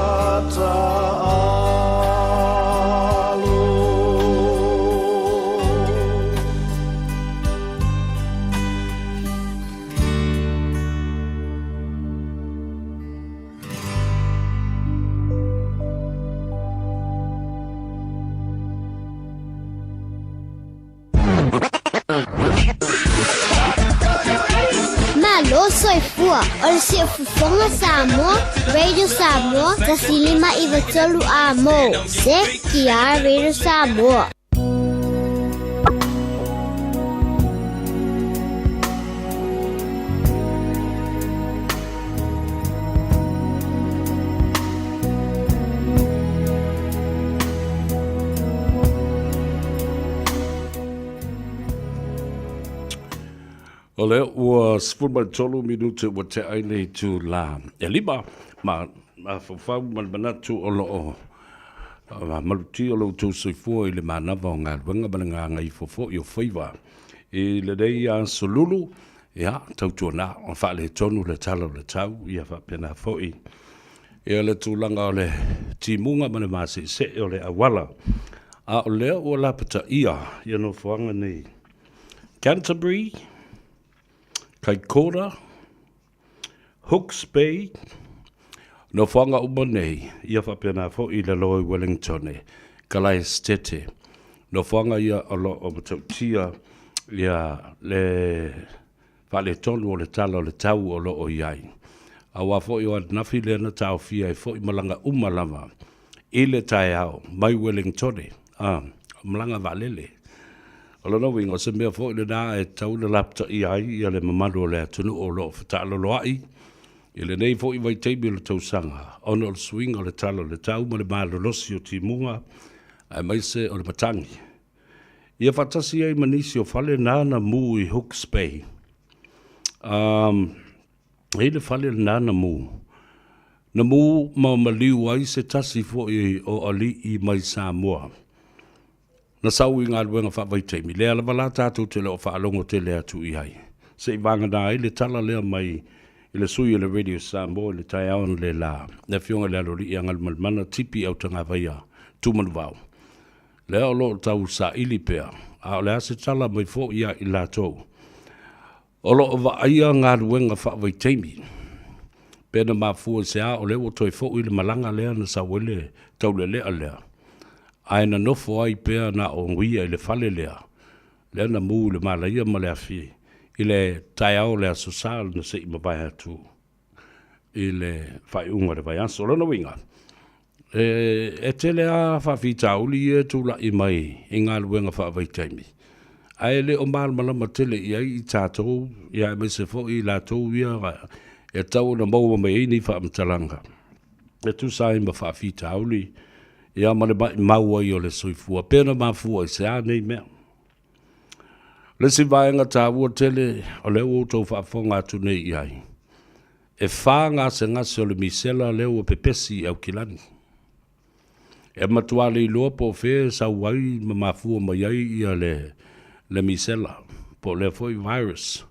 taalo. Malo soifua, o le Siufofoga Samoa, Radio Samoa, 105 93 A mo, CTR Radio Samoa. O lea ua 13 minute ua tea ai le itula e lima ma mafaufau ma le manatu o lo o malutia lo outou soifua i le manava o galuega ma le gagaifo foi o faiva i lenei aso lulu. Ia, tautuana o faaletonu le tala o le tau, ia faapena foi ia le tulaga o le timuga ma le maseesee o le auala. A o lea ua lapataia ia nofoaga nei, Canterbury, Kaikoura, Hooks Bay, nofoaga uma nei, ia faapena foi i le Lower Wellington, Kalaestete. Nofoaga ia o lo o matautia ia le faaletonu o le tala o le tau o lo o i ai. Aua foi o ananafi lea na taofia ai foi malaga uma lava i le taeao mai Wellingtone, a, malaga vaalele. O lona uiga, o se mea foi lena e tatau ona lapataia ai ia le mamalu o le atunuu o lo o fetaaloloai i lenei foi vaitaimi o le tausaga ona o le suiga o le tala o le tau ma le malolosi o timuga aemaise o le matagi. Ia faatasi ai ma nisi o fale nāna mū i Hooks Bay. Um, e i le fale nāna mū. Na mū ma maliu ai se tasi foi o ali'i mai Samoa. Na sau i galuega faavaitaimi, lea lava la tatou te le o faalogo tele atu i ai. Se i vagana ai le tala lea mai i le sui o le Radio Samoa i le taeao analeila, le Afioga i le Aloalii Agalumalemana Tipi Autagavaia Tumanuvao. Lea o lo o tau saili pea, a o le a se tala mai foi ia i latou. O lo o vaaia galuega faavaitaimi. Pe na mafua i se a o lea ua toe foi le malaga lea na sau ai le taulelea lea, ae na nofo ai pea na o ia i le fale lea, lea na mu i le malaia ma le afi i le taeao o le Aso Sa na se i mavae atu i le faaiuga o le vaiaso. O lona uiga, e, e tele lava faafitauli ia e tulai mai i galuega faavaitaimi, ae le o malamalama tele i ai i tatou, ia aemaise foi i latou ia e tatau ona maua mai ai nei faamatalaga e tusa ai ma faafitauli ia ma le maimau ai o le soifua, pe na mafua i se a nei mea. O le isi vaega taua tele o lea ua outou faafofoga atu nei i ai, e fa gasegase o le misela lea ua pepesi i Aukilani. E matua le iloa po o fea e sau ai ma mafua mai ai ia le, le misela, po o lea foi virus.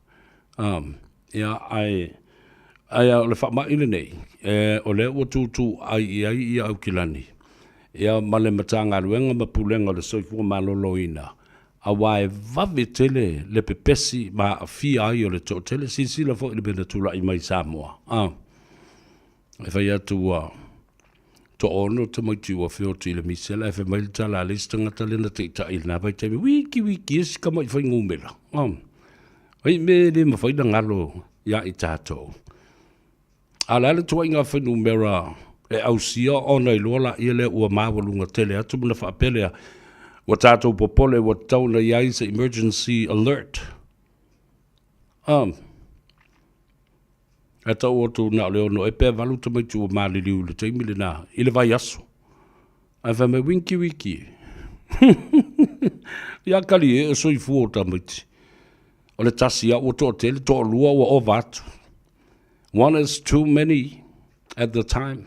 Um, ia, ae, ae o le faamai lenei, e, o lea ua tūtū ai i ai ia Aukilani, ia ma le Matagaluega ma Pulega o le Soifua Maloloina, aua e vave tele le pepesi ma aafia ai o le toatele. Silasila foi i le mea na tulai mai i Samoa, a, e fai atu ua toaono tamaiti ua feoti i le misela, ae fai mai le tala a le isi tagata lea na taitai i lena vaitaimi, wiki wiki e si tama'i fuainumera, a. Ai mea e le mafai ona galo iā i tatou. A o le a le tuuaiga fuainumera e ausia ona iloa laia lea ua maualuga tele atu ma na faapea lea, ua tatou popole ua tatau ona i ai se emergency alert. Um, Ae tau atu na o le 6 ea pe 8 tamaiti ua maliliu i le taimi lena i le vaiaso. Ae fai mai, Winky wiki e. Ia kali e, o soifua o tamaiti. O le tasi a ua toatele, toalua ua ova atu. One is too many at the time.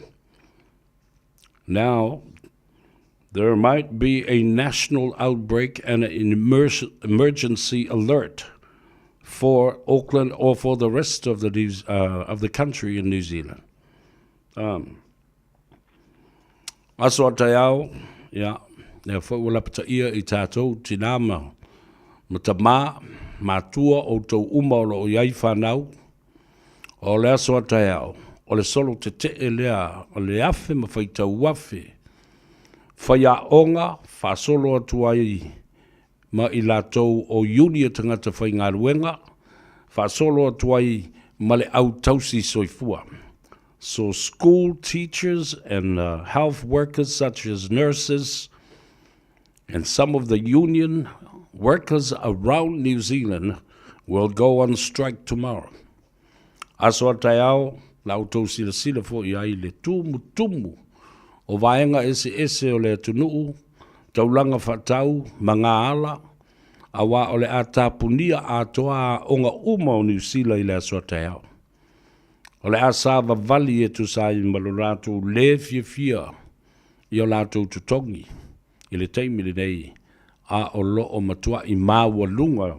Now, there might be a national outbreak and an emergency alert for Auckland or for the rest of the, New, of the country in New Zealand. Um, aso a taiao, ia, lea foi ua lapataia i tātou tinā ma, ma tamā, matua outou uma o loo i ai whanau, O le aso a taeao, o le solo tetee lea o le afe ma faitau afe, faiaoga faasolo atu ai ma i latou o iuni a tagata faigaluega, faasolo atu ai ma le au tausi soifua. So school teachers and health workers such as nurses and some of the union workers around New Zealand will go on strike tomorrow. Aso a taeao, la outou silasila foi ai le tumutumu o vaega eseese o le atunuu, taulaga faatau ma ngā ala, auā o le a tapunia atoa aoga uma o Niu Sila i le aso a taeao. O le a savavali e tusa ai ma lo latou lē fiafia i o latou totogi i le taimi lenei, a o lo o matuaʻi maualuga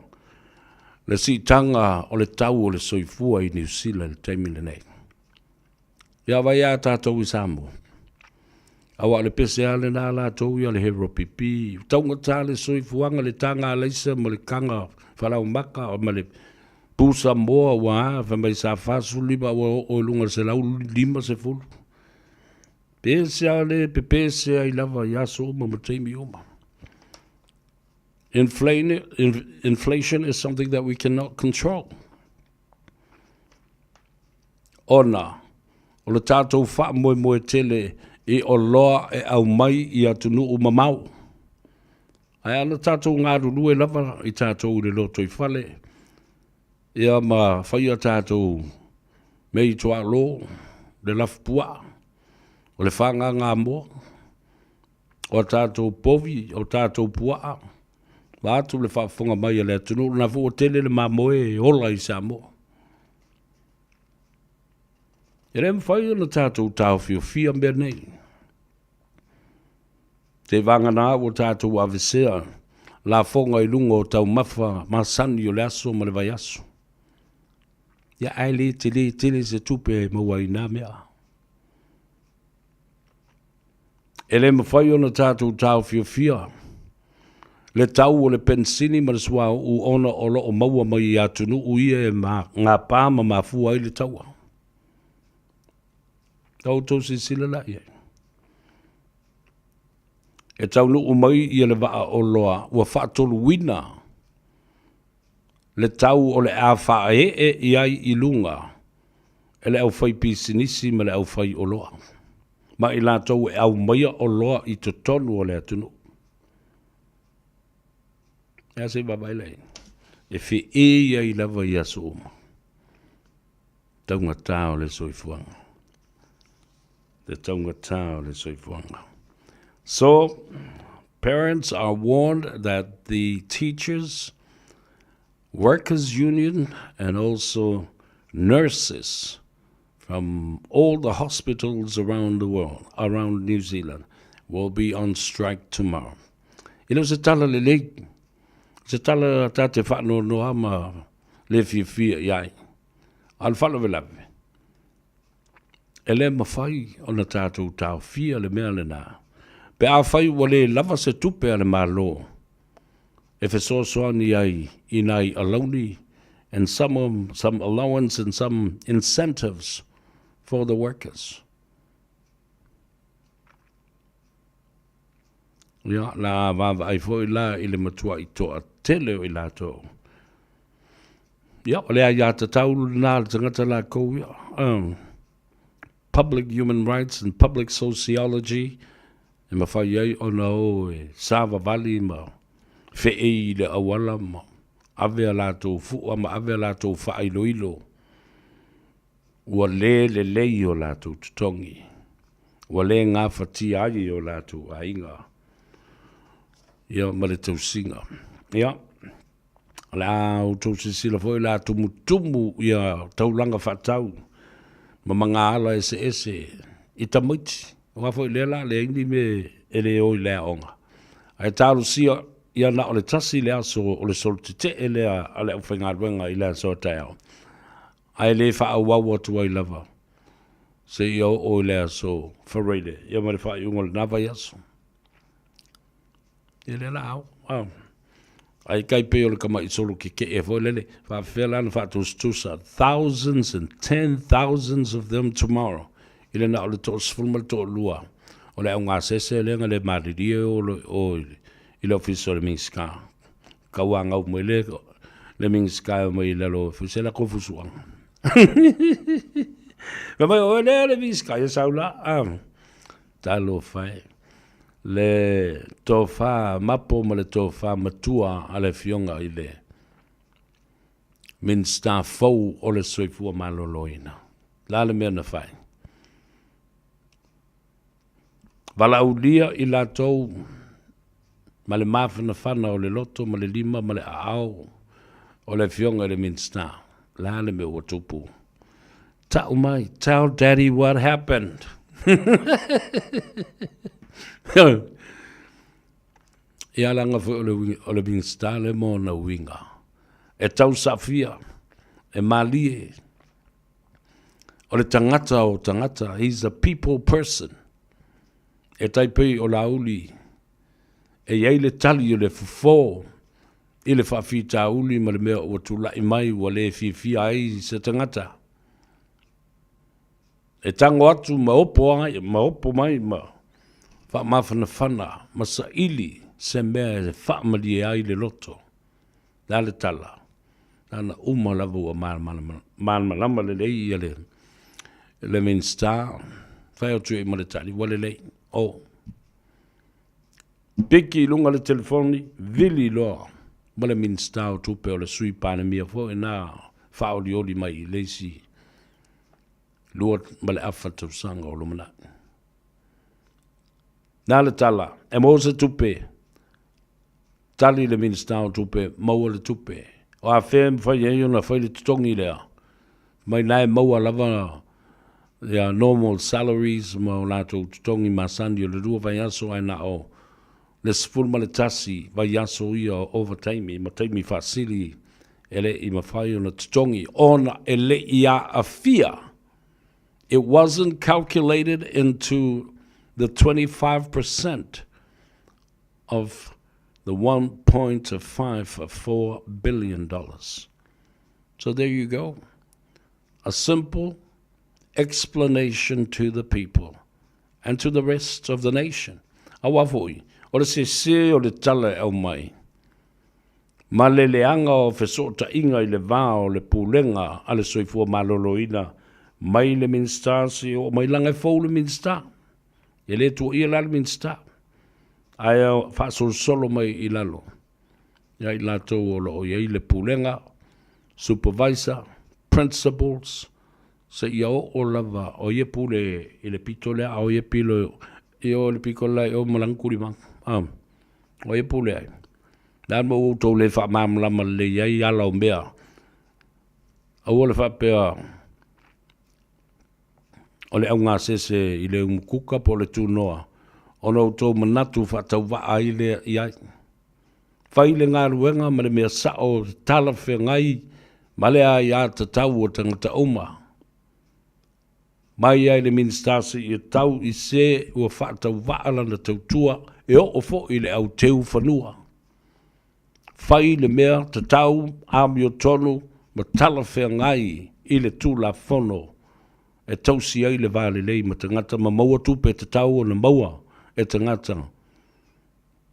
le siitaga o le tau o le soifua i Niu Sila i le taimi lenei. Ia vai a tatou i Samoa. Aua o le pese lava lena a latou ia le hero pipi. Taugata le soifuaga, le taga alaisa ma le kaga falaomaka ma le pusa moa ua a, fai mai sa 45 ua oo i luga i le 150. Pese a le pepese ai lava i aso uma ma taimi uma. Inflation is something that we cannot control. Ona o le tatou faamoemoe tele i oloa e aumai i atunuu mamao. Ae ana tatou galulue lava i tatou i le lotoifale, ia ma faia tatou mea i tuaalo, le lafupuaa, o le fagagamoa, o a tatou povi, o tatou puaa, vaeatu le faafofoga mai a le atunuu, lena foi ua tele le mamoe e ola i Samoa. E le mafai ona tatou taofiofia mea nei. Seivagana ua tatou avesea lafoga i luga o taumafa masani o le aso ma le vaiaso. Ia ae le tele tele se tupe e maua ai na mea. E le mafai ona tatou taofiofia le tau o le penisini ma le suauu ona o lo o maua mai i atunuu ia e gapa ma mafua ai le taua. La outou silasila la i ai. E taunuu mai ia le vaa oloa ua faatoluina le tau o le a faaee i ai i luga e le aufaipisinisi ma le aufaioloa ma i latou e aumaia oloa i totonu o le atunuu. E a se i vaavaai la i ai? E feei ai lava i aso uma. Taugata o le soifuaga. Le taugata o le soifuaga. So, parents are warned that the teachers, workers union and also nurses from all the hospitals around the world, around New Zealand, will be on strike tomorrow. E le o se tala lelei, se tala ta te whaanoanoa ma le fiafia i ai. A o le faalavelave, e le mafai ona tatou taofia le mea lena, pe afai ua le lava se tupe a le Malo e fesoasoani ai i nai alauni and some of, some allowance and some incentives for the workers. Ia, la vaavaai foi la i le matuai toatele o i latou. Ia, o le aiatatau lena a le tagata lakou ia. Um, public human rights and public sociology e mafai ai ona o e savavali ma feei i le auala ma ave a latou fua ma ave a latou faailoilo. Ua le lelei o latou totogi, ua le gafatia ai e o latou aiga, ia ma le tausiga. Ia, o le a outou silasila foi o le a tumutumu ia taulaga faatau ma magaala eseese i tamaiti, aua foi lea la leai ni mea e le o i le aoga. Ae talosia ia na o le tasi le aso o le solo tetee lea a le aufaigaluega i le aso a taeao, ae le faaauau atu ai lava seia oo i le aso Faraile, ia ma le faaiuga o lena vaiaso. Ia lea la ao. Ah. Ai kai pei o le kamaʻi solo kekeʻe foi lele, faafefea la ona faatusatusa thousands and ten thousands of them tomorrow i le na o le toasefulu ma le toalua o le augasese lea na le malilie o o i le ofisa o le Minisita. Tauagau mai le le Minisita e omai i lalo e fai se latou fusuaga. Fai mai, oe lea le Minisita, ia sau la. Ah. Talofa e. Le tofa mapo ma le tofa matua a le Afioga i le Minisita fou o le Soifua Maloloina. O le a le mea na fai? Valaaulia i latou ma le mafanafana o le loto ma le lima ma le aao o le Afioga i le Minisita. O le a le mea ua tupu? Tau mai, tell daddy what happened. Ia leaga foi o le, o le Minisita lea ma ona uiga. E tausaafia, e malie, o le tagata o tagata, he's a people person. E tai pei o Laauli, e i ai le tali o le fofo i le faafitauli ma le mea ua tulai mai ua le fiafia ai se tagata. E tago atu ma opo ai, ma opo mai ma faamafanafana ma saili se mea e faamalie ai le loto. O le a le tala? Lana uma lava ua malamalama lelei ia le, le Minisita, fai atu i ma le tali, ua lelei. Oh. Piki i luga le telefoni, vili loa ma le Minisita o Tupe o le Sui Palemia foi na faaolioli mai i le isi 2.5 tausaga o lumanai. Na le tala, e maua se tupe, tali le Minisita o Tupe, maua le tupe. O afea e mafai ai ona fai le totogi lea? Mai la e maua lava ia normal salaries ma o latou totogi masani o le lua vaiaso ae na o le 11 vaiaso ia o ovataimi ma taimi faasili e le i mafai ona totogi ona e le i aafia. It wasn't calculated into the 25% of the $1.54 billion. So there you go. A simple explanation to the people and to the rest of the nation. Aua foi, o le sese o le tala e aumai, ma le leaga o fesootaiga i le va o le Pulega a le Soifua Maloloina mai le Minisita seia oo mai laga e fou le Minisita. E le tuuaia la le Minisita, ae faasolosolo mai i lalo ia i latou o lo o i ai le Pulega, Supervisor, Principals, seia oo lava o ia pule i le pito lea, a o ia pilo i o i le piko la i o ma lana kulimaga. Ah, o ia pule ai. Le a le mea ua outou le faamalamalama lelei ai ala o mea. Aua le faapea o le augasese i le umukuka po o le tunoa, ona outou manatu faatauvaa ai lea i ai. Fai le galuega ma le mea sao talafeagai ma le aiatatau o tagata uma. Mai ai le Minisita seia tau i se ua faatauvaa lana tautua e oo foi i le au teu fanua. Fai le mea tatau, amiotonu ma talafeagai i le Tulafono e tausi ai le va lelei ma tagata ma maua tupe tatau ona maua e tagata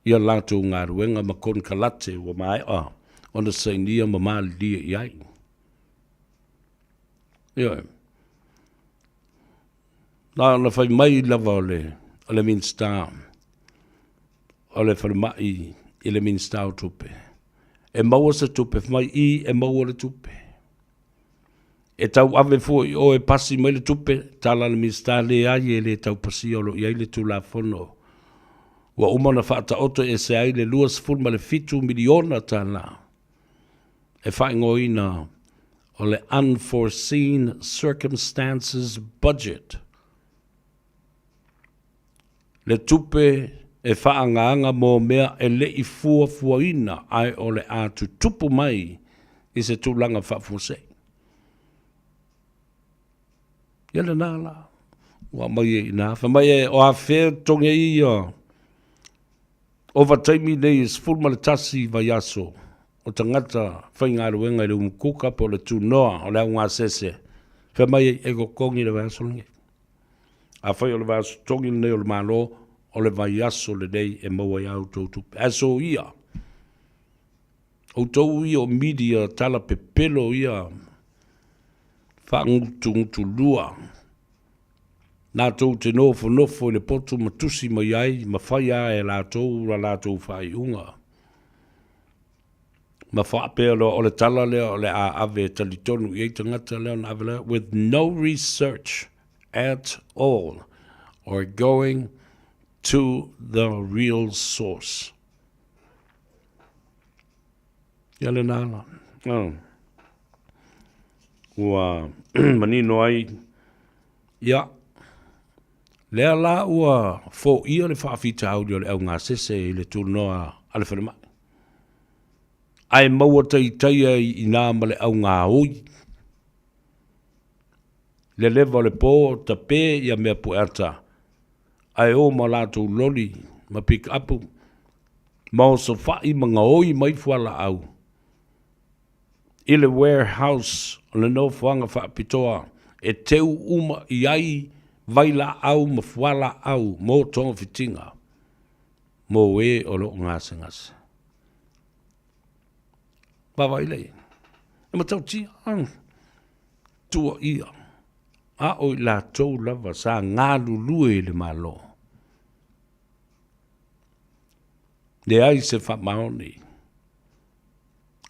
i a latou galuega ma konekarate ua maea ona sainia ma malilie i ai. Ioe. Na ona fai mai lava o le, o le Minisita o le Falemai i le Minisita o Tupe, e maua se tupe, fai mai, i, e maua le tupe. E tau ave fua i o e pasi mai le tupe, tala a le Minisita, leai e le tau pasia o lo o i ai le Tulafono. Ua uma ona faataoto ese ai le $27 miliona tala e faaigoaina o le Unforeseen Circumstances Budget. Le tupe e faaagaaga mo mea e le i fuafuaina ae o le a tutupu mai i se tulaga faafuasei. Ia lena la, ua aumai ai i ina. Fai mai e, o afea totogi ai ia ovataimi nei e 11 vaiaso o tagata faigaluega i le umukuka po o le tunoa o le augasese. Fai mai ai e totogi le vaiaso lenei. Afai o le vaiaso totogi lenei o le Malo, o le vaiaso lenei e maua ai a outou tupe. Ae soia, outou ia o media tala pepelo ia faagutugutulua, latou te nofonofo i le potu ma tusi mai ai ma fai lava e latou la latou faaiuga. Ma faapea loa, o le tala lea o le a ave e talitonu i ai tagata lea ona ave lea, with no research at all or going to the real source. Ia lena la. Oh. Ua manino ai, ia, lea la ua foia le faafitauli o le augasese i le tunoa a le falemai. Ae maua taitai ai i ina ma le augaoi. Leleva o le po, tape ia mea pueata, ae o ma latou loli ma pikapu, ma osofai ma gaoi mai fualaau i le warehouse o le nofoaga faapitoa e teu uma i ai vailaau ma fualaau mo togafitiga mo e o lo o gasegase. Vaavaai lea i ai. E matautia, tuuaia, a o i latou lava sa galulue i le Malo. Leai se faamaoni.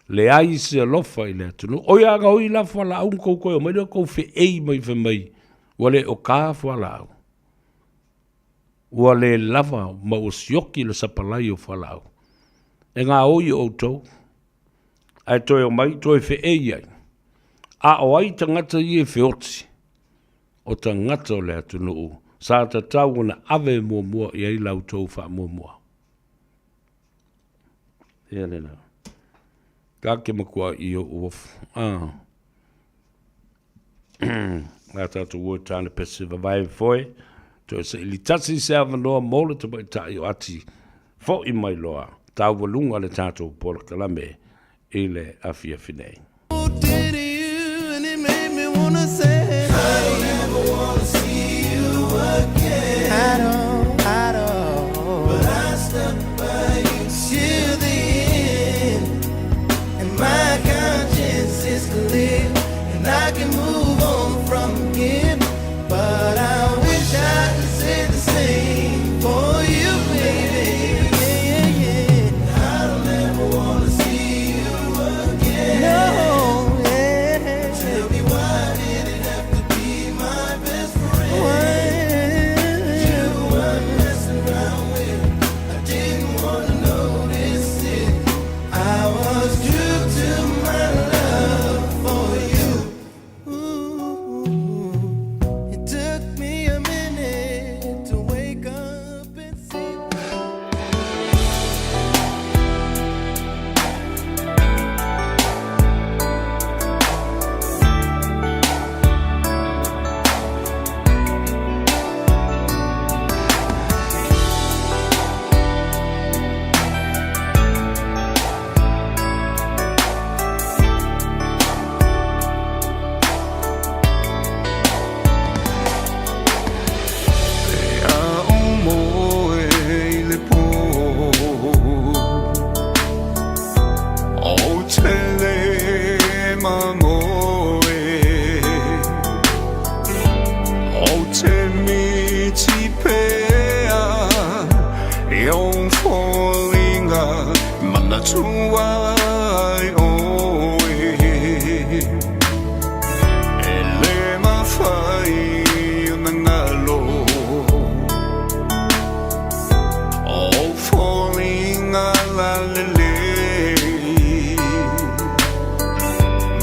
Leai se alofa i le atunuu. O ia gaoi la fualaau ma kou toe omai lea kou feei mai fai mai ua le o ka fualaau. Ua le lava ma ua sioki le sapalai o fualaau. E gaoi outou ae toe omai toe feei ai. A o ai tagata ia e feoti? O tagata o le atunuu sa tatau ona ave muamua i ai la outou faamuamua. Ia lena. Ka ke makua i o uofu. Ah. A tātou ua tāne pese vavae foe. Toe se ili tasi se avanoa mo le tamaitai o ati fo'i mai loa. Taualuga le tātou polokalame i le afiafi nei.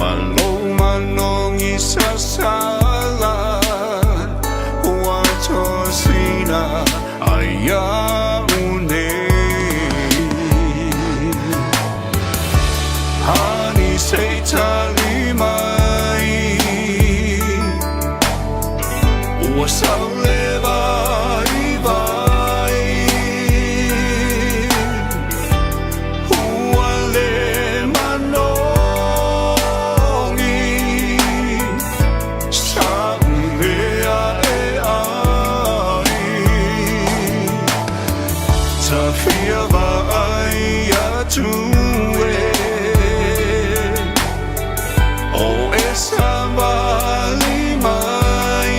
Ma lou manogi sasala ua tosina ai iaʻu nei. Honey, se i tali mai, ua sau le vaivai, ua le manogi sa'u mea e ai. Ta fia vaai atu e o e savali mai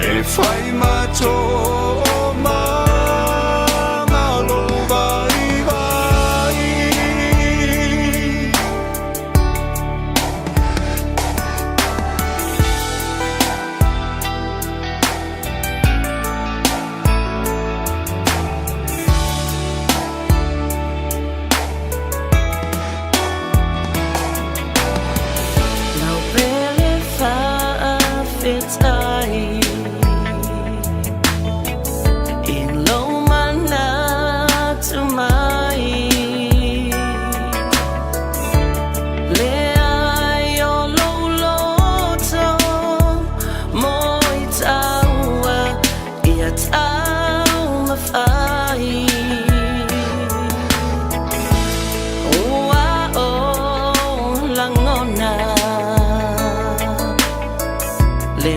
e fai ma toomaga lou vaivai. Lau pele faafetai i lou manatu mai. Leai o lou loto moe taua ia taumafai. Ua o lagona le.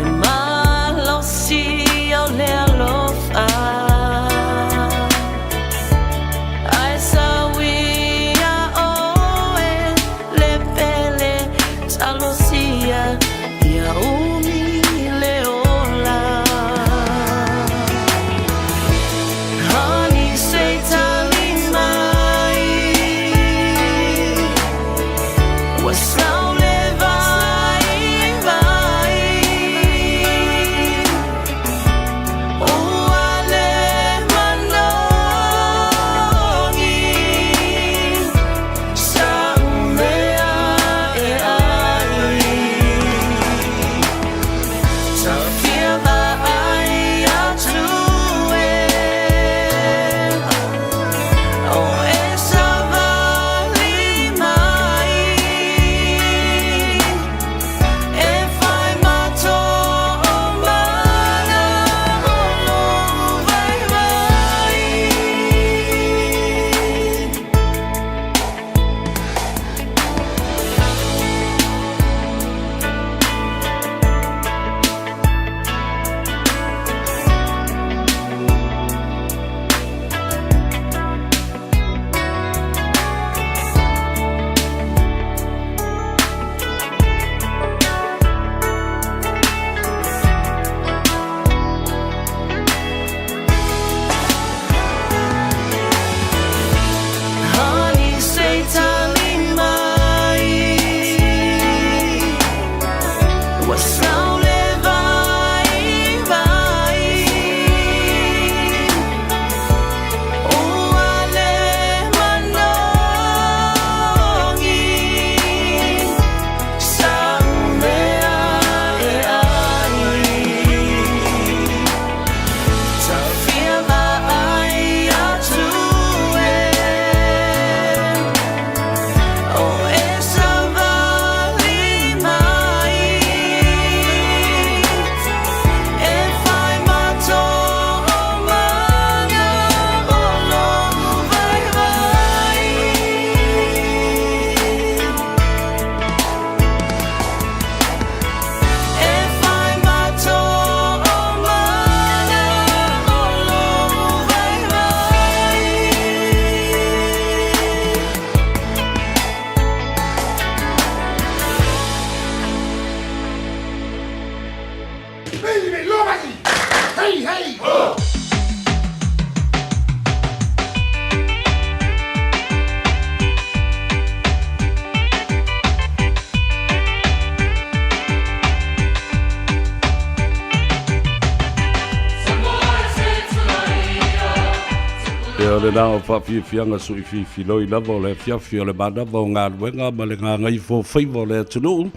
lena o faafiafiaga suifiifiloi lava o le afiafi o le manava o galuega ma le gagaifo faiva o le atunuu.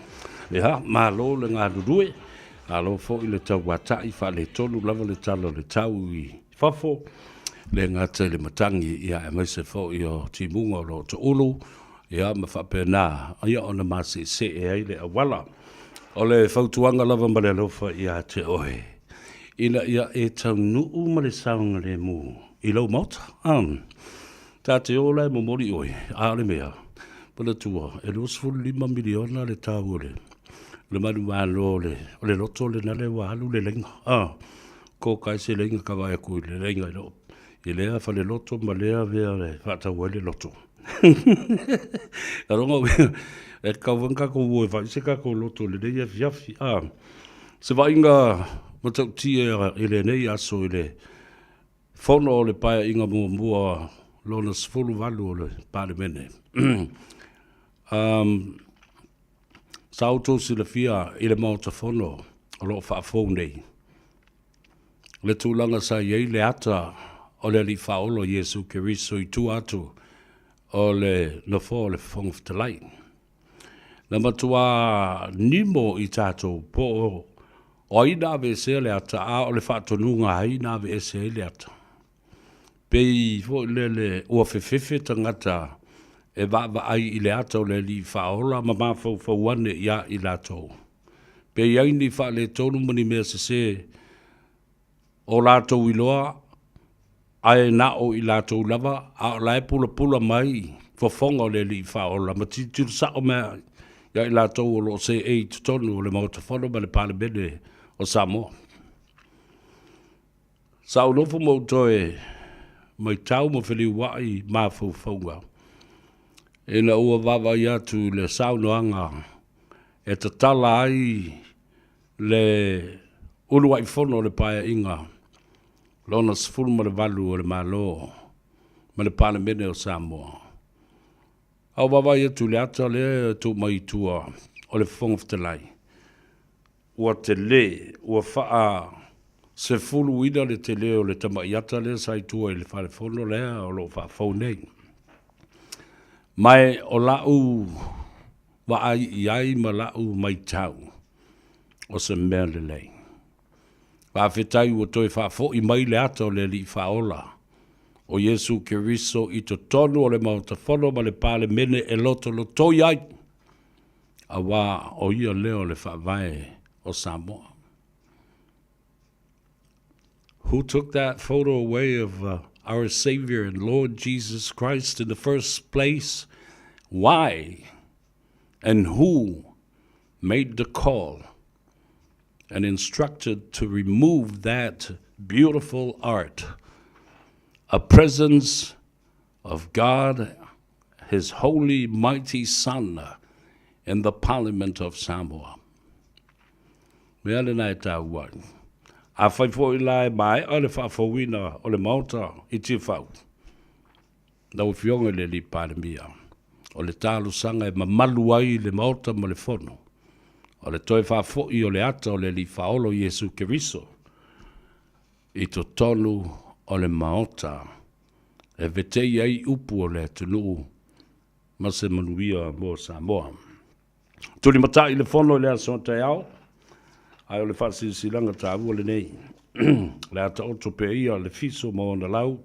Ia, malo le galulue, malo foi le tauata'i, faaletonu lava le tala o le tau i fafo, le gata i le matagi, ia, aemaise foi o timuga o lo o toulu, ia, ma faapena, ia, ona maseesee ai le auala. O le fautuaga lava ma le alofa ia te oe, ina ia e taunuu ma le saogalemu i lou maota. Ta te o la e momoli oe, a o le mea, manatua, e 25 miliona le tau o le le manumalo o le, o le loto lena lea ua alu le laina. A, ko kai se laina ka vaai atu i le laina i loo, i lea faleloto ma lea mea e faatau ai le loto. Aloga e tatau foi ona tatou o e fai se tatou loto i lenei afiafi. A, se vaaiga matautia i lenei aso i le fono o le Paeaiga muamua lona 18 o le Palemene. Um, sa outou silafia i le Maota Fono o lo o faafou nei, le tulaga sa i ai le ata o le Alii Faaola Iesu Keriso i tua atu o le Nofoa o le Fofoga Fetalai. Na matuā nimo i tatou po o ai na aveesea le ata, a o le faatonuga a ai na aveese ai le ata. Pei foi lele ua fefefe tagata e vaavaai i le ata o le Alii Faaola ma mafaufau ane iā i latou. Pe i ai ni faaletonu ma ni mea sese o latou iloa, ae na o i latou lava, a o la e pulapula mai fofoga o le Alii Faaola ma tilotilo sao mai ia i latou o lo o seei i totonu o le Maota Fono ma le Palemene o Samoa. Sa ou nofo ma ou toe matau ma feliuai mafaufauga ina ua vaavaai atu i le saunoaga e tatala ai le uluai fono o le Paeaiga Lona 18 o le Malo ma le Palemene o Samoa. A ou vaavaai atu i le ata lea e tuu mai i tua o le Fofoga Fetalai, Ua tele, ua faa sefuluina le tele o le tamai ata lea sa i tua i le fale fono lea o lo o faafou nei. Ma o la'u vaai i ai ma la'u maitau, o se mea lelei. Faafetai ua toe faafoi mai le ata o le Alii Faaola, o Iesu Keriso i totonu o le Maota Fono ma le Palemene e lotolotoi ai. Aua o ia lea o le faavae o Samoa. Who took that photo away of uh, our Savior and Lord Jesus Christ in the first place? Why? And who made the call and instructed to remove that beautiful art, a presence of God His Holy Mighty Son in the Parliament of Samoa. Mea lena e taua ai. Afai foi la e maea le faafouina o le Maota i Tiafau, lau Afioga i le Alii Palemia, o le talosaga e mamalu ai le Maota ma le Fono, o le toe faafoi o le ata o le Alii Faaolo Iesu Keriso i totonu o le Maota e vetei ai upu o le atunuu ma se manuia mo Samoa. Tulimatai le fono i le aso taeao, ae o le faasilasilaga taua lenei. O le a taoto pea ia le fiso ma ona lau,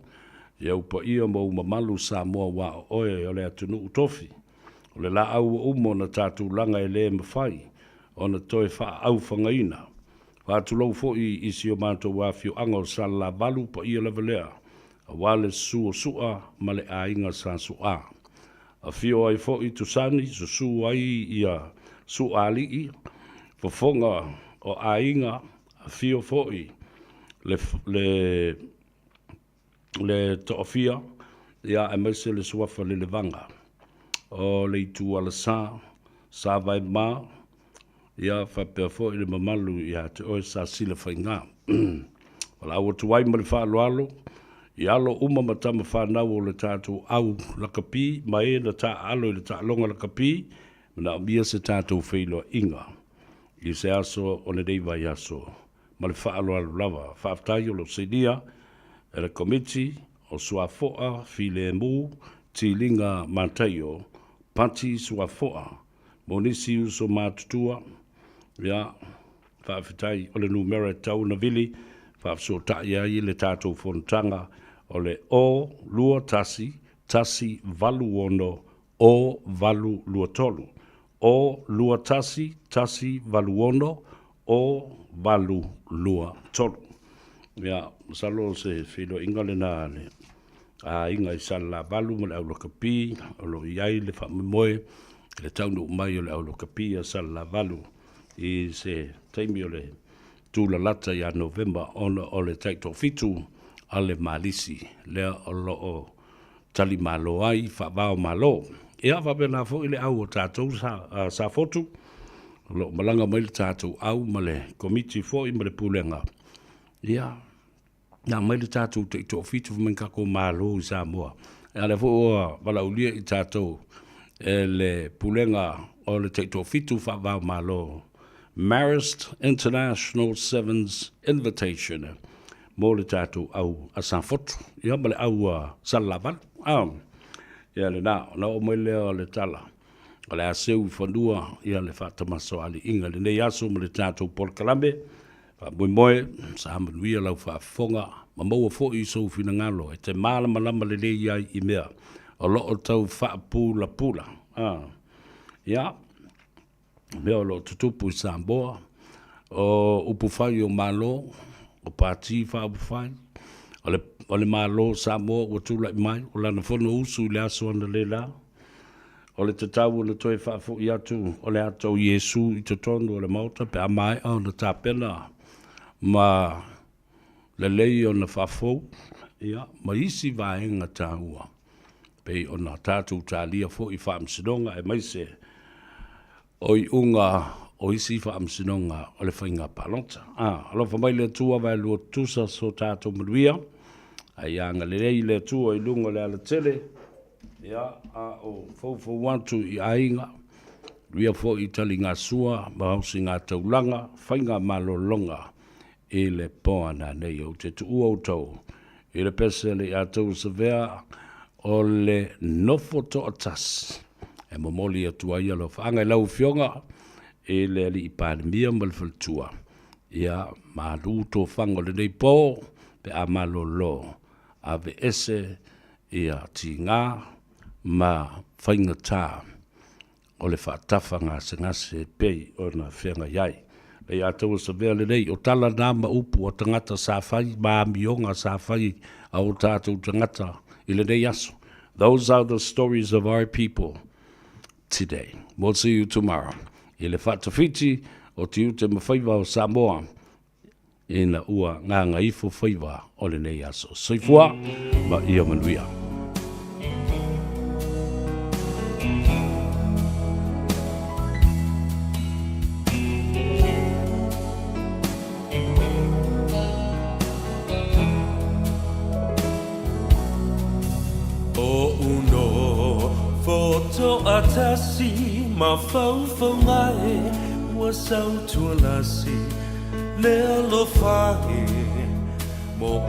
i ou paia ma ou mamalu Samoa aua o oe o le atunuu tofi. O le laau ua uma ona ta tulaga e le mafai ona toe faaauwhagaina. Faatulou foi i si o matou afioaga o Salelavalu, paia lava lea aua le susu o Su'a ma le aiga sa Su'a. Afio ai foi Tusani, susu ai ia Su'aalii, fofoga o aiga, afio foi le, le, le Toafia, ia aemaise le suafa Lelevaga o le Itualasa, Savaima, Ia faapea foi le mamalu ia te oe Sasila Faiga. Valaau atu ai ma le faaaloalo i alo uma ma tama fanau o le tatou au lakapi ma e na taaalo i le taaloga lakapi, manaomia se tatou feiloaiga i se aso o lenei vaiaso ma le faaaloalo lava. Faafetai o lo o sainia e le Komiti. o Suafo'a Filemu Tiliga Mataio Pati Suafo'a mo nisi uso matutua. Ia, faafetai o le numera e tatau ona vili faafesootai ai le tatou fonotaga o le 0 2 1 1 8 6 0 8 2 3. 0 2 1 1 8 6 0 8 2 3. Ia, masalo o se feiloaiga lena a le aiga i Salelavalu ma le au lakapi o lo o i ai le faamoemoe i le taunuu mai o le au lakapi a Salelavalu i se taimi o le tulalata ia Novema ona o le taitoafitu a le Malisi lea o lo o talimalo ai faava-o-Malo. Ia, faapena foi le au o tatou sa, Safotu, o lo o malaga mai le tatou au ma le Komiti foi ma le Pulega. Ia, na aumai le tatou taitoafitu fai mai tatou Malo i Samoa. A lea foi ua valaaulia i tatou e le Pulega o le Taitoafitu faava-o-Malo, Marist International Sevens Invitation, mo le tatou au a Safotu, ia ma le au a Salelavalu. A, ia lena, ona oo mai lea o le tala, o le a seu i fanua ia le faatamasoaliiga i lenei aso ma le tatou polokalame. Faamoemoe, sa manuia lau faafofoga ma maua foi sou finagalo e te malamalama lelei ai i mea o lo o tau faapulapula. A, ia, mea o lo o tutupu i Samoa, o upufai o Malo, o Pati Faaupufai, o le, o le Malo o Samoa ua tulai mai, o lana Fonousu i le aso analeila, o le tatau ona toe faafoi atu o le ata o Iesu i totonu o le Maota pe a maea ona tapena ma lelei ona faafou, ia, ma isi vaega taua pei ona tatou talia foi i faamasinoga aemaise o iuga o isi faamasinoga o le faiga palota. A, alofa mai le Atua vaelua tutusa so tatou manuia, a ia agalelei le Atua i luga o le alatele, ia, a o foufou atu i aiga, manuia foi i taligasua ma osigataulaga, faiga malologa i le po a nanei. Ou te tuua outou i le pese le ia tou savea o le nofo toatasi e momoli atu ai alofaaga i lau Afioga i le Alii Palemia ma le Faletua. Ia malu tofaga o lenei po pe a malolo aveese ia tiga ma faigata o le faatafa gasegase e pei ona feagai ai. Lei atau savea lelei, o tala na ma upu a tagata sa fai ma amioga sa fai a o tatou tagata i lenei aso. Those are the stories of our people today. We'll see you tomorrow. I le faatafiti o tiute ma faiva o Samoa ina ua gagaifo faiva o lenei aso. Soifua ma ia manuia. O uno fotoatasi mafaufauga e ua sautualasi le alofa e mo.